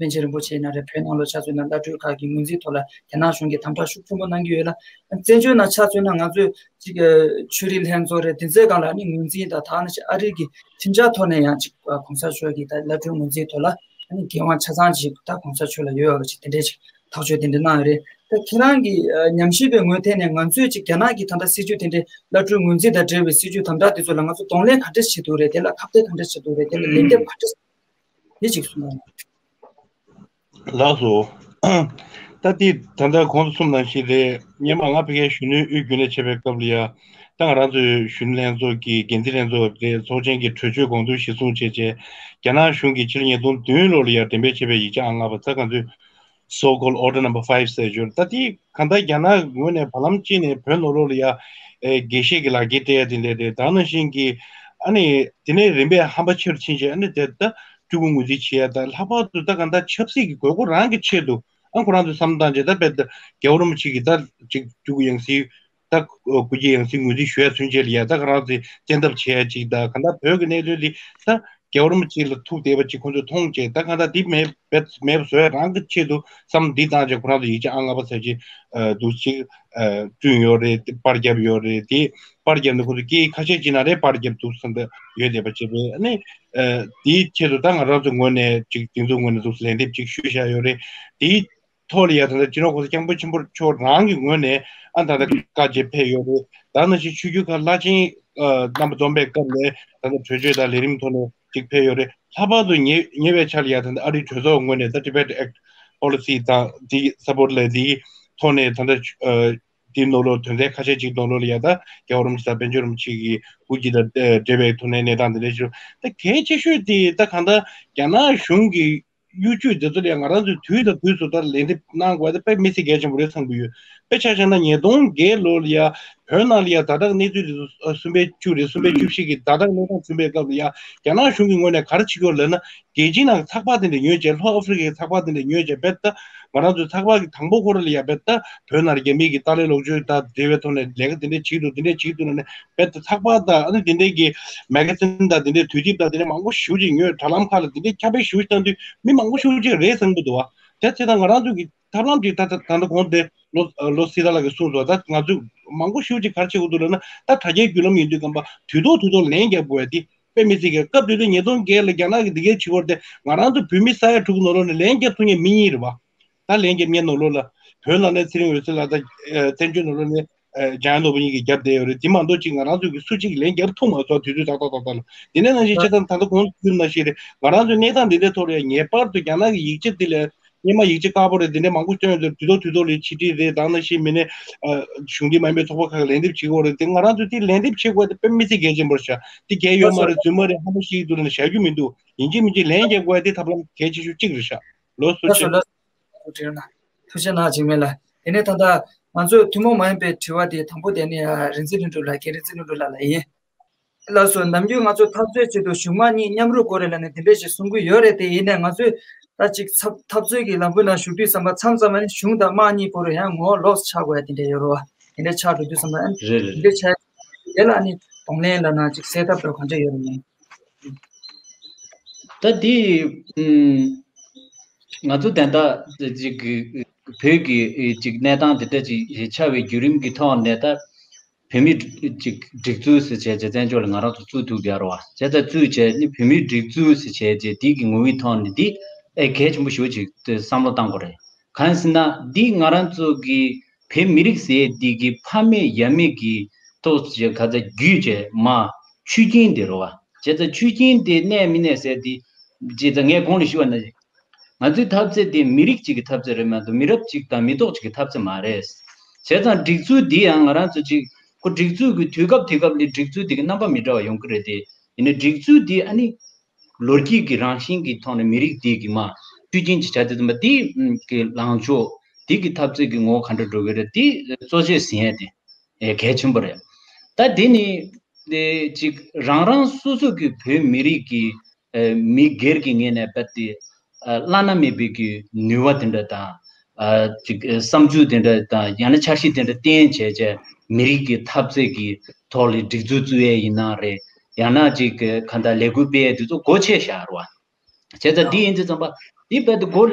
པཎ་ཆེན་རིན་པོ་ཆེ་ཡིན་ན་རེད། བོད་ནང་ལོགས་ཆ་མཚོན་ན་བླ་སྤྲུལ་ཁག་གི་ངོས་འཛིན་ཐོག་ལ་རྒྱ་ནག་གཞུང་གིས་དམ་དྲག་ཤུགས་ཆེན་པོ་གནང་གི་ཡོད་ལ། བཙན་བྱོལ་ནང་ཆ་མཚོན་ན་ང་ཚོས་ཅིག་ཆོས་རིག་ལྷན་ཚོགས་རེད། དེ་ཚོའི་སྒང་ལ་ནི་ངོས་འཛིན་དང་ད་ནི་ཅིག་ཨ་རི་གི་ཁྲིམས་འཆར་ཐོག་ནས་ཡང་ཅིག་གོང་ས་མཆོག་གི་ད་བླ་སྤྲུལ་ངོས་འཛིན་ཐོག་ལ་ནི་འགན་དབང་ཆ་ཚང་ཅིག་ད་གོང་ས་མཆོག་ལ་ཡོད་པ་ཅིག་དེ་འདྲས་ཅིག་ཐག་གཅོད་དེ་འདྲ་གནང་ཡོད་རེད། ད་ཁྱེད་རང་གི་ཉམས་ཞིབ་པའི་ངོས་ཐད་ནས་ང་ཚོས་ཅིག་རྒྱ་ནག་གི་ད་ལྟ་སྲིད་ཇུས་དེ་འདྲའི་བླ་སྤྲུལ་ངོས་འཛིན་དང་འབྲེལ་བའི་སྲིད་ཇུས་དམ་དྲག་དེ་ཚོ་ལ་ང་ཚོ་གདོང་ལེན་ག་འདྲས་བྱེད་ཐུབ་རེད། དེ་ལ་ཁ་གཏད་ག་འདྲས་བྱེད་ཐུབ་རེད། དེ་ལ་ལན་འདེབས་ག་འདྲས་དེ་ཅིག་གསུངས་དང་། ལགས་སོ། ད་དེ་ད་ལྟ་གོང་དུ་གསུངས་ནང་བཞིན་རེད། སྔོན་མ་ང་ཕ་གིའི་གཞོན་ནུའི་དབུས་རྒྱུན་ལས་བྱེད་པའི་སྐབས་ལ་ཡ། ད་ང་རང་ཚོའི་གཞོན་ནུ་ལྷན་ཚོགས་ཀྱི་འགན་འཛིན་ལྷན་ཚོགས་དེ་ཚོགས་ཆེན་གྱི་གྲོས་ཆོད་དགོངས་དོན་གཞིར་བཟུང་བྱས་རྗེས། རྒྱ་ནག་གཞུང་གིས་ཕྱི་ལོ་ཉིས་སྟོང་བདུན་ལོ་ལ་ཡ་འགྲེམས་སྤེལ་བྱས་པའི་ཡིག་ཆ་ཨང་ལྔ་པ་ད་ང་ཚོས་so called order number five ཟེར་ཞོར་ད་དེ་གང་ལྟར་རྒྱ་ནག་ངོས་ནས་བར་ལམ་གཅིག་ནས་བོད་ནང་ལོགས་ལ་ཡ་ཨེ་དགེ་བཤེས་ཀྱི་ལག་འཁྱེར་སྤྲད་ཡ་དེ་འདྲ་རེད། ད་ནང་བཞིན་གྱི་ཨ་ནི་དེ་ནས་རིམ་པས་ཧམ་པ་ཆེ་རུ་ཕྱིན་བྱས་ཨ་ནི་དེ་ད་སྤྲུལ་སྐུ་ངོས་འཛིན་བྱེད་ཡ་ད་ལྷག་པར་དུ་ད་གང་ལྟར་ཆབ་སྲིད་ཀྱི་དགོས་མཁོ་རང་གི་ཆེད་དུ་ཨ་ཁོ་རང་ཚོས་བསམ་བློ་བཏང་བྱས་ད་དཔེ་ད་རྒྱལ་བ་རིན་པོ་ཆེ་གི་ད་ཅིག་སྤྲུལ་སྐུ་ཡང་སྲིད་ད་སྐུ་སྐྱེ་ཡང་སྲིད་ངོས་འཛིན་ཞུ་ཡ་ཚུན་ཆད་ལ་ཡ་ད་ཁོ་རང་ཚོས་བཙན་ཐབས་བྱེད་ཡ་ཅིག་ད་གང་ལྟར་བོད་ཀྱི་གནད་དོན་འདི་ད། རྒྱལ་བ་རིན་པོ་ཆེ་ལ་ཐུག་བསྡད་པ་ཅིག་ཁོང་ཚོས་མཐོང་བྱས་ད་གང་ལྟར་འདི་མེད་མེད་མེད་པ་བཟོ་ཡ་རང་གི་ཆེད་དུ་བསམ་འདི་བཏང་བྱས་ཁོ་རང་ཚོ་ཡིག་ཆ་ཨང་ལྔ་པ་ཟེར་གྱི་འདུག་ཅིག་བསྐྲུན་ཡོད་རེད། དེ་པར་བརྒྱབ་ཡོད་རེད། དེ་པར་བརྒྱབ་ནས་ཁོང་ཚོ་སྐད་ཡིག་ཁ་ཤས་ཅིག་ན་རེ་པར་བརྒྱབ་འདུག་བསམ་པ་ཡོད་བསྡད་པ་བྱས་པས་ཨ་ནི་དེའི་ཆེད་དུ་ད་ང་རང་ཚོ་ངོས་ནས་ཅིག་འདི་ཚོ་ངོས་ནས་འདུག་ལན་འདེབས་ཅིག་ཞུས་བཞག་ཡོད་རེད། དེའི་ཐོག་ལ་ཡ་ད་ལྟ་སྤྱི་ནོར་གོང་ས་སྐྱབས་མགོན་ཆེན་པོ་མཆོག་རང་གི་ངོས་ནས་ཨ་ད་ལྟ་བཀའ་བརྒྱུད་ཕེབས་ཡོད་རེད། ད་ནང་བཞིན་ཆོས་བརྒྱུད་ཁག་བླ་ཆེན་རྣམ་པ་འཛོམས་པའི་སྐབས་ནས་ད་ལྟ་གྲོས་ཆོད་དང་ལས་རིམ་ཐོག་ནས་ཅིག་ཕེབས་ཡོད་རེད། ལྷག་པར་དུ་ཉེ་ཉེ་བའི་ཆར་ལ་ཡ་ད་ལྟ་ཨ་རིའི་གྲོས་ཚོགས་ངོས་ནས་ད་Tibet Act Policy དང་དེ་support ལས་དེའི་ཐོག་ནས་ད་ལྟ་དེའི་ནང་ལོགས་དོན་ཚན་ཁ་ཤས་ཅིག་ནང་ལོགས་ལ་ཡ་ད་རྒྱལ་བ་རིན་པོ་ཆེ་དང་དཔལ་འབྱོར་རིན་པོ་ཆེ་གི་སྐུ་སྐྱེ་དང་འབྲེལ་བའི་ཐོག་ནས་གནས་སྟངས་དེ་འདྲ་ཞིག་ད་གལ་ཆེ་ཤོས་དེ་ད་གང་ལྟར་རྒྱ་ནག་གཞུང་གི་གཡོ་ཇུས་དེ་ཚོ་ལ་ཡང་ང་རང་ཚོས་དུས་དང་དུས་སུ་ལྟར་ལན་འདེབས་གནང་དགོས་དེ་དཔེ་མི་སྲིད་གལ་ཆེན་པོ་རེད་བསམ་གྱི་ཡོད། དཔེ་ཆ་བཞག་ན་ཉིས་སྟོང་བརྒྱད་ལོ་ལ་ཡ་བོད་ནང་ལ་ཡ་ཛ་དྲག་གནས་ཚུལ་དེ་ཚོ་གསུམ་པའི་བཅུ་རེད། གསུམ་པའི་བཅུ་བཞི་གི་ཛ་དྲག་གནས་སྟངས་བྱུང་པའི་སྐབས་ལ་ཡ་རྒྱ་ནག་གཞུང་གི་ངོས་ནས་ག་རེ་བྱེད་ཀྱི་ཡོད་ལབ་ན་རྒྱལ་སྤྱིའི་ནང་གི་ཚགས་པར་དེ་འདྲ་ཉོས་བྱས་ལྷོ་ཨ་ཧྥེ་རི་ཁའི་ཚགས་པར་དེ་འདྲ་ཉོས་བྱས་དཔེ་ད་ང་རང་ཚོའི་ཚགས་པར་གྱི་དང་པོ་ཁོ་ར་ལ་ཡ་དཔེ་ད་བོད་ནང་རྒྱ་མི་གི་ཏཱ་ལའི་ལོག་སྤྱོད་དང་འབྲེལ་བའི་ཐོག་ནས་ལས་ཀ་དེ་འདྲ་བྱེད་ཀྱི་འདུག་དེ་འདྲ་བྱེད་ཀྱི་འདུག་ལབ་ནས་དཔེ་ད་ཚགས་པར་དང་ཨ་ནི་དེ་འདྲའི་གི་མེ་ག་ཛིན་དང་དེ་འདྲའི་དུས་དེབ་དང་དེ་འདྲའི་མང་པོ་ཞེ་པོ་ཅིག་ཉོས། དྲ་ལམ་ཁག་ལ་དེ་འདྲའི་ཁྱབ་སྤེལ་ཞེ་པོ་ཅིག་བཏང་དུས་མི་མང་པོ་ཞེ་པོ་ཅིག་རེད་བསམ་གྱི་འདུག་བ། དེ་ཚེ་ད་ང་རང་ཚོ་གི་ཐབས་ལམ་ཅིག་ད་ད་ད་ལྟ་གོང་དེ་ལོ་ལོ་སི་ཐ་ལགས་ཀྱིས་གསུངས་སོང་། ད་ང་ཚོས་མང་པོ་ཞེ་པོ་ཅིག་ག་རེ་བྱེད་དགོས་འདུག་ལབ་ན་ད་དྲ་རྒྱའི་བརྒྱུད་ལམ་ཡིན་དུས་སྒང་པ་དུས་ཐོག་དུས་ཐོག་ལ་ལན་རྒྱག་དགོས་ཡ་དེ་དཔེ་མི་སྲིད་གི་སྐབས་དེ་དུས་ཉིས་སྟོང་བརྒྱད་ལ་རྒྱ་ནག་གིས་འདི་གའི་བྱེད་སྒོ་དེ་ང་རང་ཚོ་བོད་མི་ས་ཡ་དྲུག་གི་ནང་ལོགས་ནས་ལན་རྒྱག་ཐུབ་མཁན་མི་གཉིས་རེད་བ། ད་ལན་རྒྱབ་མཁན་ནང་ལོགས་ལ་བོད་ནང་ནས་ཚེ་རིང་འོད་ཟེར་ལགས་དང་བཙན་བྱོལ་ནང་ལོགས་ནས་འཇམ་དབྱངས་ནོར་བུ་གཉིས་ཀྱིས་རྒྱབ་བསྡད་ཡོད་རེད། དེ་མ་གཏོགས་ཅིག་ང་རང་ཚོ་གི་སུ་གཅིག་གིས་ལན་རྒྱབ་ཐུབ་མ་སོང་། དུས་ཚོད་ཏག་ཏག་ཏག་ཏག་ལ། དེ་ནས་ནང་བཞིན་ཆ་ཚང་ད་ལྟ་གོང་དུ་ཞུས་ནང་བཞིན་རེད། ང་རང་ཚོའི་གནས་སྟངས་འདི་འདྲའི་ཐོག་ལ་ཡང་ངེས་པར་དུ་རྒྱ་ནག་གི་ཡིག་ཆ་འདི་ལ་སྔོན་མ་ཡིག་ཆ་དཀར་པོ་རེད། འདི་འདྲའི་མང་པོ་བཏོན་ཡོད་རེད། དུས་ཐོག་དུས་ཐོག་ལ་ཕྱི་དྲིལ་རེད། ད་ནང་བཞིན་མི་སྣས་གཞུང་འབྲེལ་མ་ཡིན་པའི་ཚོགས་པ་ཁག་གི་ལན་འདེབས་བྱེད་དགོས་རེད། དེ་ང་རང་ཚོས་དེ་ལན་འདེབས་བྱེད་དགོས་དེ་དཔེ་མི་སྲིད་གལ་ཆེན་པོ་རེད་ཤག་དེ་གལ་ཡོད་མ་རེད་རྫུན་མ་རེད་ཧམ་པ་ཤི་གི་འདུག་ལབ་ནས་བཞག་རྒྱུ་མི་འདུག་ཡིན་གཅིག་མིན་གཅིག་ལན་རྒྱག་དགོས་དེ་ཐབས་ལམ་གལ་ཆེ་ཤོས་གཅིག་རེད་ཤག་ལགས་སོ་ལགས་སོ་ལགས་སོ། ཐུགས་རྗེ་གནང་འཇིགས་མེད་ལགས། དེ་ནས་ད་ལྟ་ང་ཚོས་ཐུན་མོང་མ་ཡིན་པའི་དྲི་བ་དེ་དང་པོ་དེ་ནི་རིག་འཛིན་ལྷུན་གྲུབ་ལགས། རྒན་རིག་འཛིན་ལྷུན་གྲུབ་ལགས་ལ་ཡིན། ལགས་སོ། ནམ་རྒྱུན་ང་ཚོ་འཐབ་རྩོད་ཆེད་དུ་གཞུང་དམངས་གཉིས་མཉམ་རུབ་དགོས་རེད་ལབ་ནས་དེ་འདྲས་ཞིག་གསུང་གི་ཡོད་རེད། དེ་ཡིན་ནའི་ང་ཚོས་ད་ཅིག་འཐབ་འཐབ་རྩོད་ཀྱི་ལམ་བུ་ནང་ཞུགས་དུས་ཙམ་པ་མཚམས་མཚམས་ནི་གཞུང་དང་དམངས་གཉིས་བར་ཡང་ངོ་ལོག་ཆགས་དགོས་ཡ་དེ་འདྲས་ཡོད་རེད་བ། དེ་འདྲས་ཆགས་འགྲོ་དུས་ཙམ་པ་རེད་རེད། དེ་འདྲས་ཆགས་དེ་ལ་ནི་ གདོང་ལེན་ལབ་ན་ཅིག་སེལ་ཐབས་འདྲ་གང་འདྲ་ཡོད་རེད། ད་འདི་ཨུམ། ང་ཚོ་དེ་འདྲ་ཅིག་བོད་ཀྱི་ཅིག་གནས་སྟངས་དེ་འདྲ་ཅིག་ཆགས་པའི་བརྒྱུད་རིམ་གྱི་ཐོག་ནས་ད་བོད་མིའི་ཅིག་སྒྲིག་འཛུགས་ཟེར་བྱས་བྱས་བཙན་བྱོལ་ལ་ང་རང་ཚོ་བཙུགས་ཐུབ་ཡ་རེད་བ། བྱས་ཙང་བཙུགས་བྱས་ནི་བོད་མིའི་སྒྲིག་འཛུགས་ཟེར་བྱས་བྱས་དེ་གི་ངོ་བོའི་ཐོག་ནས་འདི་ཨེ་གལ་ཆེན་པོ་ཞེ་པོ་ཅིག་བསམ་བློ་བཏང་དགོས་རེད། གང་ཡིན་ཟེར་ན་འདི་ང་རང་ཚོ་གི་བོད་མི་རིགས་ཟེར་འདི་གི་ཕ་མེས་ཡ་མེས་ཀྱི་ཐོག་ཅིག་ག་ཚ་བརྒྱུད་བྱས་མ་ཆུ་རྐྱེན་དེ་རེད་བ། བྱས་ཙང་ཆུ་རྐྱེན་དེ་གནས་མི་གནས་ཟེར་འདི་བྱས་ཙང་ངས་གོང་ལ་ཞུས་པ་ནང་བཞིན། ང་ཚོའི་འཐབ་རྩོད་དེ་མི་རིགས་གཅིག་གི་འཐབ་རྩོད་རེད་མ་གཏོགས་མི་རབས་གཅིག་དང་མི་ཐོག་གཅིག་གི་འཐབ་རྩོད་མ་རེད། བྱས་ཙང་སྒྲིག་འཛུགས་འདི་ཡང་ང་རང་ཚོ་གཅིག་ཁོ་སྒྲིག་འཛུགས་ཀྱི་དུས་སྐབས་དུས་སྐབས་ལ་སྒྲིག་འཛུགས་འདི་གི་རྣམ་པ་མི་འདྲ་བ་ཡོང་གི་རེད་དེ། ཡིན་ནའི་སྒྲིག་འཛུགས་འདི་ཨ་ནི་ལོ་རྒྱུས་ཀྱི་རང་བཞིན་གྱི་ཐོག་ནས་མི་རིགས་འདི་གི་མ་ཤུགས་རྐྱེན་གྱི་བྱ་དེ་ཙམ་པ་འདི་གི་ལངས་ཕྱོགས་འདི་གི་འཐབ་རྩོད་ཀྱི་ངོ་བོ་ག་འདྲ་འགྲོ་གི་རེད་འདི་གཙོ་ཆེ་ཟིན་ཡས་དེ་གལ་ཆེན་པོ་རེད། ད་འདི་ནི་ཅིག་རང་རང་སོ་སོ་གི་བོད་མི་རིགས་ཀྱི་ཨ་མི་སྒེར་གྱི་ངོས་ནས་རྦད་དེ་ཨ་བླ་ན་མེད་པའི་གི་ནུས་པ་དེ་འདྲ་དང་ཨ་ཅིག་ཨ་བསམ་ཚུལ་དེ་འདྲ་དང་ཡང་ན་འཆར་གཞི་དེ་འདྲ་བསྟན་བྱས་བྱས་མི་རིགས་ཀྱི་འཐབ་རྩོད་ཀྱི་ཐོག་ལ་སྒྲིག་འཛུགས་བཙུགས་ཡས་ཡིན་ན་རེད། ཡང་ན་ཅིག་ག་འདྲ་ལས་འགུལ་སྤེལ་ཡས་དེ་ཚོ་སྒོ་ཕྱེ་བཞག་རེད་བ། བྱས་ཙང་འདི་ཡིན་དུས་ཙམ་པ་འདི་རྦད་དེ་སྒོ་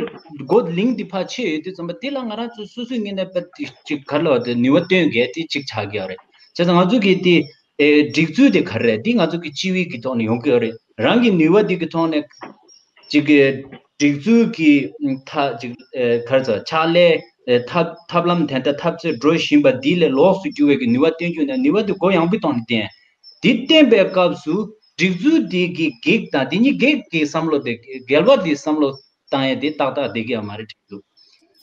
སྒོ་གླིང་འདི་ཕར་ཕྱེ་ཡོད་དུས་ཙམ་པ་འདི་ལ་ང་རང་ཚོ་སོ་སོའི་ངོས་ནས་རྦད་དེ་ཅིག་ག་རེ་ལབ་དེ་ནུས་པ་བཏོན་གལ་དེ་ཅིག་ཆགས་ཀྱི་ཡོད་རེད། བྱས་ཙང་ང་ཚོ་གི་དེ་ཨེ་སྒྲིག་འཛུགས་དེ་ག་རེ་རེད། འདི་ང་ཚོ་གི་སྤྱི་བའི་གི་ཐོག་ནས་ཡོང་གི་ཡོད་རེད། རང་གི་ནུས་པ་འདི་གི་ཐོག་ནས་ཅིག་གི་སྒྲིག་འཛུགས་ཀྱི་མཐའ་ཅིག་ཨེ་ག་རེ་ཟེར་ཕྱག་ལས་ཨེ་ཐབས་ཐབས་ལམ་དེ་འདྲ་འཐབ་རྩོད་འགྲོ་བཞིན་པ་འདི་ལས་ལོགས་སུ་གྱུར་བའི་གི་ནུས་པ་བཏོན་རྒྱུ་ནས་ནུས་པ་དེ་སྒོ་ཡངས་པོའི་ཐོག་ནས་བསྟན། འདི་བསྟན་པའི་སྐབས་སུ་སྒྲིག་འཛུགས་འདི་གི་གེགས་དང་འདི་གཉིས་གེགས་ཀྱི་བསམ་བློ་དེ་འགལ་བ་འདི་བསམ་བློ་བཏང་ཡས་འདི་ཏག་ཏག་བསྡད་ཀྱི་ཡོད་མ་རེད་སྒྲིག་འཛུགས།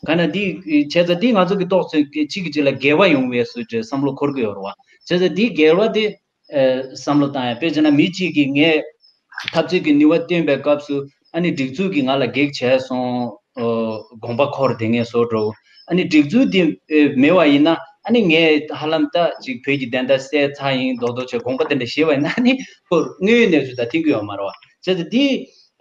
ག་ན་འདི་བྱས་ཙང་འདི་ང་ཚོ་གི་ཏོག་ཙམ་གཅིག་གིས་གཅིག་ལ་འགལ་བ་ཡོང་བའི་བཟོ་བྱས་བསམ་བློ་འཁོར་གྱི་ཡོད་རེད་བ། བྱས་ཙང་འདི་འགལ་བ་དེ་ཨེ་བསམ་བློ་བཏང་ཡས། དཔེ་བྱས་ན་མི་གཅིག་གིས་ངས་འཐབ་རྩོད་ཀྱི་ནུས་པ་བཏོན་པའི་སྐབས་སུ་ཨ་ནི་སྒྲིག་འཛུགས་ཀྱིས་ང་ལ་གེགས་བྱས་སོང་། ཨོ་དགོངས་པ་འཁོར་བསྡད་མཁན་བཟོ་འདྲ། ཨ་ནི་སྒྲིག་འཛུགས་འདི་ཨེ་མེད་པ་ཡིན་ན་ཨ་ནི་ངས་ཧ་ལམ་ད་ཅིག་བོད་ཀྱི་བདེན་མཐའ་གསལ་ཚར་ཡིན་མདོག་མདོག་བྱས་དགོངས་པ་དེ་འདྲ་བཞེས་པ་ཡིན་ན་ཨ་ནི་ཁོ་དངོས་ཡོད་གནས་ཚུལ་དང་མཐུན་གྱི་ཡོད་མ་རེད་བ། བྱས་ཙང་འདི་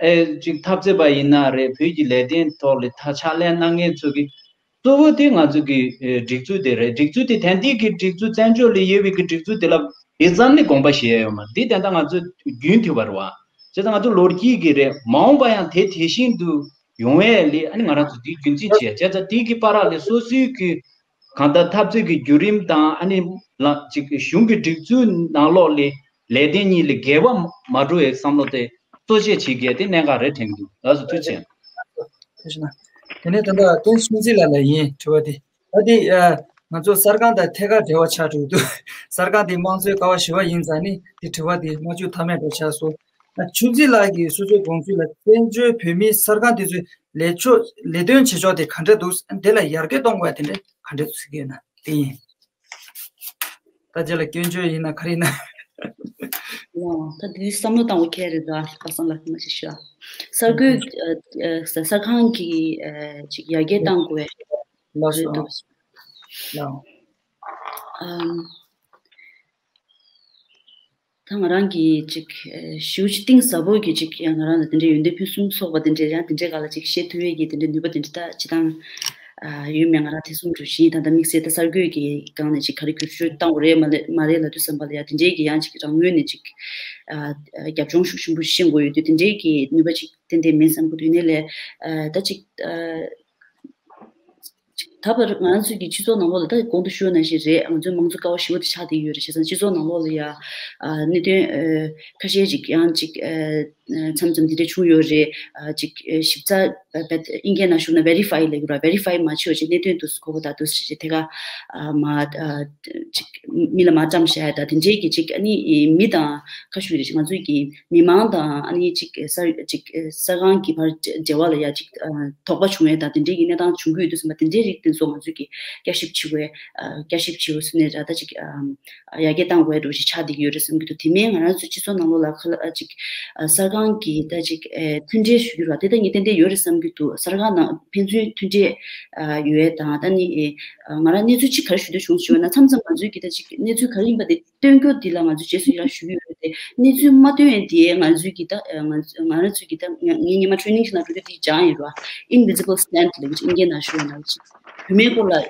ཨེ་ཅིག་འཐབ་རྩོད་པ་ཡིན་ན་རེད། བོད་ཀྱི་ལས་དོན་ཐོག་ལ་ད་ཕྱག་ལས་གནང་མཁན་ཚོ་གི་གཙོ་བོ་དེ་ང་ཚོ་གི་ཨེ་སྒྲིག་འཛུགས་དེ་རེད། སྒྲིག་འཛུགས་དེ་དེང་དུས་ཀྱི་སྒྲིག་འཛུགས་བཙན་བྱོལ་ལ་ཡོད་པའི་གི་སྒྲིག་འཛུགས་དེ་ལ་དེ་ཙམ་ནི་དགོངས་པ་བཞེས་ཡ་ཡོད་མ་རེད། འདི་དེ་འདྲ་ང་ཚོ་རྒྱུན་མཐུད་པ་རེད་བ། བྱས་ཙང་ང་ཚོ་ལོ་རྒྱུས་ཀྱི་རེད། མ་འོངས་པ་ཡང་དེ་དེ་བཞིན་དུ་ཡོང་བའི་ལས་ཨ་ནི་ང་རང་ཚོ་དེའི་རྒྱུན་འཛིན་བྱས། བྱས་ཙང་དེའི་གི་བར་ལ་སོ་སོའི་གི་གང་ལྟར་འཐབ་རྩོད་ཀྱི་བརྒྱུད་རིམ་དང་ཨ་ནི་ལ་ཅིག་གཞུང་གི་སྒྲིག་འཛུགས་ནང་ལོགས་ལ་ལས་དོན་གཉིས་ལ་འགལ་བ་མ་འགྲོ་བའི་བསམ་བློ་དེ་གཙོ་ཆེ་བྱེད་དགོས་དེ་གནད་འགག་རེད་དྲན་གྱི་འདུག་ལགས་སོ། ཐུགས་རྗེ་ཆེ། ཐུགས་རྗེ་གནང་། དེ་ནས་ད་ལྟ་བསྟན་ཆུང་རྩིས་ལགས་ལ་ཡིན་དྲི་བ་དེ། ད་དེ་ཨ་ང་ཚོ་གསར་ཁང་དང་ཐད་ཀར་འབྲེལ་བ་ཆགས་འགྲོ་གི་འདུག་གསར་ཁང་དེ་དམངས་གཙོའི་ཀ་བ་བཞི་པ་ཡིན་ཙང་ནི་དེ་དྲི་བ་དེ་མ་བཅུག་ཐབས་མེད་འགྲོ་ཆགས་སོང་། ཨ་ཆུང་རྩིས་ལགས་ཀྱིས་སོ་སོའི་དགོངས་ཚུལ་ལ་བཙན་བྱོལ་བོད་མིའི་གསར་ཁང་དེ་ཚོའི་ལས་ཕྱོགས་ལས་དོན་བྱེད་ཕྱོགས་དེ་ག་འདྲ་འདུག་དེ་ལ་ཡར་རྒྱས་གཏོང་དགོས་དེ་འདྲ་ག་འདྲ་འདུག་ཟེར་གྱི་ཡོད་ན་དེ་ཡིན། ད་རྗེས་ལ་སྐྱོན་བརྗོད་ཡིན་ན་ག་རེ་ཡིན་ན། ཡང་ད་དེ་བསམ་བློ་བཏང་བ་ཁྱད་རེད་ད། པ་སངས་ལགས་མ་ཞིག་ཞུ། གསར་འགོད་ཨ་ཨ་གསར་ཁང་གི་ཨ་ཅིག་ཡར་རྒྱས་གཏང་དགོས་ལགས་རེད་སོ། འདུག་ལགས། ཨམ། ད་ང་རང་གིས་ཅིག་ཨ་ཞུ་ཅིག་གཏིང་ཟབ་པོ་གི་ཅིག་ཡང་ང་རང་ལ་དེ་འདྲའི་ཡོན་ཏན་ཕུན་སུམ་ཚོགས་པ་དེ་འདྲའི་ཡང་དེ་འདྲའི་སྒང་ལ་ཅིག་བཤད་ཐུབ་ཡས་ཀྱི་དེ་འདྲའི་ནུས་པ་དེ་འདྲ་ད་ཅི་ཐང་ཨ་ཡོད་མེད་ང་རང་ཐེ་ཚོམ་འགྲོ་བཞིན། ད་ལྟ་དམིགས་བསལ་ད་གསར་འགོད་ཀྱི་སྒང་ནས་ཅིག་ག་རེ་བསྒྱུར་བཅོས་བཏང་དགོས་རེད་མ་རེད་མ་རེད་ལབ་དུས་ཙམ་པ་ལ་ཡང་དེ་འདྲའི་གི་ཡང་ཅིག་རང་ངོས་ནས་ཅིག་ཨ་ཨ་རྒྱབ་ལྗོངས་ཤུགས་ཆེན་པོ་ཤེས་དགོས་ཡོད་དུས་དེ་འདྲའི་གི་ནུས་པ་ཅིག་ཏན་ཏན་མེད་བསམ་གི་འདུག་ཡིན་ནའི་ལས་ཨ་ད་ཅིག་ཨ། ད་བར་ང་ཚོའི་གི་སྤྱི་ཚོགས་ནང་ལོགས་ལ་ད་གོང་དུ་ཞུས་ནང་བཞིན་རེད། ང་ཚོའི་མང་གཙོ་ཀ་བ་བཞི་པོ་དེ་ཆགས་བསྡད་ཡོད་རེད། བྱས་ཙང་སྤྱི་ཚོགས་ནང་ལོགས་ལ་ཡ་ཨ་གནད་དོན་ཨ་ཁ་ཤས་ཅིག་ཡང་ཅིག་ཨ་མཚམས་མཚམས་དེ་འདྲ་བྱུང་ཡོད་རེད། ཨ་ཅིག་ཨ་ཞིབ་ཚགས་ཨ་ཨིན་སྐད་ནང་ཞུ་ན་verify་ལབ་ཀྱི་རེད། verify་མ་བྱས་པ་ཅིག་གནད་དོན་དུ་གོ་བ་ད་དུ་ཞིག་དེ་ག་ཨ་མ་ཨ་ཅིག་མི་ལ་མ་བཀྲམ་བཞག་ཡ་ད་དེ་འདྲའི་གི་ཅིག་ཨ་ནི་མི་དང་ཁ་ཤས་རེད། ང་ཚོའི་གི་མི་མང་དང་ཨ་ནི་ཅིག་ས་ཅིག་ས་ཁང་གི་བར་འབྲེལ་བ་ལ་ཡ་ཅིག་དོགས་པ་བྱུང་ཡས་དང་དེ་འདྲའི་གི་གནས་སྟངས་བྱུང་གི་ཡོད་དུས་ཙམ་པ་དེ་འདྲའི་རིགས་དེ་ཚོ་ང་ཚོས་ཀྱི་བསྐྱར་ཞིབ་བྱེད་དགོས། ཨ་བསྐྱར་ཞིབ་བྱེད་དགོས་ཟེར་ནས་ར་ད་ཅིག་ཨ་ཡར་རྒྱས་གཏང་དགོས་འགྲོ་ཞིག་ཆགས་བསྡད་ཀྱི་ཡོད་རེད་བསམ་གྱི་འདུག་དེ་མིན་ང་རང་ཚོའི་སྤྱི་ཚོགས་ནང་ལོགས་ལ་ཁ་ལ་ཨ་ཅིག་ཨ་གསར་ཁང་གི་ད་ཅིག་ཨ་མཐུན་འབྲེལ་ཞུ་རྒྱུ་ར་དེ་ད་ངས་ཏན་ཏན་ཡོད་རེད་བསམ་གྱི་འདུག་གསར་ཁང་ནང་ཕན་ཚུན་མཐུན་འབྲེལ་ཨ་ཡོད་དང་ད་ནི་ཨ་ང་རང་གནས་ཚུལ་ཅིག་ག་རེ་ཞུ་འདོད་བྱུང་ཞུ་བ་ན་མཚམས་མཚམས་ང་ཚོའི་གི་ད་ཅིག་གནས་ཚུལ་ག་རེ་ཡིན་པ་དེ་སྟོན་རྒྱུ་འདི་ལ་ང་ཚོས་རྗེས་སུ་ཡི་རང་ཞུ་གི་ཡོད་རེད་དེ། གནས་ཚུལ་མ་སྟོན་ཡས་དེ་ང་ཚོའི་གི་ད་ང་ང་རང་ཚོའི་གི་ད་ངས་སྔོན་མ་training་ཞིག་ནང་འགྲོ་དུས་དེ་སྦྱངས་ཡོད་ར། Invisible stand་ལབ་ཀྱི་ཨིན་སྐད་ནང་ཞུ་བ་ན་ཅིག་བུད་མེད་སྐོར་ལ་ཨ་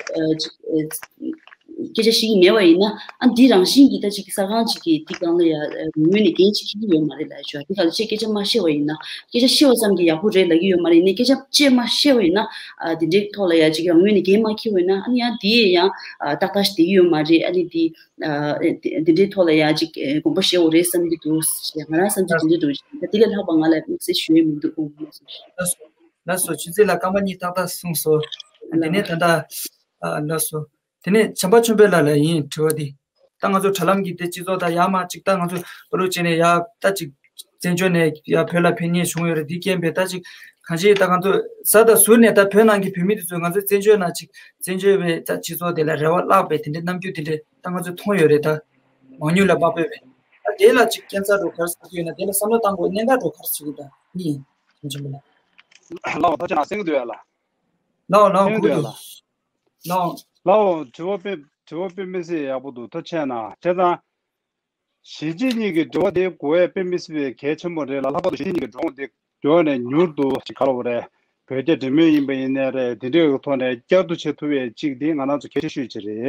ཅིག་ཨ་ སྐད་ཆ་བཤད་ཀྱི་མེད་པ་ཡིན་ན། ཨ་འདི་རང་བཞིན་གྱིས་ད་ཅིག་གསར་ཁང་ཅིག་གིས་འདི་སྒང་ལ་ཡ་ངོས་ནས་འགན་ཅིག་འཁྱེར་གྱི་ཡོད་མ་རེད་ལབ་ཞུ། འདི་སྒང་ལ་ཅིག་སྐད་ཆ་མ་བཤད་པ་ཡིན་ན། སྐད་ཆ་བཤད་པ་ཙམ་གྱིས་ཡག་པོ་རེད་ལབ་ཀྱི་ཡོད་མ་རེད། ནས་སྐད་ཆ་བཤད་མ་བཤད་པ་ཡིན་ན། ཨ་དེ་འདྲའི་ཐོག་ལ་ཡ་ཅིག་ཡང་ངོས་ནས་འགན་མ་འཁྱེར་བ་ཡིན་ན། ཨ་ནི་ཡང་དེ་ཡང་ཨ་ཏག་ཏག་ཞིག་བསྡད་ཀྱི་ཡོད་མ་རེད། ཨ་ནི་དེ་ཨ་དེ་འདྲའི་ཐོག་ལ་ཡ་ཅིག་ཨ་དགོངས་པ་བཞེས་དགོས་རེད་བསམ་གྱི་འདུག་ང་རང་བསམ་ཚུལ་དེ་འདྲ་འདུག་ད་དེ་ལས་ལྷག་པ་ང་ལ་དམིགས་བསལ་ཞུ་ཡས་མི་འདུག་ཨོ། ལགས་སོ། ལགས་སོ། ཆུ་ཚོད་ལ་སྐར་མ་གཉིས་ཏག་ཏག་གསུངས་སོང་། དེ་ནས་ད་ལྟ་ཨ་ལགས་སོ། དེ་ནས་བྱམས་པ་ཆོས་འཕེལ་ལགས་ལ་ཡིན་དྲི་བ་འདི། ད་ང་ཚོ་དྲ་ལམ་གྱི་དེ་སྤྱི་ཚོགས་དང་ཡར་མར་ཅིག་ད་ང་ཚོ་ཨུ་རུ་བྱས་ནས་ཡར་ད་ཅིག་བཙན་བྱོལ་ནས་ཡར་བོད་ལ་ཕེབས་མཁན་བྱུང་ཡོད་རེད། འདི་རྐྱེན་པས་ད་ཅིག་གང་ཅི་ད་ང་ཚོ་ས་དང་ཟུར་ནས་ད་བོད་ནང་གི་བོད་མི་དེ་ཚོས་ང་ཚོའི་བཙན་བྱོལ་ནང་ཅིག་བཙན་བྱོལ་བའི་ད་སྤྱི་ཚོགས་དེ་ལ་རེ་བ་བརླག་པའི་དེ་འདྲའི་རྣམ་འགྱུར་དེ་འདྲ་ད་ང་ཚོས་མཐོང་ཡོད་རེད། ད་མང་ཉུང་ལ་མ་ལྟོས་པའི་ད་དེ་ལ་ཅིག་སྐྱོན་ཆ་འགྲོ་ག་རེ་ཟེར་གྱི་ཡོད་ན། དེ་ལ་བསམ་བློ་བཏང་དགོས་གནད་འགག་འགྲོ་ག་རེ་ཟེར་གྱི་ད་གཉིས་ཡིན་ཆེན་པོ་ལ། ལའོ་ཐོ་ཅན་ཨ་སེང་གི་དུས་ཡ་ལ། ལའོ་ལའོ་སེང་གི་གུ་དུས་ཡ་ལ། ལའོ། ལའོ་དྲི་བ་དཔེ་དྲི་བ་དཔེ་མི་སྲིད་ཡག་པོ་འདུག་ཐུགས་རྗེ་གནང་། བྱས་ཙང་། གཞིས་བྱེས་གཉིས་ཀྱི་འབྲེལ་བ་དེ་དགོས་ཡས་དཔེ་མི་སྲིད་པའི་གལ་ཆེན་པོ་རེད་ལ། ལྷག་པར་དུ་གཞིས་བྱེས་གཉིས་ཀྱི་འགྲོ་འོང་དེ་མགྱོགས་ནས་མྱུར་དུ་ཅིག་ག་ལབ་དགོས་རེད། བོད་རྒྱ་འབྲེལ་མོལ་ཡིན་པ་ཡིན་ནའི་རེད། དེ་འདྲའི་ཐོག་ནས་བསྐྱར་དུ་བྱེད་ཐུབ་པའི་ཅིག་དེ་ང་རང་ཚོ་གལ་ཆེ་ཤོས་ཅིག་རེད།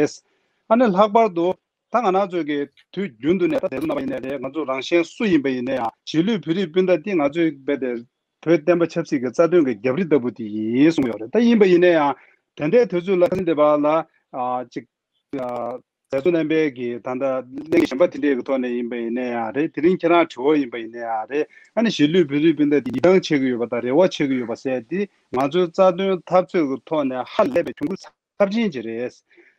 ཨ་ནི་ལྷག་པར་དུ་ད་ང་རང་ཚོ་གི་དུས་རྒྱུན་དུ་ནས་ད་དེ་ཚོ་རྣམ་པ་ཡིན་ནའི་རེད། ང་ཚོ་རང་གཞན་སུ་ཡིན་པ་ཡིན་ནའི་ཡང་གཞིས་ལུས་བོད་རིགས་སྤུན་ཟླ་དེ་ང་ཚོའི་རྦད་དེ་བོད་བསྟན་པ་ཆབ་སྲིད་ཀྱི་རྩ་དོན་གྱི་རྒྱབ་རི་ལྟ་བུ་དེ་ཡིན་གསུངས་ཡོད་རེད། ད་ཡིན་པ་ཡིན་ན་ཡང་དེ་འདྲའི་དུས་ཚོད་ལ་ཁ་སང་འདི་བར་ལ་ཨ་ཅིག་ཨ་མཛད་གཙོ་རྣམ་པའི་གི་ད་ལྟ་གླེང་གཞན་པ་དེ་འདྲའི་གི་ཐོག་ནས་ཡིན་པ་ཡིན་ན་ཡང་རེད། དེ་རིང་ཁྱེད་རང་དྲི་བ་ཡིན་པ་ཡིན་ན་ཡང་རེད། ཨ་ནི་གཞིས་ལུས་བོད་རིགས་སྤུན་ཟླ་དེ་ཡིད་ཐང་ཆད་ཀྱི་ཡོད་པ་དང་རེ་བ་ཆད་ཀྱི་ཡོད་པ་ཟེར་དེ་ང་ཚོའི་རྩ་དོན་འཐབ་རྩོད་ཀྱི་ཐོག་ནས་ཧ་ལས་པའི་གྱོང་གུད་ཚབས་ཆེན་ཅིག་རེད།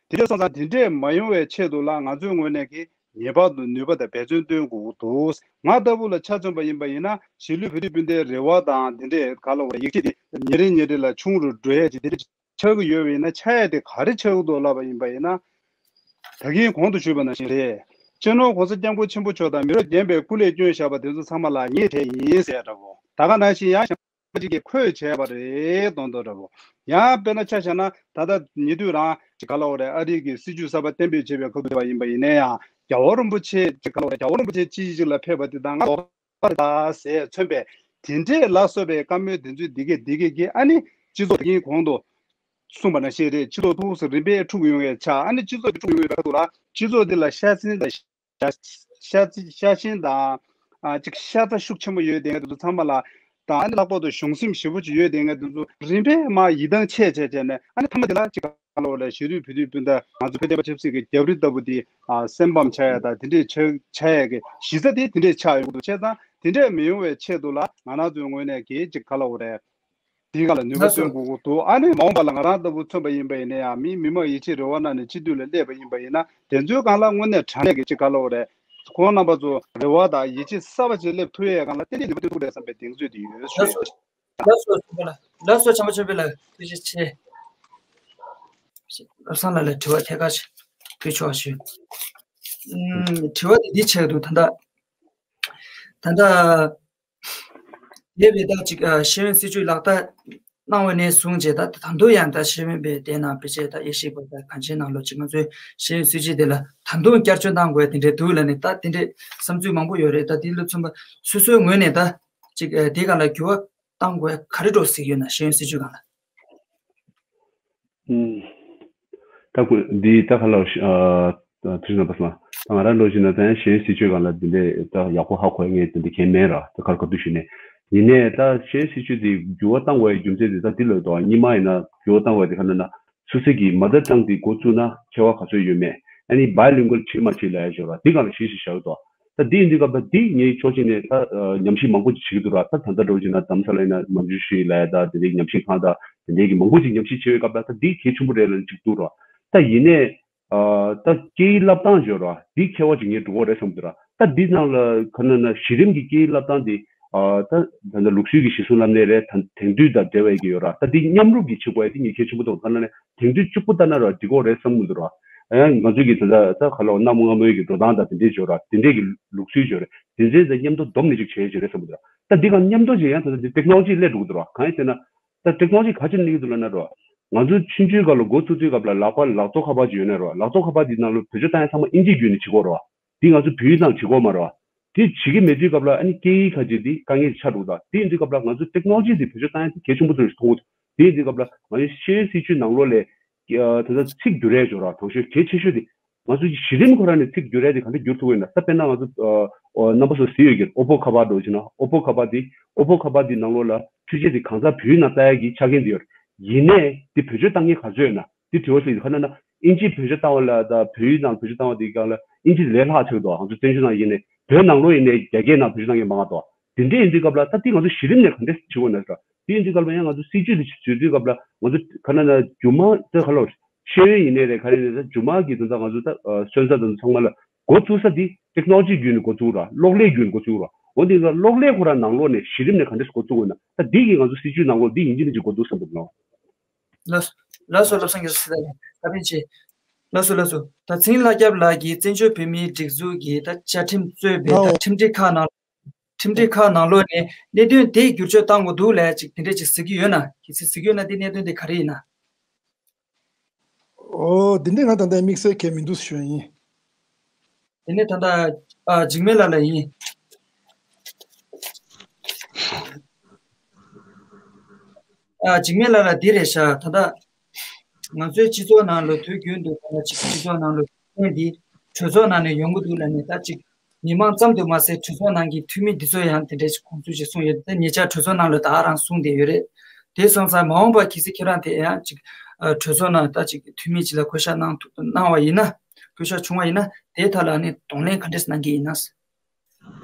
དེ་འདྲ་སོང་ཙང་དེ་འདྲས་མ་ཡོང་བའི་ཆེད་དུ་ལ་ང་ཚོའི་ངོས་ནས་ཀྱི་ངེས་པར་དུ་ནུས་པ་དང་འབད་བརྩོན་བཏོན་དགོས་ཀྱི་འདུག་ང་ལྟ་བུ་ལ་ཆ་མཚོན་པ་ཡིན་པ་ཡིན་ན་གཞིས་ལུས་བོད་རིགས་སྤུན་ཟླའི་རེ་བ་དང་དེ་འདྲས་ག་ལ་བ་ཡིད་ཆེས་དེ་ཉིན་རེ་ཉིན་རེ་ལ་ཆུང་རུ་འགྲོ་ཡས་ཀྱི་དེ་འདྲས་ཆགས་ཀྱི་ཡོད་པ་ཡིན་ན། ཆགས་ཡས་དེ་ག་རེ་ཆགས་ཀྱི་འདུག་ལབ་པ་ཡིན་པ་ཡིན་ན། ད་གིན་གོང་དུ་ཞུས་པ་ནང་བཞིན་རེད། སྤྱི་ནོར་༸གོང་ས་༸སྐྱབས་མགོན་ཆེན་པོ་མཆོག་དང་མི་རབས་རྒན་པས་སྐུ་ལས་བསྐྱོན་བཞག་པ་དེ་ཚོ་ཚང་མ་ལ་ངས་དེ་ཡིན་ཟེར་འདྲ་བོ། ད་ག་ནང་བཞིན་ཡང་གཞན་པ་ཅིག་གིས་ཁོས་བྱས་པ་རེད་མདོག་མདོག་འདྲ་བོ། ཡང་དཔེར་ན་ཆ་བཞག་ན་ད་ལྟ་ཉེ་དུས་རང་ཅིག་ག་ལབ་དགོས་རེད། ཨ་རི་གི་སྲིད་ཇུས་གསར་པ་གཏན་འབེབས་བྱས་པའི་སྐབས་དུ་བ་ཡིན་པ་ཡིན་ན་ཡང་རྒྱལ་བ་རིན་པོ་ཆེ་ཅིག་ག་ལབ་དགོས་རེད། རྒྱལ་བ་རིན་པོ་ཆེ་ཅིག་ཅིག་ལ་ཕེབས་པ་དེ་དང་ང་ལོག་པ་རེད་ད་ཟེར་མཚོན་པའི་དེ་འདྲས་ལ་སོགས་པའི་བཀའ་མོལ་དེ་ཚོའི་འདི་གས་འདི་གས་ཀྱིས་ཨ་ནི་སྤྱི་ཚོགས་ཀྱི་གོང་དུ་གསུངས་པ་ནང་བཞིན་རེད། སྤྱི་ཚོགས་ཐུགས་སུ་རིམ་པས་འཁྲུག་ཡོང་བའི་ཆ། ཨ་ནི་སྤྱི་ཚོགས་ཀྱི་འཁྲུག་ཡོང་བའི་ཁ་ཐུག་ལ་སྤྱི་ཚོགས་འདི་ལ་ཤ་ཚན་དང་ཤ་ཤ་ཤ་ཤ་ཞེན་དང་ཨ་ཅིག་ཤ་ཚ་ཤུགས་ཆེན་པོ་ཡོད་དེ་ངས་དེ་ཚོ་ཚང་མ་ལ་དང་ཨ་ནི་ལྷག་པར་དུ་གཞུང་སེམས་ཞེ་པོ་ཅིག་ཡོད་དེ་ངས་དེ་ཚོ་རིམ་པས་མར་ཡིད་ཐང་ཆད་བྱས་བྱས་ནས་ཨ་ནི་མཐའ་མ་དེ་ལ་ཅིག་ག་ལབ་དགོས་རེད། གཞིས་ལུས་བོད་རིགས་སྤུན་ཟླ་ང་ཚོ་བོད་བསྟན་པ་ཆབ་སྲིད་ཀྱི་རྒྱབ་རི་ལྟ་བུ་དེ་ཨ་སེམས་ཕམ་ཆགས་ཡ་དང་དེ་འདྲས་ཆགས་ཆགས་ཡ་གི་གཞི་རྩ་དེ་དེ་འདྲས་ཆགས་ཡོང་གི་འདུག་བྱས་ཙང་དེ་འདྲས་མི་ཡོང་བའི་ཆེད་དུ་ལ་ང་རང་ཚོའི་ངོས་ནས་གི་ཅིག་ག་ལབ་དགོས་རེད། དེའི་སྒང་ལ་ནུས་པ་ལགས་སོ། བཏོན་དགོས་ཀྱི་འདུག་ཨ་ནི་མ་འོངས་པ་ལ་ང་རང་ལྟ་བུ་མཚོན་པ་ཡིན་པ་ཡིན་ན་ཡང་མི་མི་མང་ཡིད་ཆེས་རེ་བ་གནང་ནས་སྤྱི་འཐུས་ལ་སླེབས་པ་ཡིན་པ་ཡིན་ན་དེ་ཚོའི་སྒང་ལ་དངོས་གནས་དྲང་གནས་ཀྱི་ཅིག་ག་ལབ་དགོས་རེད། ཁོང་རྣམ་པ་ཚོ་རེ་བ་དང་ཡིད་ཆེས་གསར་པ་ཅིག་སླེབས་ཐུབ་ཡས་སྒང་ལ་ཏན་ཏན་ནུས་པ་བཏོན་ཐུབ་རེད་བསམ་པའི་གདེང་ཚོད་དེ་ཡོད་ལགས་སོ། ཞུ་ཡས། ལགས་སོ་ཆེན་པོ་ལགས། ལགས་སོ་བྱམས་པ་ཆོས་འཕེལ་ལགས་ཐུགས་རྗེ་ཆེ། བློ་བཟང་ལགས་ལ་དྲི་བ་ཐད་ཀར་ཞིག་ཕུལ་ཆོག་ཞུ། ཨུམ། དྲི་བ་དེ་འདི་ཆགས་འདུག་ད་ལྟ་ད་ལྟ། དེ་བས་ད་ཅིག་ཨ་ཤེས་ཡོན་སྲིད་བྱུས་ལག་བསྟར་གནང་བ་ནས་བཟུང་བྱས་ད་ད་དུང་ཡང་ད་ཤེས་ཡོན་པའི་དེ་ནང་དཔེ་ཆ་ད་དབྱེ་ཞིབ་པ་ད་གང་ཅིའི་ནང་ལོགས་ཅིག་ང་ཚོའི་ཤེས་ཡོན་སྲིད་བྱུས་དེ་ལ་ད་དུང་བསྐྱར་བཅོས་གནང་དགོས་དེ་འདྲས་འདུག་ལབ་ནས་ད་དེ་འདྲས་བསམ་ཚུལ་མང་པོ་ཡོད་རེད། ད་དེ་ལ་མཚོན་པ་སོ་སོའི་ངོས་ནས་ད་ཅིག་ཨ་དེ་སྒང་ལ་འགྱུར་བ་གཏང་དགོས་ག་རེ་འགྲོ་སྲིད་ཡོད་ན་ཤེས་ཡོན་སྲིད་བྱུས་སྒང་ལ། ཨུམ། ད་ཁོ་འདི་ད་ག་ལ་ཨ་ཐུགས་རྗེ་གནང་པ་སོང་། ད་ང་རང་ལོ་བཞིན་ན་ད་ཡང་ཤེས་ཡོན་སྲིད་བྱུས་སྒང་ལ་འདི་འདྲའི་ད་ཡག་པོ་ཧ་གོ་ཡ་ངས་འདི་འདྲ་གང་མེད་ར། ད་གར་ག་དུས་ཞུས་ནས་ཡིན་ནའི་ད་ཤེས་ཡོན་སྲིད་བྱུས་འདི་འགྱུར་བ་གཏང་དགོས་ཡ་རྒྱུ་མཚན་འདི་ད་འདི་ལོས་དོ་སྔོན་མ་ཡིན་ན་འགྱུར་བ་གཏང་དགོས་ཡ་འདི་ག་ན་ན་སོ་སོ་གི་མ་དར་ཏང་འདི་འགོ་བཙུགས་ན་ཁྱད་པར་ག་ཚོད་ཡོད་མེད། ཨ་ནི་bilingual བྱེད་མ་བྱེད་ལ་ཡ་ཞོར་ར་འདི་སྒང་ལ་ཞིབ་ཞིབ་བྱ་འོས་དོ། ད་འདི་ཡིན་དུས་སྐབས་ལ་འདི་ངའི་ཕྱོགས་གཅིག་ནས་ད་ཉམས་ཞིབ་མང་པོ་ཅིག་བྱེད་ཀྱི་འདུག་ར། ད་ད་ལྟ་འགྲོ་བཞིན་ན་རྡ་རམ་ས་ལ་ཡིན་ན་མན་ཇུ་ཤྲི་ལབ་ཡ་ད་དེ་འདྲའི་ཉམས་ཞིབ་ཁང་དང་དེ་འདྲའི་གི་མང་པོ་ཅིག་ཉམས་ཞིབ་བྱེད་པའི་སྐབས་ལ་ད་འདི་གལ་ཆེན་པོ་རེད་ལབ་ཅིག་འདུག་ར། ད་ཡིན་ནའི་ད་སྐད་ཡིག་བསླབ་སྟངས་བརྗོད་ར་འདི་ཁྱད་པར་ཅིག་ངས་འགྲོ་གི་རེད་བསམ་གྱི་འདུག་ར། ད་འདི་ནང་ལ་ག་ན་ན་གཞི་རིམ་གྱི་སྐད་ཡིག་བསླབ་སྟངས་འདི་ད་ད་ལྟ་ལུགས་སྲོལ་གྱི་གཞི་བཟུང་ལམ་ནས་རེད། ད་དེང་དུས་དང་འབྲེལ་བའི་གི་ཡོད་ར། ད་འདི་མཉམ་རུབ་ཀྱི་བྱེད་དགོས་ཡ་འདི་ངས་གལ་ཆེན་པོ་མཐོང་། ག་ན་ན་དེང་དུས་གཅིག་པུ་ལྟ་ན་ར་འགྲིག་གི་རེད་བསམ་གྱི་འདུག་ར། ཡང་ང་ཚོས་ཀྱི་ད་ལྟ་ད་ག་ལ་གནའ་མོ་སྔ་མོའི་གི་འགྲོ་སྟངས་དང་དེ་འདྲའི་བརྗོད་ར་དེ་འདྲའི་གི་ལུགས་སྲོལ་བརྗོད་རེད། དེ་འདྲའི་དང་མཉམ་དུ་སྡོམ་ནས་ཅིག་བྱས་བྱས་རེད་བསམ་གྱི་འདུག་ར། ད་འདི་གང་མཉམ་དུ་བྱེད་ཡང་ད་ལྟ་འདི་ཊེག་ནོ་ལོ་ཇི་སླེབས་འགྲོ་གི་འདུག་ར། གང་ཡིན་ཟེར་ན་ད་ཊེག་ནོ་ལོ་ཇི་ག་ཅིག་སླེབས་ཀྱི་འདུག་ལབ་ན་ར། ང་ཚོ་ཆུང་ཆུང་སྐབས་ལ་འགོ་བཙུགས་དུས་སྐབས་ལ་ལག་པ་ལག་ཐོག་ཁ་པར་ཅིག་ཡོད་ན་ར། ལག་ཐོག་ཁ་པར་འདི་ནང་ལ་བེད་སྤྱོད་བཏང་ཡ་ཚང་མ་ཨིན་ཇི་བརྒྱུད་ནས་བྱེད་ཀྱི་ཡོད་ར། འདི་ང་ཚོ་བོད་ཡིག་ནང་བྱེད་ཀྱི་ཡོད་མ་རེད་བ། དེ་བྱེད་ཀྱི་མེད་དུས་སྐབས་ལ་ཨ་ནི་སྐད་ཡིག་ཁ་ཅིག་འདི་དཀའ་ངལ་ཆགས་འགྲོ་གི་འདུག་དེ་ཡིན་དུས་སྐབས་ལ་ང་ཚོ་ཊེག་ནོ་ལོ་ཇི་འདི་བེད་སྤྱོད་བཏང་ཡ་དེ་གལ་ཆེན་པོ་ཚོ་ཞིག་མཐོང་གི་འདུག་དེ་ཡིན་དུས་སྐབས་ལ་ང་ཚོ་ཤེས་ཡོན་སྲིད་བྱུས་ནང་ལོགས་ལས་ ཨ་ད་ལྟ་ཚིག་བསྒྱུར་ཡས་ཅིག་ཡོད་ར། དང་ཤོས་གལ་ཆེ་ཤོས་དེ་ང་ཚོ་གི་གཞི་རིམ་ཁོ་རང་ནས་ཚིག་བསྒྱུར་ཡས་དེ་ག་འདྲ་བསྒྱུར་ཐུབ་ཀྱི་ཡོད་ན། ད་དཔེར་ན་ང་ཚོ་ཨ་ཨ་རྣམ་པ་ཚོ་གཟིགས་ཡོད་ཀྱི་རེད། ཨོ་པོ་ཁ་པར་འདྲ་བོ་ཅིག་ན། ཨོ་པོ་ཁ་པར་དེ་ཨོ་པོ་ཁ་པར་དེ་ནང་ལོགས་ལ་འཕྲུལ་ཆས་དེ་གང་ཟག་བོད་ཡིག་ནང་ལྟ་ཡས་ཀྱི་ཆ་རྐྱེན་དེ་ཡོད་རེད། ཡིན་ནའི་དེ་བེད་སྤྱོད་བཏང་མཁན་ག་ཚོད་ཡོད་ན། དེ་དྲི་བ་ཞིག་ག་ན་ན་ཨིན་ཇི་བེད་སྤྱོད་བཏང་བ་ལ་དང་བོད་ཡིག་ནང་བེད་སྤྱོད་བཏང་བ་དེའི་སྒང་ལ་ཨིན་ཇི་ལས་སླ་ཆགས་འདུག་ང་ཚོ་བཙན་བྱོལ་ནང་ཡིན་ནའི་བོད་ནང་ལོགས་ཡིན་ནའི་རྒྱ་སྐད་ནང་བེད་སྤྱོད་བཏང་མཁན་མང་བ་འདུག་དེ་འདྲ་ཡིན་དུས་སྐབས་ལ་ད་དེ་ང་ཚོ་གཞི་རིམ་ནས་ག་འདྲས་བྱེད་དགོས་ན་ཟེར། དེ་ཡིན་དུས་སྐབས་ལ་ཡང་ང་ཚོ་སྲིད་ཇུས་དེ་བཟོ་དུས་སྐབས་ལ་ང་ཚོ་ག་ན་ན་རྒྱུ་མ་ད་ག་ལ་ཤེས་ཡོན་ཡིན་ནའི་རེད། ག་རེ་ཡིན་ནའི་ད་རྒྱུ་མ་གི་དོན་དག་ང་ཚོ་ད་ཨ་སོན་རྩ་དང་ཚང་མ་ལ་འགོ་བཙུགས་ས་དེ་ཊེག་ནོ་ལོ་ཇི་བརྒྱུད་ནས་འགོ་བཙུགས་ར། གློག་ཀླད་བརྒྱུད་ནས་འགོ་བཙུགས་ར། འོ་དེ་ལ་གློག་ཀླད་ཁོ་རང་ནང་ལོགས་ནས་གཞི་རིམ་ནས་ག་འདྲས་འགོ་བཙུགས་དགོས་ན། ད་འདི་གི་ང་ཚོ་སྲིད་ཇུས་ནང་ལོགས་འདི་ཡིན་གཅིག་མིན་གཅིག་འགོ་འཛུགས་བསམ་འདུག་ལགས། ལགས་སོ། ལགས་སོ། བློ་བཟང་རྒྱ་མཚོ་ཟེར་ད་ཕན་ཆེ། ལགས་སོ། ལགས་སོ། ད་ཚེ་རིང་ལྷ་སྐྱབས་ལགས་ཀྱིས་བཙན་བྱོལ་བོད་མིའི་སྒྲིག་འཛུགས་ཀྱི་ད་བཅའ་ཁྲིམས་གཙོས་པའི་ད་ཁྲིམས་སྒྲིག་ཁག་ནང་ཁྲིམས་སྒྲིག་ཁག་ནང་ལོགས་ནས་གནད་དོན་དེ་བསྒྱུར་བཅོས་བཏང་དགོས་འདུག་ལབ་ཅིག་དེ་འདྲས་ཅིག་ཟེར་གྱི་ཡོད་ན། གལ་སྲིད་ཟེར་གྱི་ཡོད་ན་དེ་གནད་དོན་དེ་ག་རེ་ཡིན་ན། ཨོ། འདི་འདྲས་ང་ད་ལྟ་དམིགས་བསལ་གང་ཡང་མི་འདུག་ཞུ་ཡ་ཡིན། དེ་ནས་ད་ལྟ་ཨ་འཇིགས་མེད་ལགས་ལ་ཡིན། ཨ་འཇིགས་མེད་ལགས་ལ་འདི་རེད་ཤག་ད་ལྟ་ང་ཚོའི་སྤྱི་ཚོགས་ནང་ལ་དུས་རྒྱུན་དུ་ད་ལྟ་སྤྱི་སྤྱི་ཚོགས་ནང་ལ་ཐོན་འདི་གྲོས་ཚོགས་ནང་ནས་ཡོང་གི་འདུག་ལབ་ནས། ད་ཅིག་མི་མང་ཙམ་དུ་མ་ཟད་གྲོས་ཚོགས་ནང་གི་འཐུས་མི་འདི་ཚོ་ཡང་དེ་འདྲའི་ཅིག་དགོངས་ཚུལ་ཅིག་གསུངས་ཡོད། ད་ཉེ་ཆར་གྲོས་ཚོགས་ནང་ལ་ད་རང་གསུངས་བསྡད་ཡོད་རེད། དེ་སོང་ཙང་མ་འོངས་པར་གལ་སྲིད་ཁྱེད་རང་དེ་ཡང་ཅིག་ཨ་གྲོས་ཚོགས་ནང་ད་ཅིག་འཐུས་མི་ཅིག་ལ་བསྐོ་བཞག་གནང་ཐུབ་གནང་བ་ཡིན་ན། བསྐོ་བཞག་བྱུང་བ་ཡིན་ན་དེའི་ཐད་ལ་ནི་གདོང་ལེན་ག་འདྲས་གནང་གི་ཡིན་ན།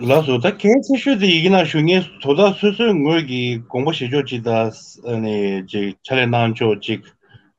ལགས་སོ། ད་གལ་ཆེ་ཤོས་དེ་ཡི་གེ་ནང་ཞུ་མཁན་དོ་བདག་སོ་སོའི་ངོས་ཀྱི་དགོངས་པ་བཞེས་ཕྱོགས་ཅིག་དང་། ཨ་ནི་ཅིག་ཕྱག་ལས་གནང་ཕྱོགས་ཅིག་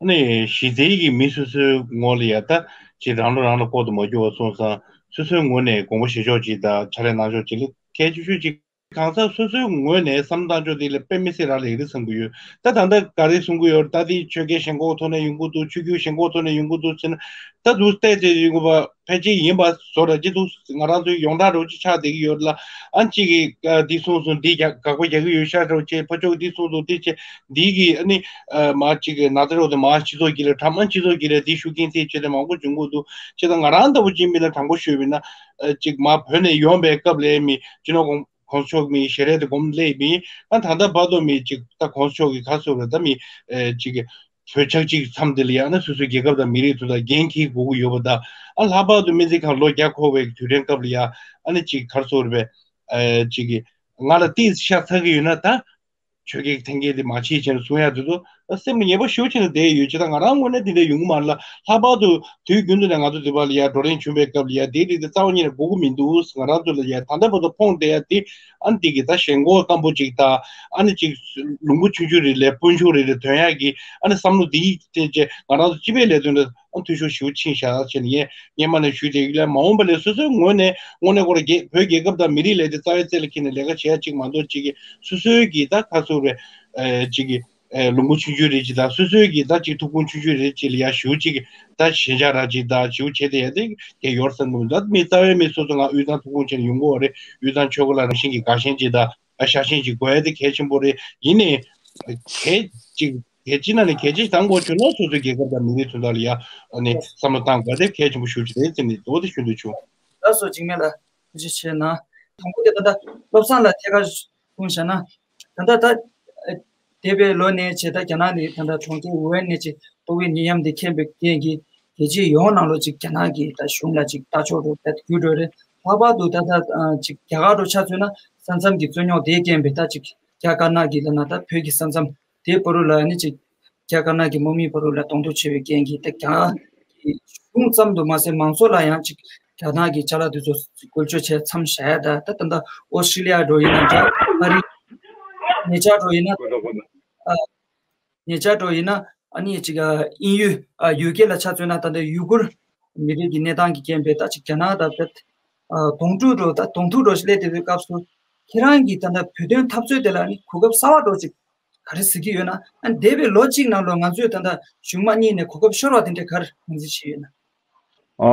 ཨ་ནི་གཞི་རྩའི་གི་མི་སོ་སོའི་ངོས་ལ་ཡ་ད་ཅིག་རང་བློ་རང་ལ་ལྐོག་ཏུ་མ་གྱུར་བ་སོང་ཙང་། སོ་སོའི་ངོས་ནས་དགོངས་པ་བཞེས་ཕྱོགས་ཅིག་དང་ཕྱག་ལས་གནང་ཕྱོགས་ཅིག་ལ་གལ་ཆེ་ཤོས་ཅིག་གང་ཟག་སོ་སོའི་ངོས་ནས་བསམ་བློ་བཏང་ཕྱོགས་དེ་ལ་དཔེ་མི་སྲིད་རག་ལས་རེད་བསམ་གྱི་ཡོད། ད་ད་ལྟ་ག་རེ་གསུང་གི་ཡོད་རེད། ད་དེ་ཆོལ་ཁའི་ཞེན་ཁོག་ཐོག་ནས་ཡོང་གི་འདུག་ཆོས་བརྒྱུད་ཞེན་ཁོག་ཐོག་ནས་ཡོང་གི་འདུག་ཟེར་ན། ད་དུ་བལྟས་ཏེ་ཡོང་གི་བ་ཕལ་ཆེར་ཡིན་པ་བཟོ་འདྲ་ཅིག་འདུག་ང་རང་ཚོའི་ཡོངས་གྲགས་འདྲ་བོ་ཅིག་ཆགས་བསྡད་ཀྱི་ཡོད་ལ། ཨ་ཅིག་གིས་ཨ་འདི་གསུངས་སོང་། འདི་རྒྱག་དགག་པ་རྒྱག་གི་ཡོད་ཤག་འདྲ་བོ་བྱས། ཕར་ཕྱོགས་འདི་གསུངས་སོང་འདི་བྱས། འདི་གིས་ཨ་ནི་ཨ་མ་ཅིག་གི་ན་ཚ་རོགས་དེ་མ་སྤྱི་ཚོགས་ཀྱི་ལ་ཁྲམ། ཨ་སྤྱི་ཚོགས་ཀྱི་ལ་འདི་ཤུགས་རྐྱེན་ཐེབས་བྱས་ཏེ་མང་པོ་བྱུང་གི་འདུག་བྱས་ཙང་ང་རང་ལྟ་བུ་ཅིག་མི་ལ་དྲང་པོ་ཞུས་པ་ཡིན་ན། ཨ་ཅིག་མ་བོད་ནས་ཡོང་པའི་སྐབས་ལ་མི་སྤྱི་ནོར་གོང་གོང་ས་མཆོག་མི་ཞལ་རས་དེ་སྒོམ་སླེབས་མི། ཨ་ད་ལྟ་བར་དུ་མི་ཅིག་ད་གོང་ས་མཆོག་གི་ཁ་སོ་རེ་ད་མི་ཨེ་ཅིག་བོད་ཆག་ཅིག་མཚམས་དེ་ལ་ཡ་ཨ་ནི་སོ་སོའི་རྒྱལ་ཁབ་དང་མི་རིགས་ཚོ་དང་འགན་འཁྱེར་དགོས་ཀྱི་ཡོད་པ་དང་། ཨ་ལྷག་པར་དུ་སྨན་རྩིས་ཁང་ལོ་བརྒྱ་འཁོར་བའི་དུས་དྲན་སྐབས་ལ་ཡ་ཨ་ནི་ཅིག་ག་རེ་ཟེར་དགོས་རེད་པས། ཨེ་ཅིག་ང་ལ་ཏིས་ཤ་ཚ་གི་ཡོད་ན་ད་ཆོས་ཀྱི་ཐེམ་སྐས་དེ་མ་ཕྱིས་བྱས་ནས་གསུང་ཡག་དེ་ཚོ་སེམས་ལ་ངེས་པ་ཞེ་པོ་ཅིག་ནས་བསྡད་ཡོད། ཅེས་ད་ང་རང་ངོས་ནས་དེ་འདྲ་ཡོང་གི་མ་རེད་ལ། ལྷག་པར་དུ་དུས་རྒྱུན་དུ་ནས་ང་ཚོ་འདི་པ་ལ་ཡ་བགྲོ་གླེང་བྱུང་བའི་སྐབས་ལ་ཡ་དེའི་རིགས་དེ་རྩ་བ་ཉིད་ནས་དགོས་ཀྱི་མི་འདུག་ང་རང་ཚོ་ལ་ཡ་ད་ལྟ་བར་དུ་ཕོངས་བསྡད་ཡ་དེ། ཨ་ནི་དེ་གི་ད་ཞེན་ཁོག་སྐམ་པོ་ཅིག་དང་། ཨ་ནི་ཅིག་ལུང་པ་ཆུང་ཆུང་རེ་ལས་དཔོན་ཆུང་རེ་ལས་ཐོན་ཡག་གི་ཨ་ནི་བསམ་བློ་དེའི་སྟེང་ཅེ་ང་རང་ཚོ་སྤྱི་པའི་ལས་དོན་ལ་ཨ་འཐུས་ཤོར་ཞེ་པོ་ཕྱིན་བཞག་ཟེར་ནས་ངས་སྔོན་མ་ནས་ཞུས་བསྡད་ཀྱི་ལ། མ་འོངས་པ་ལ་སོ་སོའི་ངོས་ནས་དངོས་གནས་ཁོ་རང་རྒྱལ་བོད་རྒྱལ་ཁབ་དང་མི་རིགས་ལས་དེ་རྩ་བའི་རྩེ་ལ་འཁྱེར་ནས་ལས་ཀ་བྱེད་ཡ་གཅིག་མ་གཏོགས་གཅིག་གིས་སོ་སོའི་གི་ད་ཁ་སོ་རེ་ཨེ་གཅིག་གི་ཨེ་ལུང་པ་ཆུང་ཆུང་རེ་གཅིག་དང་། སོ་སོའི་གི་ད་གཅིག་ཐུགས་ཁུངས་ཆུང་ཆུང་རེ་གཅིག་ལ་ཡ་ཞུ་གཅིག་ད་ཞེན་ཆགས་ར་གཅིག་ད་ཞུ་བྱེད་དེ་ཡ་དེ་གལ་ཡོད་བསམ་གི་མི་འདུག་མི་རྩ་བའི་མི་སོ་སོ་ང་དབུས་གཙང་ཐུགས་ཁུངས་ཆེ་ནས་ཡོང་གི་ཡོད་རེད། དབུས་གཙང་ཆོལ་ཁ་ལ་རང་བཞིན་གྱི་དགའ་ཞེན་གཅིག་དང་ཨ་ཤ་ཞེན་གཅིག་དགོས་ཡ་དེ་གལ་ཆེན་པོ་རེད། ཡིན་ནའི་གལ་གཅིག་གལ་ཆེ་ན་ནི་གལ་ཆེ་དང་པོ་བྱུང་ན་སོ་སོའི་རྒྱལ་ཁབ་དང་མི་རིགས་དོན་དག་ལ་ཡ་ཨ་ནི་བསམ་བློ་བཏང་དགོས་དེ་གལ་ཆེན་པོ་ཞེ་པོ་ཅིག་རེད་ཟེར་ནས་མདོ་དེ་ཞུ་འདོད་བྱུང་། ལགས་སོ། འཇིགས་མེད་ལགས། ཐུགས་རྗེ་ཆེ་གནང་། དང་པོ་དེ་ད་ལྟ་བློ་བཟང་ལགས་ཐད་ཀར་གསུངས་བཞག་ན། ད་ལྟ་ད་འདས་པའི་ལོ་ནས་བྱས་ད་རྒྱ་ནག་ནས་ད་ལྟ་གྲོང་ཁྱེར་ཝུ་ཧན་ནས་ཅིག་ཏོག་དབྱིབས་ནད་ཡམས་འདི་ཁྱབ་པའི་རྐྱེན་གྱིས་རྒྱལ་སྤྱིའི་ཡོངས་ནང་ལོགས་ཅིག་རྒྱ་ནག་གི་ད་གཞུང་ལ་ཅིག་ལྟ་ཕྱོགས་རོ་ད་བསྒྱུར་འགྲོ་རེད། ལྷག་པར་དུ་ད་ལྟ་ཅིག་རྒྱ་གར་རུ་ཆ་མཚོན་ན་ས་མཚམས་ཀྱི་རྩོད་རྙོག་དེའི་རྐྱེན་པས་ད་ཅིག་རྒྱ་དཀར་ནག་གི་ལ་ན་ད་བོད་ཀྱི་ས་མཚམས་དེའི་བར་དུ་ལ་ནི་ཅིག་རྒྱ་དཀར་ནག་གི་དམག་མིའི་བར་དུ་ལ་གདོང་ཐུག་ཆེ་བའི་རྐྱེན་གྱིས་ད་རྒྱ་ནག་གི་གཞུང་ཙམ་དུ་མ་ཟད་མང་ཚོགས་ལ་ཡང་ཅིག་རྒྱ་ནག་གི་ཅ་ལག་དེ་ཚོ་བཀོལ་སྤྱོད་བྱས་མཚམས་བཞག་ཡ་ད་ད་ད་ལྟ་ཨོ་སི་ཀྲི་ལི་ཡ་འགྲོ་ཡིན་ན་འདྲ། ཨ་རི་ཉེ་ཆར་འགྲོ་ཡིན་ན་ཨ་ཉེ་ཆར་འགྲོ་ཡིན་ན་ཨ་ནི་ཅིག་ཨ་དབྱིན་ཡུལ་ཨ་ཡུལ་སྐད་ལ་ཆ་མཚོན་ན་ད་ལྟ་ཡུ་གུར་མི་རིགས་ཀྱི་གནས་སྟངས་ཀྱི་རྐྱེན་པས་ད་ཅིག་རྒྱ་ནག་ད་དཔེ་ཨ་གདོང་དྲུག་འགྲོ་ད་གདོང་ཐུག་འགྲོ་སླེབས་བསྡད་པའི་སྐབས་སུ་ཁྱེད་རང་གིས་ད་ལྟ་བོད་དོན་འཐབ་རྩོད་དེ་ལ་ནི་གོ་སྐབས་གསར་པ་འགྲོ་ཅིག་ག་རེ་ཟེར་གྱི་ཡོད་ན། ཨ་འདས་པའི་ལོ་གཅིག་ནང་ལོ་ང་ཚོས་ད་ལྟ་གཞུང་དམངས་གཉིས་ནས་གོ་སྐབས་ཤོར་བ་དེ་འདྲ་ག་རེ་ངོས་འཛིན་བྱས་ཡོད་ན། ཨ་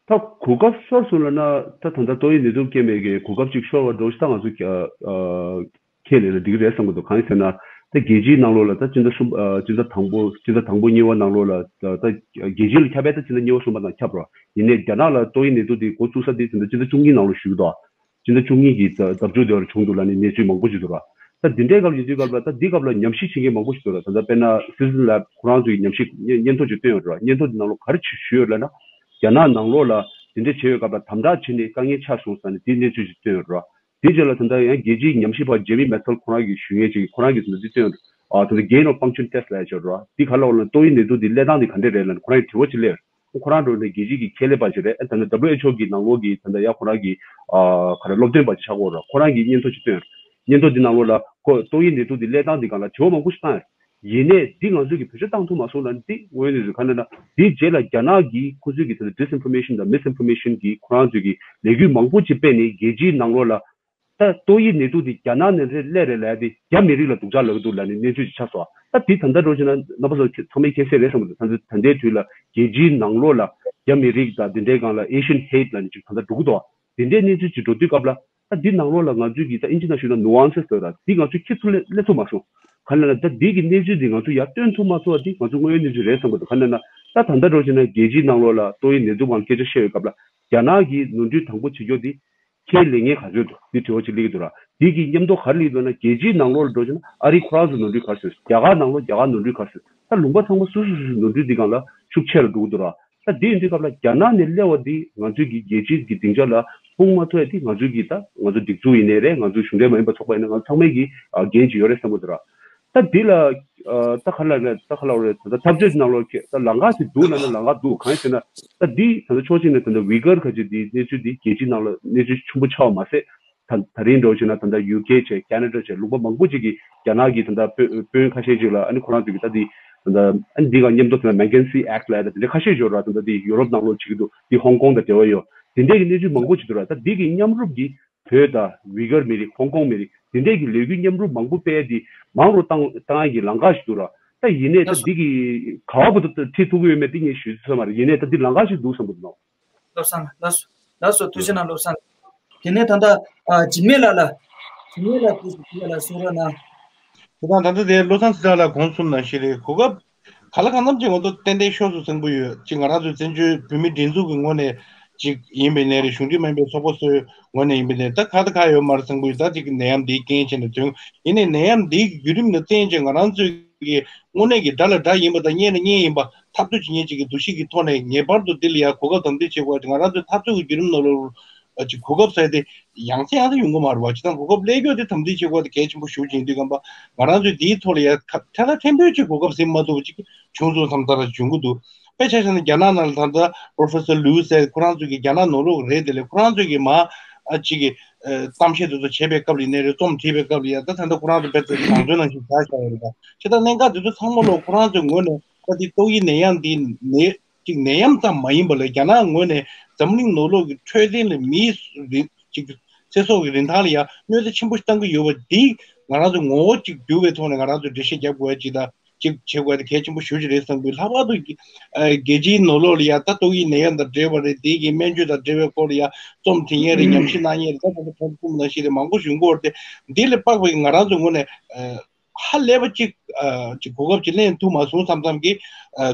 ད་གོ་སྐབས་ཤོར་སོང་ལབ་ན་ད་ད་ལྟ་ཏོག་དབྱིབས་ནད་དུག་རྐྱེན་པས་ཀྱི་གོ་སྐབས་ཅིག་ཤོར་བ་འགྲོ་ཞིག་ད་ང་ཚོ་ཨ་ཨ་ཁས་ལེན་ལ་འགྲིག་གི་རེད་བསམ་གི་འདུག་གང་ཡིན་ཟེར་ན་ད་རྒྱལ་སྤྱིའི་ནང་ལོགས་ལ་ད་སྤྱི་ཟླ་གསུམ་ཨ་སྤྱི་ཟླ་དང་པོ་སྤྱི་ཟླ་དང་པོ་གཉིས་པ་ནང་ལོགས་ལ་ད་ད་རྒྱལ་སྤྱི་ལ་ཁྱབ་པས་ད་སྤྱི་ཟླ་གཉིས་པ་གསུམ་པ་ནང་ཁྱབ་རོགས། ཡིན་ནའི་རྒྱ་ནག་ལ་ཏོག་དབྱིབས་ནད་དུག་དེ་འགོ་བཙུགས་ས་དེ་ད་ལྟ་སྤྱི་ཟླ་བཅུ་གཉིས་ནང་ལོགས་ཞུ་གི་འདུག་སྤྱི་ཟླ་བཅུ་གཉིས་ཀྱི་ཟླ་བཅུ་དེ་བར་བྱུང་འདུག་ལབ་ནས་གནས་ཚུལ་མང་པོ་ཞིག་འདུག་ར། ད་འདི་འདྲའི་སྐབས་ཡིན་དུས་སྐབས་ལ་ད་འདི་སྐབས་ལ་ཉམས་ཞིབ་བྱེད་མཁན་མང་པོ་ཞིག་འདུག་ལ། ད་ལྟ་དཔེར་ན་Citizen Lab ཁོ་རང་ཚོའི་ཉམས་ཞིབ་སྙན་སྙན་ཐོ་ཅིག་བཏོན་ཡོད་རེད་བ། སྙན་ཐོ་འདི་ནང་ལོགས་ག་རེ་ཞུ་ཞུས་ཡོད་ལབ་ན། རྒྱ་ནག་ནང་ལོགས་ལ་འདི་འདྲ་བྱས་ཡོད་སྐབས་ལ་དམ་དྲག་བྱས་ནས་དཀའ་ངལ་ཆགས་སོང་ཟེར་ནས་དེའི་གནས་ཚུལ་ཞིག་བཏོན་ཡོད་རེད་བ། དེའི་རྗེས་ལ་ད་ལྟ་ཡང་རྒྱལ་སྤྱིའི་ཉམས་ཞིབ་པ་Jamie Metzl ཁོ་རང་གིས་ཞུ་མཁན་ཅིག་ཁོ་རང་གིས་ད་ལྟ་འདི་བཏོན་ཡོད་རེད། ཨ་ད་ལྟ་Gain of Function Test ལབ་ཡ་ཅིག་ཡོད་རེད་བ། འདི་ག་ལ་འོ་ན་ཏོག་དབྱིབས་ནད་དུག་འདི་སླེབས་སྟངས་འདི་ག་འདྲས་རེད་ལབ་ནས་ཁོ་རང་གིས་དྲི་བ་ཅིག་སླེབས་ཡོད་རེད། ཁོ་རང་འགྲོ་ནས་རྒྱལ་སྤྱི་གི་ཁྱད་ལས་པ་ཞིག་རེད། ཨ་ད་ནི་W H O གི་ནང་ལོགས་ཀྱི་ད་ལྟ་ཡ་ཁོ་རང་གི་ཨ་ག་རེ་སློབ་སྟོན་པ་ཅིག་ཆགས་ཀྱི་ཡོད་རེད། ཁོ་རང་གིས་སྙན་ཐོ་ཅིག་བཏོན་ཡོད་རེད། སྙན་ཐོ་འདི་ནང་ལོགས་ལ་ཁོ་ཏོག་དབྱིབས་ནད་དུག་འདི་སླེབས་སྟངས་འདི་སྒང་ལ་དྲི་བ་མང་པོ་ཞིག་བཏང་ཡོད་རེད། ཡིན་ནའི་འདི་ང་ཚོས་ཀྱི་བེད་སྤྱོད་བཏང་ཐུབ་མ་སོང་ལབ་ནས་འདི་དངོས་གནས་རེད། ག་རེ་ལབ་ན་འདིའི་རྗེས་ལ་རྒྱ་ནག་གིས་ཁོ་ཚོས་ཀྱི་ད་ལྟ་disinformation དང་misinformation གིས་ཁོ་རང་ཚོས་ཀྱི་ལས་འགུལ་མང་པོ་ཅིག་སྤེལ་ནས་རྒྱལ་སྤྱིའི་ནང་ལོགས་ལ། ད་ཏོག་དབྱིབས་ནད་དུག་འདི་རྒྱ་ནག་ནས་རེད་སླེབས་རེད་ལབ་ཡ་དེ་རྒྱ་མི་རིགས་ལ་སྡུག་ཅག་ལབ་ཀྱི་འདུག་ལབ་ནས་གནས་ཚུལ་ཅིག་ཆགས་སོང་། ད་འདི་ད་ལྟ་འགྲོ་བྱས་ན་རྣམ་པ་ཚོ་ཚང་མས་མཁྱེན་གསལ་རེད་བསམ་གྱི་འདུག་ད་ལྟ་ད་ལྟའི་དུས་ལ་རྒྱལ་སྤྱིའི་ནང་ལོགས་ལ་རྒྱ་མི་རིགས་དང་འདི་འདྲའི་སྒང་ལ་Asian hate ལབ་ནས་ཅིག་ད་ལྟ་འགྲོ་གི་འདུག་དེ་འདྲའི་གནས་ཚུལ་ཅིག་འགྲོ་དུས་སྐབས་ལ། ད་འདི་ནང་ལོགས་ལ་ང་ཚོས་ཀྱི་ད་ཨིན་ཇི་ནང་ཞུས་ན་nuances ལབ་ར་འདི་ང་ཚོས་ཁྱེར་ཐུབ་སླེབས་སླེབས་ཐུབ་མ་སོང་། ག་རེ་ལབ་ན་ད་འདི་གི་གནས་ཚུལ་འདི་ང་ཚོས་ཡར་སྟོན་ཐུབ་མ་ཐུབ་པ་འདི་ང་ཚོ་དངོས་ཡོད་གནས་ཚུལ་རེད་བསམ་གྱི་འདུག་ག་རེ་ལབ་ན་ད་ད་ལྟ་འགྲོ་བྱས་ན་རྒྱལ་སྤྱིའི་ནང་ལོགས་ལ་ཏོག་དབྱིབས་ནད་དུག་སྒང་སྐད་ཆ་བཤད་ཡོད་སྐབས་ལ་རྒྱ་ནག་གིས་ནོར་འཁྲུལ་དང་པོ་བྱེད་རྒྱུ་འདི་ཁྱེད་ལས་ངན་ག་ཚོད་འདུག་འདི་དྲི་བ་ཅིག་སླེབས་ཀྱི་འདུག་ར། འདི་གི་མཉམ་དུ་ག་རེ་སླེབས་འདུག་ན་རྒྱལ་སྤྱིའི་ནང་ལོགས་ལ་འགྲོ་བྱས་ན་ཨ་རི་ཁོ་རང་ཚོ་ནོར་འཁྲུལ་ག་རེ་བཟོས། རྒྱ་གར་ནང་ལོགས་རྒྱ་གར་ནོར་འཁྲུལ་ག་རེ་བཟོས། ད་ལུང་པ་ཚང་མ་སོ་སོ་སོ་སོའི་ནོར་འཁྲུལ་འདི་སྒང་ལ་ཤུགས་ཆེ་རུ་འགྲོ་གི་འདུག་ར། ད་དེ་ཡིན་དུས་སྐབས་ལ་རྒྱ་ནག་ནས་སླེབས་པ་འདི་ང་ཚོའི་གི་རྒྱལ་སྤྱིའི་གི་སྡིངས་ཆ་ལ་སྤུངས་མ་ཐུབ་ཡ་དེ་ང་ཚོའི་གི་ད་ང་ཚོ་སྒྲིག་འཛུགས་ཡིན་ནའི་རེད། ང་ཚོའི་གཞུང་འབྲེལ་མ་ཡིན་པ་ཚོགས་པ་ཡིན་ན་ང་ཚོ་ཚང་མའི་གི་ཨ་འགན་ཅིག་ཡོད་རེད་བསམ་གི་འདུག་ར། ད་འདི་ལ་ཨ་ད་ག་ལ་རེད། ད་ག་ལ་རེད། ད་ད་འཐབ་རྩོད་ནང་ལོགས་ཀྱི་ད་ལམ་ཁ་ཅིག་འདུག་ལབ་ན་ལམ་ཁ་འདུག་གང་ཡིན་ཟེར་ན་ད་འདི་ད་ད་ཕྱོགས་གཅིག་ནས་ད་ད་ཝི་གར་ཁ་ཅིག་འདི་གནས་ཚུལ་འདི་རྒྱལ་སྤྱིའི་ནང་ལ་གནས་ཚུལ་ཆེན་པོ་ཆགས་པ་མ་ཟད། ད་ད་རིང་འགྲོ་བྱས་ན་ད་ལྟ་ཡུ་ཀེ་བྱས་ཁེ་ན་ཌ་བྱས་ལུང་པ་མང་པོ་ཅིག་གིས་རྒྱ་ནག་གི་ད་ལྟ་དཔོན་དཔོན་ཁ་ཤས་ཅིག་ལ་ཨ་ནི་ཁོ་རང་ཚོ་གི་ད་འདི་ད་ལྟ་ཨ་ནི་འདི་ག་མཉམ་དུ་ད་ལྟ་མེག་ཀེན་སི་ཨེག་ལབ་ཡ་ད་དེ་འདྲ་ཁ་ཤས་ཡོད་ར། ད་ལྟ་འདི་ཡུ་རོབ་ནང་ལོགས་བྱེད་ཀྱི་འདུག་འདི་ཧོང་ཀོང་དང་འབྲེལ་བ་ཡོད། དེ་འདྲའི་གི་གནས་ཚུལ་མང་པོ་ཅིག་འདུག་ར། ད་འདི་གི་མཉམ་རུབ་ཀྱིས་བོད་དང་ཝི་གར་མི་རིགས་ཧོང་ཀོང་མི་རིགས་དེ་འདྲའི་གི་ལས་འགུལ་མཉམ་རུབ་མང་པོ་སྤེལ་ཡ་དེ་མང་རུ་བཏང་བཏང་ཡ་གི་ལམ་ཁ་ཞིག་འདུག་ར། ད་ཡིན་ནའི་ད་འདི་གི་ག་བ་བར་དུ་ཁྲིད་ཐུབ་ཀྱི་ཡོད་མེད་དེ་ངས་ཞུ་ས་མ་རེད། ཡིན་ནའི་ད་འདི་ལམ་ཁ་ཞིག་འདུག་བསམ་གྱི་འདུག་ནོ། བློ་བཟང་ལགས་སོ། ལགས་སོ། ཐུགས་རྗེ་གནང་བློ་བཟང་། དེ་ནས་ད་ལྟ་ཨ་འཇིགས་མེད་ལགས་ལ། འཇིགས་མེད་ལགས་ཀྱིས་འཇིགས་མེད་ལགས་གསུང་རོགས་གནང་། དེ་དང་ད་ལྟ་དེ་བློ་བཟང་སྲིད་ལགས་ལ་དགོངས་གསུངས་ནང་བཞིན་རེད། གོ་སྐབས་ག་ལ་གང་འཚམ་ཅིག་ང་ཚོ་ཏན་ཏན་ཤོར་སོང་བསམ་གྱི་ཡོད། ཅིག་ང་རང་ཚོའི་བཙན་བྱོལ་བོད་མི་སྒྲིག་འཛུགས་ཀྱི་ངོས་ནས་ཅིག་ཡིན་པའི་ནས་རེད། གཞུང་འབྲེལ་མ་ཡིན་པའི་ཚོགས་པ་ཚོའི་ངོས་ནས་ཡིན་པའི་ནས་ད་ག་ད་ག་ཡོད་མ་རེད་བསམ་གྱི་ཡོད། ད་ཅིག་ནད་ཡམས་འདིའི་རྐྱེན་བྱས་ནས་དོན་ཡིན་ནའི་ནད་ཡམས་འདིའི་བརྒྱུད་རིམ་ནས་བརྟེན་བྱས་ང་རང་ཚོའི་གི་དངོས་གནས་ཀྱི་དགྲ་ལ་དགྲ་ཡིན་པ་དང་གཉེན་ལ་གཉེན་ཡིན་པ་འཐབ་རྩོད་བྱེད་མཁན་ཅིག་གི་འདུ་ཤེས་ཀྱི་ཐོག་ནས་ངེས་པར་དུ་འདི་ལ་ཡང་གོ་སྐབས་དམ་འཛིན་བྱེད་དགོས་ཀྱི་ང་རང་ཚོའི་འཐབ་རྩོད་ཀྱི་བརྒྱུད་རིམ་ནང་ལོགས་ཅིག་གོ་སྐབས་ཟེར་ཏེ་ཡང་སེ་ཡང་སེ་ཡོང་གི་མ་རེད་བ། ཅི་ཐང་གོ་སྐབས་སླེབས་ཡོད་དེ་དམ་འཛིན་བྱེད་དགོས་དེ་གལ་ཆེན་པོ་ཞེ་པོ་ཅིག་ཡིན་དུས་ཀམ་པ་ང་རང་ཚོས་འདིའི་ཐོག་ལ་ཡང་ཐ་ཐ་ཐེངས་མཐའ་ཐེངས་མཐའ་ཅིག་གོ་སྐབས་ཟིན་མ་ཐུབ་པ་ཅིག་བྱུང་སོང་བསམ་ས་ར་བྱུང་གི་འདུག་དཔེ་ཆ་བཞག་ན་རྒྱ་ནག་ནང་ལ་ད་ལྟ་Professor Liu ཟེར་ཁོ་རང་ཚོས་ཀྱི་རྒྱ་ནག་ནང་ལོགས་རེད་དེ་ལས་ཁོ་རང་ཚོས་ཀྱི་མ་ཨ་ཅིག་གི་གཏམ་བཤད་དེ་ཚོ་བྱས་པའི་སྐབས་ལ་ཡིན་ནའི་རེད། རྩོམ་བྲིས་པའི་སྐབས་ལ་ཡང་ད་ད་ལྟ་ཁོ་རང་ཚོ་དཔེ་ཚོས་དྲང་དོན་ནང་བཞིན་བཞག་བཞག་ཡོད་རེད། ད་ཁྱེད་ད་གནད་འགག་དེ་ཚོ་ཚང་མ་ལོ་ཁོ་རང་ཚོའི་ངོས་ནས་ད་དེ་ཏོག་དབྱིབས་ནད་ཡམས་འདི་ནད་ཅིག་ནད་ཡམས་ཙམ་མ་ཡིན་པ་ལས་རྒྱ་ནག་ངོས་ནས་འཛམ་གླིང་ནང་ལོགས་ཀྱི་འཕྲོད་བསྟེན་ལ་མིའི་རིན་ཅིག་ཚེ་སྲོག་གི་རིན་ཐང་ལ་ཡང་གནོད་འཚེ་ཆེན་པོ་ཞིག་བཏང་གི་ཡོད་པ་འདི་ང་རང་ཚོ་ངོ་བོ་ཅིག་འགྱུར་བའི་ཐོག་ནས་ང་རང་ཚོས་འགྲེལ་བཤད་རྒྱབ་དགོས་ཡ་ཅིག་དང་ཅིག་བྱེད་དགོས་ཡ་དེ་གལ་ཆེན་པོ་ཞེ་པོ་ཅིག་རེད་བསམ་གི། ལྷག་པར་དུ་རྒྱལ་སྤྱིའི་ནང་ལོགས་ལ་ཡང་ད་ཏོག་དབྱིབས་ནད་ཡམས་དང་འབྲེལ་བ་རེད། དེ་གི་སྨན་བཅོས་དང་འབྲེལ་བའི་སྐོར་ལ་ཡང་རྩོམ་འབྲི་མཁན་རེད། ཉམས་ཞིབ་གནང་མཁན་རེད། ད་ད་ད་ད་ནང་བཞིན་རེད། མང་པོ་ཞིག་ཡོང་གི་ཡོད་རེད་དེ། འདི་ལས་དཔག་པའི་ང་རང་ཚོའི་ངོས་ནས་ཧ་ལས་པ་ཅིག་ཅིག་གོ་སྐབས་ཅིག་ལེན་ཐུབ་མ་སོང་བསམ་བསམ་གི་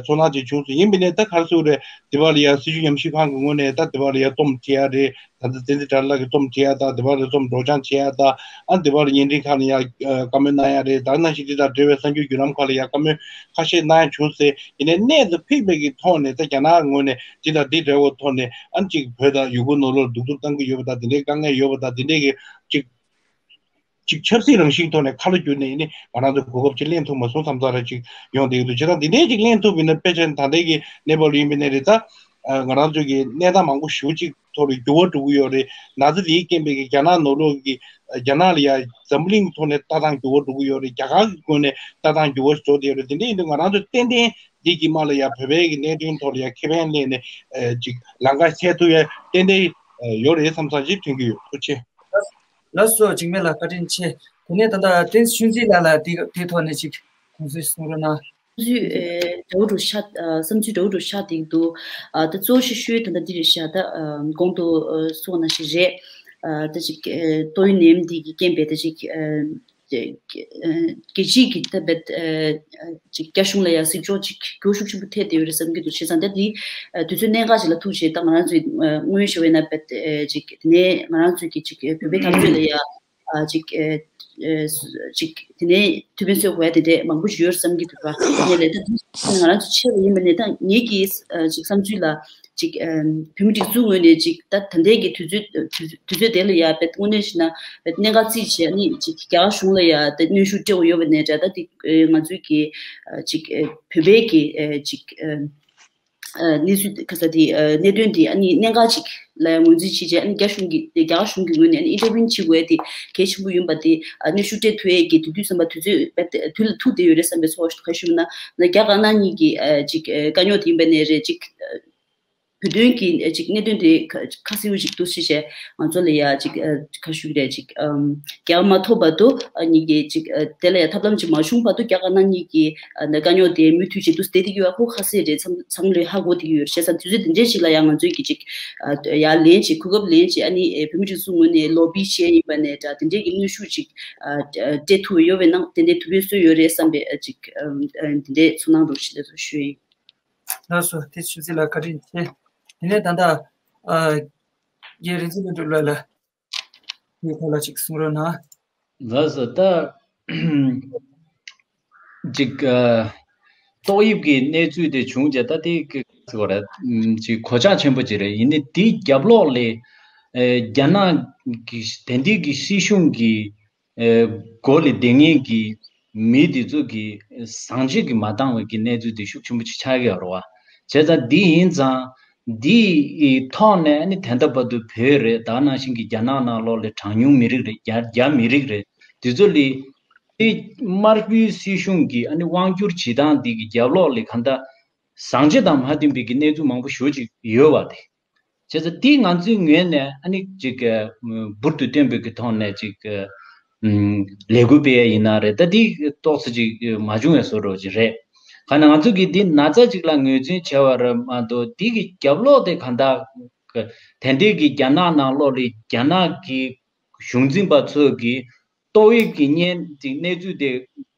ཚོར་སྣང་ཅིག་བྱུང་སོང་། ཡིན་པ་ནས་ད་ག་རེ་ཟེར་དགོས་རེད། དེ་བ་ལ་ཡང་སྲིད་བྱུས་ཉམས་ཞིབ་ཁང་གི་ངོས་ནས་ད་དེ་བ་ལ་ཡང་རྩོམ་བྲིས་ཡ་རེད། ད་ལྟ་བསྟན་འཛིན་དགྲ་ལྷ་ལགས་ཀྱིས་རྩོམ་བྲིས་ཡ་དང་དེ་བ་ལ་རྩོམ་སྒྲོག་སྦྱང་བྱེད་ཡ་དང་ཨ་དེ་བ་ལ་བརྙན་འཕྲིན་ཁག་ནས་ཡང་བཀའ་མོལ་གནང་ཡ་རེད། ད་ནང་བཞིན་དེ་དང་འབྲེལ་བའི་གསར་འགྱུར་བརྒྱུད་ལམ་ཁག་ལ་ཡང་བཀའ་མོལ་ཁ་ཤས་གནང་ཡ་བྱུང་ཟེར། ཡིན་ནའི་གནས་སུ་ཕིག་པའི་གི་ཐོག་ནས་ད་རྒྱ་ནག་ངོས་ནས་དེ་དང་དེ་འབྲེལ་བའི་ཐོག་ནས་ཨ་ཅིག་བོད་དང་ཡུ་གུར་ནང་ལོགས་གདུག་རྩུབ་བཏང་གི་ཡོད་པ་དང་དེ་འདྲའི་དཀའ་ངལ་ཡོད་པ་དང་དེ་འདྲའི་གི་ཅིག་ཅིག་ཆབ་སྲིད་རང་བཞིན་ཐོག་ནས་ཁ་ལོ་བསྒྱུར་ནས་ཡིན་ནའི་ང་རང་ཚོ་གོ་སྐབས་ཅིག་ལེན་ཐུབ་མ་སོང་བསམ་ས་ར་ཅིག་ཡོང་བསྡད་ཀྱི་འདུག་བྱས་ཙང་འདི་འདྲའི་ཅིག་ལེན་ཐུབ་ཡིན་ན་དཔེ་ཆ་ད་ལྟའི་གི་གནས་བབ་ལ་ཡིན་པའི་ནས་རེད། ད་ང་རང་ཚོ་གི་གནས་སྟངས་མང་པོ་ཞེ་པོ་ཅིག་ཐོག་ལ་འགྱུར་བ་འགྲོ་གི་ཡོད་རེད། ན་ཚ་དེའི་རྐྱེན་པས་གི་རྒྱ་ནག་ནང་ལོགས་ཀྱི་རྒྱ་ནག་ལ་ཡ་འཛམ་གླིང་ཐོག་ནས་ལྟ་སྟངས་འགྱུར་བ་འགྲོ་གི་ཡོད་རེད། རྒྱ་གར་གྱི་ངོས་ནས་ལྟ་སྟངས་འགྱུར་བ་ཞིག་འགྲོ་བསྡད་ཡོད་རེད། དེ་འདྲ་ཡིན་དུས་ང་རང་ཚོ་ཏན་ཏན་འདི་གི་དམག་ལ་ཡ་བོད་པའི་གི་གནད་དོན་ཐོག་ལ་ཡ་ཁེ་ཕན་ལེན་ནས་ཅིག་ལམ་ཁ་སེལ་ཐུབ་ཡ་ཏན་ཏན་ཡོད་རེད་བསམ་བསམ་ཅིག་ཐོན་གྱི་ཡོད། ཐུགས་རྗེ་ཆེ། ལགས་སོ། འཇིགས་མེད་ལགས་བཀའ་དྲིན་ཆེ། དེ་ནས་ད་ལྟ་བསྟན་ཆོས་འཛིན་ལགས་ལ་དེ་དེའི་ཐོག་ནས་ཅིག་དགོངས་ཚུལ་གསུང་རོགས་གནང་། བསམ་ཚུལ་ཨེ་འདྲ་བོ་འདྲ་བོ་ཆགས་ཨ་བསམ་ཚུལ་འདྲ་བོ་འདྲ་བོ་ཆགས་བསྡད་ཀྱི་འདུག་ཨ་ད་གཙོ་བོ་ཤོད་ཤོད་ད་ལྟ་འདི་རེད་ཤག་ད་ཨ་གོང་དུ་ཨ་གསུངས་པ་ནང་བཞིན་རེད། ཨ་ད་ཅིག་ཨ་ཏོག་དབྱིབས་ནད་ཡམས་འདི་གི་རྐྱེན་པས་ད་ཅིག་ཨ་ཅིག་ཨ་རྒྱལ་སྤྱིའི་གི་ད་བེད་ཨ་ཅིག་རྒྱ་གཞུང་ལ་ཡང་གཟིགས་ཕྱོགས་ཅིག་འགྱུར་ཤུགས་ཆེན་པོ་ཐེབས་བསྡད་ཡོད་རེད་བསམ་གྱི་འདུག་བྱས་ཙང་ད་འདི་ཨ་དུས་ཚོད་གནད་འགག་ཅིག་ལ་ཐུག་བྱས་ད་ང་རང་ཚོའི་ཨ་སྔོན་ཞུ་བས་ན་བེད་ཨ་ཅིག་དེ་ནས་ང་རང་ཚོའི་གི་ཅིག་བོད་པའི་འཐབ་རྩོད་ལ་ཡང་། ཨ་ཅིག་ཨ་ཨ་ཅིག་དེ་ནས་ཐུགས་ཕན་གསོས་དགོས་ཡ་དེ་འདྲས་མང་པོ་ཞིག་ཡོད་བསམ་གྱི་འདུག་པ། ངས་ལས་ད་དུས་ང་རང་ཚོ་ཆེ་བ་ཡིན་པ་ནས་ད་ངེད་ཀྱི་ཨ་ཅིག་བསམ་ཚུལ་ལ་ཅིག་ཨ་བོད་མི་སྒྲིག་འཛུགས་ངོས་ནས་ཅིག་ད་ད་ལྟའི་གི་དུས་ཚོད་དུས་དུས་ཚོད་དེ་ལ་ཡ་བེད་དངོས་གནས་བྱས་ན་བེད་གནད་འགག་རྩིས་བྱས་ནས་ཅིག་རྒྱ་གར་གཞུང་ལ་ཡ་ད་གནོན་ཤུགས་སྤྲད་དགོས་ཡོད་པ་ནས་འདྲ། ད་དེ་ཨ་ང་ཚོའི་གི་ཨ་ཅིག་ཨ་བོད་པའི་གི་ཨ་ཅིག་ཨ་ཨ་གནས་ཚུལ་ག་ས་དེ་ཨ་གནད་དོན་དེ་ཨ་ནི་གནད་འགག་ཅིག་ལ་ངོས་འཛིན་བྱེད་བྱས། ཨ་ནི་རྒྱ་གཞུང་གི་རྒྱ་གར་གཞུང་གི་ངོས་ནས་ཨ་ནི་ཨིན་ཊར་བྷིའུ་བྱེད་དགོས་དེ་གལ་ཆེན་པོ་ཡིན་པ་དེ་ཨ་གནོན་ཤུགས་སྤྲད་ཐུབ་ཡས་ཀྱི་དེ་དུས་ཙམ་པ་དུས་ཚོད་དུས་ལ་ཐུག་བསྡད་ཡོད་རེད་བསམ་པའི་ཚོར་བ་ཞིག་ག་ཞུ་ན་ན་རྒྱ་དཀར་ནག་གཉིས་ཀྱི་ཨ་ཅིག་ཨ་དཀའ་རྙོག་དེ་ཡིན་པ་ནས་རེད། ཅིག་ཨ་བོད་དོན་གྱི་ཨ་ཅིག་གནད་དོན་དེ་ཁ་ཁ་གསལ་པོ་ཞིག་འདུག་ཞེས་བྱས་ང་ཚོ་ལ་ཡ་ཅིག་ཨ་ག་ཞུ་གི་རེད། ཅིག་ཨམ་རྒྱལ་བ་མ་ཐོབ་བར་དུ་ཨ་ཉིད་ཀྱི་ཅིག་ཨ་དེ་ལ་ཡ་ཐབས་ལམ་ཅིག་མ་བྱུང་བར་དུ་རྒྱ་དཀར་ནག་གཉིས་ཀྱི་ཨ་ནི་དཀའ་རྙོག་དེ་མུ་མཐུད་ཅིག་འདུག་བསྡད་དེ་གི་ཡོད་ཁོ་ཁ་གསལ་རེད། ཚང་ཚང་མ་ལས་ཧ་གོ་བསྡད་ཀྱི་ཡོད་རེད། བྱས་ཙང་དུས་ཚོད་དེ་འདྲའི་ཞིག་ལ་ཡང་ང་ཚོས་ཀྱི་ཅིག་ཨ་ཡར་ལན་ཅིག་གོ་སྐབས་ལན་ཅིག་ཨ་ནི་ཨེ་བོད་མི་སྒྲིག་འཛུགས་ངོས་ནས་ལོ་བི་བྱས་ཡིན་པ་ནས་འདྲ། དེ་འདྲའི་གི་གནོན་ཤུགས་ཅིག་ཨ་ཨ་སྤྲད་ཐུབ་ཡོད་པའི་ནང་དེ་འདྲའི་ཐུབ་པའི་སྲོལ་ཡོད་རེད་བསམ་པའི་ཨ་ཅིག་ཨ་ཨ་དེ་འདྲའི་ཚོར་སྣང་རོགས་ཞིག་ལ་ཞུ་ཡིན། ལགས་སོ། དེ་ཞུ་ཚིག་ལ་བཀའ་དྲིན་ཆེ། དེ་ནས་ད་ལྟ་ཨ་རྒན་རིག་འཛིན་བློ་གྲོས་ལགས་ལ་དེའི་ཐོག་ལ་ཅིག་གསུང་རོགས་གནང་། ལགས་སོ། ད་ཅིག་ཨ་ཏོག་དབྱིབས་ཀྱི་གནས་ཚུལ་དེ་བྱུང་རྗེས་ད་དེ་གི་ཟེར་བ་རེད། ཅིག་གོད་ཆག་ཆེན་པོ་ཅིག་རེད། ཡིན་ནའི་དེའི་རྒྱབ་ལོགས་ལ་ཨ་རྒྱ་ནག་གི་དེང་དུས་ཀྱི་སྲིད་གཞུང་གི་ཨེ་སྒོ་ལས་བསྡད་མཁན་གྱི་མི་དེ་ཚོ་གི་བཟང་སྤྱོད་ཀྱིས་མ་འདང་བའི་གི་གནས་ཚུལ་དེ་ཤུགས་ཆེན་པོ་ཅིག་ཆགས་ཀྱི་ཡོད་རེད་བ། བྱས་ཙང་འདི་ཡིན་ཙང་འདིའི་ཐོག་ནས་ཨ་ནི་ད་ལྟ་བར་དུ་བོད་རེད། ད་ག་ནང་བཞིན་གྱི་རྒྱ་ནག་ནང་ལོགས་ལ་གྲངས་ཉུང་མི་རིགས་རེད། རྒྱ་རྒྱ་མི་རིགས་རེད། དེ་ཚོ་ལ་དེ་དམར་པོའི་སྲིད་གཞུང་གིས་ཨ་ནི་དབང་བསྒྱུར་བྱེད་སྟངས་འདི་གི་རྒྱབ་ལོགས་ལ་གང་ལྟར་བཟང་སྤྱོད་དང་མ་མཐུན་པའི་གི་གནས་ཚུལ་མང་པོ་ཞེ་པོ་ཅིག་ཡོད་པ་དེ། བྱས་ཙང་དེ་ང་ཚོའི་ངོས་ནས་ཨ་ནི་ཅིག་འབུར་དུ་བཏོན་པའི་གི་ཐོག་ནས་ཅིག་ལས་འགུལ་སྤེལ་ཡ་ཡིན་ན་རེད། ད་དེ་ཏོག་ཙམ་ཅིག་མ་བྱུང་བའི་བཟོ་འདྲ་ཅིག་རེད། གང་ན་ང་ཚོ་གིས་འདི་ན་ཚ་ཅིག་ལ་ངོས་འཛིན་བྱས་པ་རེད་མ་གཏོགས་དེ་གི་རྒྱབ་ལོགས་དེ་གང་ལྟར་དེ་འདྲའི་གི་རྒྱ་ནག་ནང་ལོགས་ལ་རྒྱ་ནག་གི་གཞུང་འཛིན་པ་ཚོ་གིས་ཏོག་དབྱིབས་ཀྱི་གཉན་ཅིག་གནས་ཚུལ་དེ་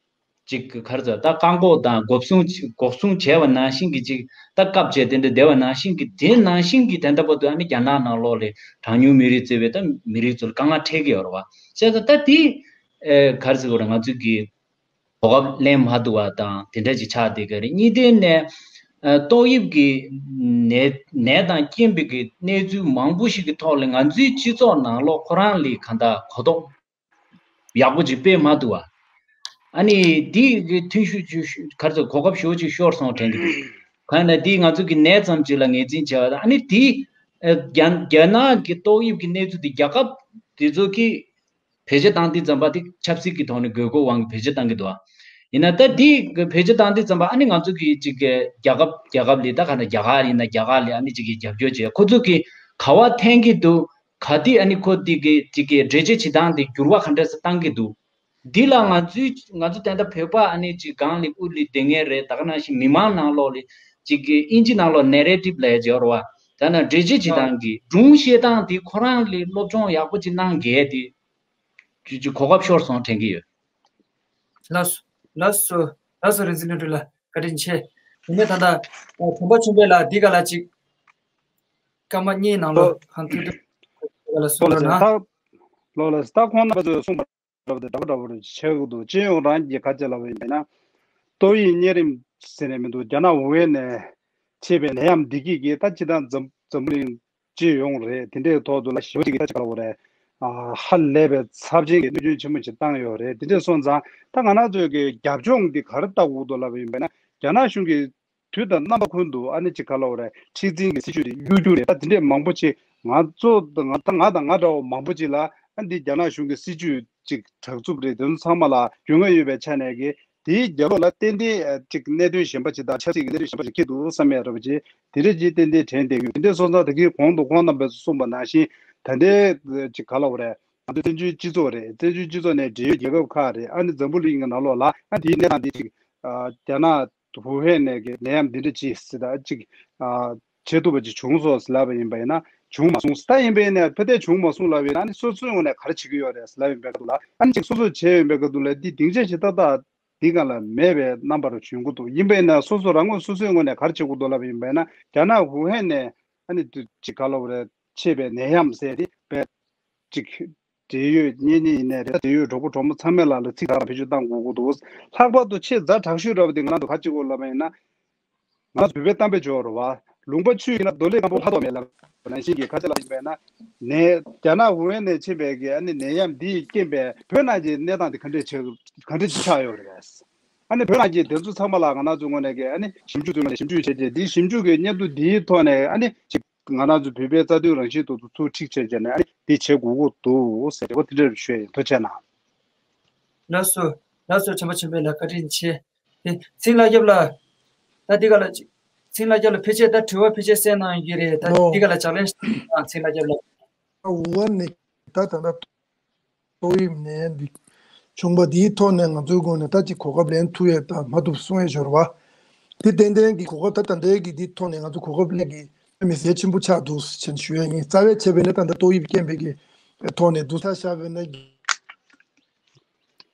ཅིག་ག་རེ་ཟེར། ད་བཀག་འགོག་དང་འགོག་སྲུང་འགོག་སྲུང་བྱས་པ་ནང་བཞིན་གྱི་ཅིག་ད་བཀབ་བྱས་དེ་འདྲ་བསྡད་པ་ནང་བཞིན་གྱི་དེ་ནང་བཞིན་གྱི་དེ་འདྲ་བར་དུ་ཨ་ནི་རྒྱ་ནག་ནང་ལོགས་ལ་གྲངས་ཉུང་མི་རིགས་གཙོས་པའི་ད་མི་རིགས་ཚོ་ལ་དཀའ་ངལ་འཕྲད་ཀྱི་ཡོད་རེད་བ། བྱས་ཙང་ད་དེ་ཨེ་ག་རེ་ཟེར་དགོས་རེད། ང་ཚོ་གི་གོ་སྐབས་ལེན་མ་ཐུབ་པ་དང་དེ་འདྲ་ཅིག་ཆགས་བསྡད་ཀྱི་རེད། གཉིས་ལྡན་ནས་ཨ་ཏོག་དབྱིབས་ཀྱི་ནད་ནད་དང་རྐྱེན་པས་ཀྱི་གནས་ཚུལ་མང་པོ་ཞིག་གི་ཐོག་ལ་ང་ཚོའི་སྤྱི་ཚོགས་ནང་ལོགས་ཁོ་རང་ལ་གང་ལྟར་གོ་རྟོགས་ཡག་པོ་ཅིག་སྤེལ་མ་ཐུབ་པ། ཨ་ནི་དེ་གི་ཐོན་ཤུགས་ཅིག་ག་རེ་ཟེར། གོ་སྐབས་ཞེ་པོ་ཅིག་ཤོར་སོང་དྲན་གྱི་འདུག་གང་ཡིན་ན་དེ་ང་ཚོ་གི་ནད་ཙམ་ཅིག་ལ་ངོས་འཛིན་བྱས་པ་དང་། ཨ་ནི་དེ་ཨ་རྒྱ་རྒྱ་ནག་གི་ཏོག་དབྱིབས་ཀྱི་གནས་ཚུལ་དེ་རྒྱལ་ཁབ་དེ་ཚོ་གིས་བེད་སྤྱོད་བཏང་དུས་ཙམ་པ་དེ་ཆབ་སྲིད་ཀྱི་ཐོག་ནས་དགོས་མཁོ་དབང་གིས་བེད་སྤྱོད་བཏང་གི་འདུག་ཡིན་ན་ད་དེ་བེད་སྤྱོད་བཏང་དུས་ཙམ་པ་ཨ་ནི་ང་ཚོ་གི་ཅིག་གི་རྒྱལ་ཁབ་རྒྱལ་ཁབ་ལ་ད་ག་ན་རྒྱ་གར་ཡིན་ན་རྒྱ་གར་ལ་ཨ་ནི་ཅིག་གི་རྒྱབ་སྐྱོར་བྱས། ཁོ་ཚོ་གིས་ག་པར་འཐེན་གྱི་འདུག་ག་དུས་ཨ་ནི་ཁོ་དེ་གི་ཅིག་གི་འགྲེལ་བརྗོད་བྱེད་སྟངས་དེ་འགྱུར་བ་ག་འདྲ་ཞིག་བཏང་གི་འདུག་འདི་ལ་ང་ཚོའི་ང་ཚོ་ད་ལྟ་བོད་པ་ཨ་ནི་ཅིག་སྒང་ལ་དབུ་ལ་བསྡད་མཁན་རེད། ད་ག་ནང་བཞིན་མི་མང་ནང་ལོགས་ལ་ཅིག་གི་དབྱིན་ཇི་ནང་ལོགས་ནེ་རེ་ཊིབ་ལབ་ཡ་ཅིག་ཡོད་རེད་བ། ད་ནང་འགྲེལ་བརྗོད་བྱེད་སྟངས་ཀྱི་སྒྲུང་བཤད་སྟངས་དེ་ཁོ་རང་ལ་སློབ་སྦྱོང་ཡག་པོ་ཅིག་གནང་གལ་ཏེ། ཅིག་ཅིག་གོ་སྐབས་ཤོར་སོང་དྲན་གྱི་ཡོད། ལགས་སོ། ལགས་སོ། ལགས་སོ། རིག་འཛིན་བློ་གྲོས་ལགས་བཀའ་དྲིན་ཆེ། དེ་ནས་ད་ལྟ་ཨ་དྲན་པ་ཆོས་འཕེལ་ལགས་འདི་ག་ལ་ཅིག་སྐར་མ་གཉིས་ནང་ལོགས་གང་ཐུབ་ཐུབ་ག་ལ་གསུང་རོགས་གནང་། ལོ་ལ་ད་ཁོང་རྣམ་པ་ཚོས་གསུངས་པ་འདྲ་བ་དང་འདྲ་བ་འདྲ་བ་རེ་ཆགས་ཀྱི་འདུག་སྤྱི་ཡོངས་རང་གིས་ག་ཅི་ལབ་པ་ཡིན་པས་ན། ཏོག་དབྱིབས་གཉན་རིམས་ཟེར་ནས་མི་འདུག་རྒྱ་ནག་ཝུ་ཧན་ནས་མཆེད་པའི་ནད་ཡམས་འདི་གིས་ད་སྤྱིར་བཏང་འཛམ་འཛམ་བུ་གླིང་སྤྱི་ཡོངས་རེད། དེ་འདྲའི་ཐོག་ཏུ་ལ་ཞེ་པོ་ཅིག་གི་ད་ཅི་ག་ལབ་དགོས་རེད། ཨ་ཧ་ལས་པའི་ཚབས་ཆེན་གྱི་གནོད་སྐྱོན་ཆེན་པོ་ཞིག་བཏང་ཡོད་རེད། དེ་འདྲ་སོང་ཙང་ད་ང་རང་ཚོའི་གི་རྒྱབ་ལྗོངས་འདི་ག་རེ་ལྟ་དགོས་འདུག་ལབ་པ་ཡིན་པས་ན། རྒྱ་ནག་གཞུང་གིས་དུས་དང་རྣམ་པ་ཀུན་ཏུ་ཨ་ནི་ཅིག་ག་ལབ་དགོས་རེད། མཁྲེགས་འཛིན་གྱི་སྲིད་ཇུས་དེ་གཡོ་སྒྱུ་རེད། ད་དེ་འདྲས་མང་པོ་ཅིག་ང་ཚོ་ང་ད་ང་དང་ང་འདྲ་བ་མང་པོ་ཅིག་ལ་ཨ་འདི་རྒྱ་ནག་གཞུང་གི་སྲིད་ཇུས་ཅིག་དྲག་རྩུབ་རེད། དེ་ཚོ་ཚང་མ་ལ་རྒྱུས་མངའ་ཡོད་པའི་ཆ་ནས་གི་དེའི་རྒྱབ་ལོགས་ལ་ཏན་ཏན་ཨ་ཅིག་གནད་དོན་གཞན་པ་ཅིག་དང་ཆབ་སྲིད་ཀྱི་གནད་དོན་གཞན་པ་ཅིག་འཁྱེར་འདུག་བསམ་ཡ་འདྲ་པོ་ཅིག་དེ་འདྲས་ཅིག་ཏན་ཏན་དྲན་བསྡད་ཡོད། དེ་འདྲས་སོང་ཙང་ད་གིན་གོང་དུ་ཁོང་རྣམ་པས་གསུངས་པ་ནང་བཞིན་ད་ལྟའི་ཅིག་ག་ལབ་དགོས་རེད། ང་ཚོ་བཙན་བྱོལ་སྤྱི་ཚོགས་རེད། བཙན་བྱོལ་སྤྱི་ཚོགས་ནས་འབྲེལ་ཡོད་རྒྱལ་ཁབ་ཁག་རེད། ཨ་ནི་འཛམ་བུ་གླིང་གི་ནང་ལོགས་ལ་ཨ་དེའི་གནས་སྟངས་འདི་ཅིག་ཨ་རྒྱ་ནག་ཝུ་ཧན་ནས་གི་ནད་ཡམས་འདི་འདྲ་ཅིག་ཟེར་ད་ཅིག་ཨ་བྱེད་ཐུབ་པ་ཅིག་བྱུང་སོང་ཟེར་ལབ་པ་ཡིན་པ་ཡིན་ན་བྱུང་མ་སོང་། ད་ཡིན་པ་ཡིན་ན་ཕལ་ཆེར་བྱུང་མ་སོང་ལབ་པ་ཡིན་ན་ཨ་ནི་སོ་སོའི་ངོས་ནས་ག་རེ་བྱེད་ཀྱི་ཡོད་རེད་ཟེར་ལབ་ཡིན་པའི་སྐབས་ལ་ཨ་ནི་ཅིག་སོ་སོས་བྱས་ཡོད་པའི་སྐབས་ལ་འདི་སྡིངས་ཆ་ཞིག་ཏག་ཏག་འདི་སྒང་ལ་མེད་པའི་རྣམ་པ་རུ་བྱུང་གི་འདུག་ཡིན་པ་ཡིན་ན་སོ་སོ་རང་ངོས་སོ་སོའི་ངོས་ནས་ག་རེ་བྱེད་དགོས་འདུག་ལབ་པ་ཡིན་པ་ཡིན་ན་རྒྱ་ནག་ཝུ་ཧན་ནས་ཨ་ནི་ཅིག་ག་ལབ་དགོས་རེད། མཆེད་པའི་ནད་ཡམས་ཟེར་དེ་བས་ཅིག་ འབྲེལ་ཡོད་གཉེན་ཉེ་ཡིན་ནའི་རེད། འབྲེལ་ཡོད་གྲོགས་པོ་གྲོགས་མོ་ཚང་མས་ལ་ལ་ཚིག་དག་ལ་བེད་སྤྱོད་བཏང་དགོས་ཀྱི་འདུག། ལྷག་པར་དུ་ཆེས་ཛ་དྲག་ཤོས་འདྲ་བ་དེ་ང་རང་ཚོ་ག་ཅིག་གོ་ལབ་པ་ཡིན་ན། ང་ཚོ་བོད་པའི་གཏམ་དཔེ་འབྱོར་བ། ལུང་པ་ཆུ་ཡིན་ན་རྡོ་ལེབ་སྐམ་པོ་ལྷ་ཐོག་མེད་ལབ་ནང་བཞིན་གྱི་ཁ་ཆེ་ལ་ཡིན་པས་ན། ནས་རྒྱ་ནག་ཝུ་ཧན་ནས་ཕྱིན་པའི་གི་ཨ་ནི་ནད་ཡམས་འདིའི་རྐྱེན་པས་བོད་ནང་གི་གནས་སྟངས་དེ་ག་འདྲས་བྱས་ག་འདྲས་ཅིག་ཆགས་ཡོད་རེད། ཨ་ནི་བོད་ནང་གི་དེ་ཚོ་ཚང་མ་ལ་ང་རང་ཚོའི་ངོས་ནས་གི་ཨ་ནི་ཞིབ་འཇུག་ཚོའི་ངོས་ནས་ཞིབ་འཇུག་བྱས་རྗེས་འདིའི་ཞིབ་འཇུག་གི་སྙན་ཐོ་འདིའི་ཐོག་ནས་ཨ་ནི་ཅིག་ང་རང་ཚོ་བོད་པའི་རྩ་དོན་རང་བཞིན་དུ་ཚུར་ཁྲིད་བྱས་རྗེས་ནས་ཨ་ནི་འདི་བྱེད་དགོས་ཀྱི་འདུག་ཟེར་རེ་བ་དེ་འདྲ་ཞུ་ཡ་ཡིན། ཐུགས་རྗེ་གནང་། ལགས་སོ། ལགས་སོ། ཆེན་པོ་ཆེན་པོ་ལ་བཀའ་དྲིན་ཆེ། དེ་ཚེ་རིང་ལྷ་སྐྱབས་ལགས། ད་འདི་ག་ལ་ཅིག། ཚེ་རིང་ལྷ་སྐྱབས་ལགས་ཕལ་ཆེར་ད་དྲི་བ་ཕལ་ཆེར་གསན་གནང་ཡོད་ཀྱི་རེད། ད་ཨོ། འདི་ག་ལ་ལྗགས་ལན་ཞུ་དང་། ཚེ་རིང་ལྷ་སྐྱབས་ལགས། ཨ་འུ་བ་ནི་ད་ད་ད་ཏོག་དབྱིབས་ནད་འདི་བྱུང་བ་འདིའི་ཐོག་ནས་ང་ཚོའི་སྒོ་ནས་ད་ཅིག་གོ་སྐབས་ལེན་ཐུབ་ཡས་ད་མ་ཐུབ་གསུང་ཡས་འབྱོར་བ། དེ་ཏན་ཏན་གྱི་གོ་སྐབས་ད་ད་ལྟའི་གི་འདིའི་ཐོག་ནས་ང་ཚོ་གོ་སྐབས་ལེན་གྱི་མི་ཟད་ཆེན་པོ་ཆགས་འདུག་ཟེར་ཞུ་ཡས་ཡིན། རྩ་བའི་ཆེ་བའི་ནས་ད་ད་ཏོག་དབྱིབས་རྐྱེན་པས་ཀྱི་ཐོག་ནས་འདུག་ས་བཞག་པའི་ནས།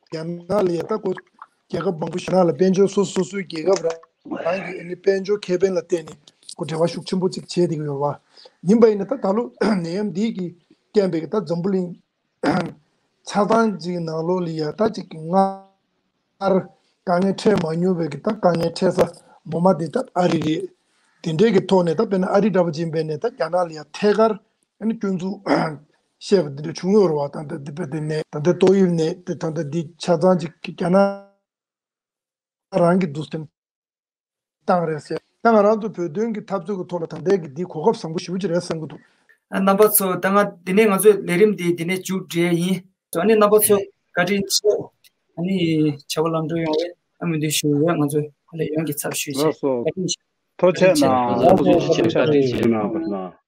རྒྱ་ནག་ལ་ཡ་ད་ཁོ་རྒྱལ་ཁབ་མང་པོ་ཞིག་ནང་ལ་དཔལ་འབྱོར་སོ་སོ་སོའི་རྒྱལ་ཁབ་རང་རང་གི་ཨ་ནི་དཔལ་འབྱོར་ཁེ་ཕན་ལ་བརྟེན་ནས་ཁོ་འབྲེལ་བ་ཤུགས་ཆེན་པོ་ཅིག་བྱས་བསྡད་ཀྱི་ཡོད་པ་ཡིན་པ་ཡིན་ན། ད་ད་ལོ་ནད་ཡམས་འདི་གི་རྐྱེན་པས་ད་འཛམ་བུ་གླིང་ཆ་ཚང་ཅིག་ནང་ལོགས་ལ་ཡ་ད་ཅིག་སྔར་དཀའ་ངལ་འཕྲད་མ་མྱོང་བའི་གི་ད་དཀའ་ངལ་འཕྲད་ས་ངོ་མ་དེ་ད་ཨ་རི་རེད། དེ་འདྲའི་གི་ཐོག་ནས་ད་དཔེར་ན་ཨ་རི་འདྲ་པོ་ཅིག་ཡིན་པས་ནས་ད་རྒྱ་ནག་ལ་ཡ་ཐད་ཀར། ཨ་ནི་སྐྱོན་འཛུགས་བཤད་པ་འདི་འདྲ་བྱུང་ཡོད་རེད་བ། ད་ལྟ་འདི་པའི་འདི་ནས་ད་ལྟ་ཏོག་དབྱིབས་ནས་དེ་ད་ལྟ་འདི་ཆ་ཚང་ཅིག་རྒྱ་ནག་རང་གི་འདུ་སེམས་བཏང་རེད་ཟེར། ད་ང་རང་ཚོ་བོད་དོན་གྱི་འཐབ་རྩོད་ཀྱི་ཐོག་ལ་ད་ལྟའི་གི་འདི་གོ་སྐབས་བཟང་པོ་ཞེ་པོ་ཅིག་རེད་བསམ་གྱི་འདུག། ཨ་རྣམ་པ་ཚོ་ད་ང་འདི་ནས་ང་ཚོའི་ལས་རིམ་འདི་འདི་ནས་མཇུག་སྒྲིལ་ཡིན། ཨ་ནི་རྣམ་པ་ཚོ་བཀའ་དྲིན་ཆེ། ཨ་ནི་བྱ་བ་ལམ་འགྲོ་ཡོང་བའི་ཨ་མོས་འདུན་ཞུ་ཡོད། ང་ཚོ་ཧ་ལས་ཡོངས་ཀྱི་ཚབ་ཞུས་བྱས། ལགས་སོ། བཀའ་དྲིན་ཆེ། ཐུགས་རྗེ་གནང་། ཐུགས་རྗེ་ཆེ། བཀའ་དྲིན་ཆེ། ཐུགས་རྗེ་གནང་།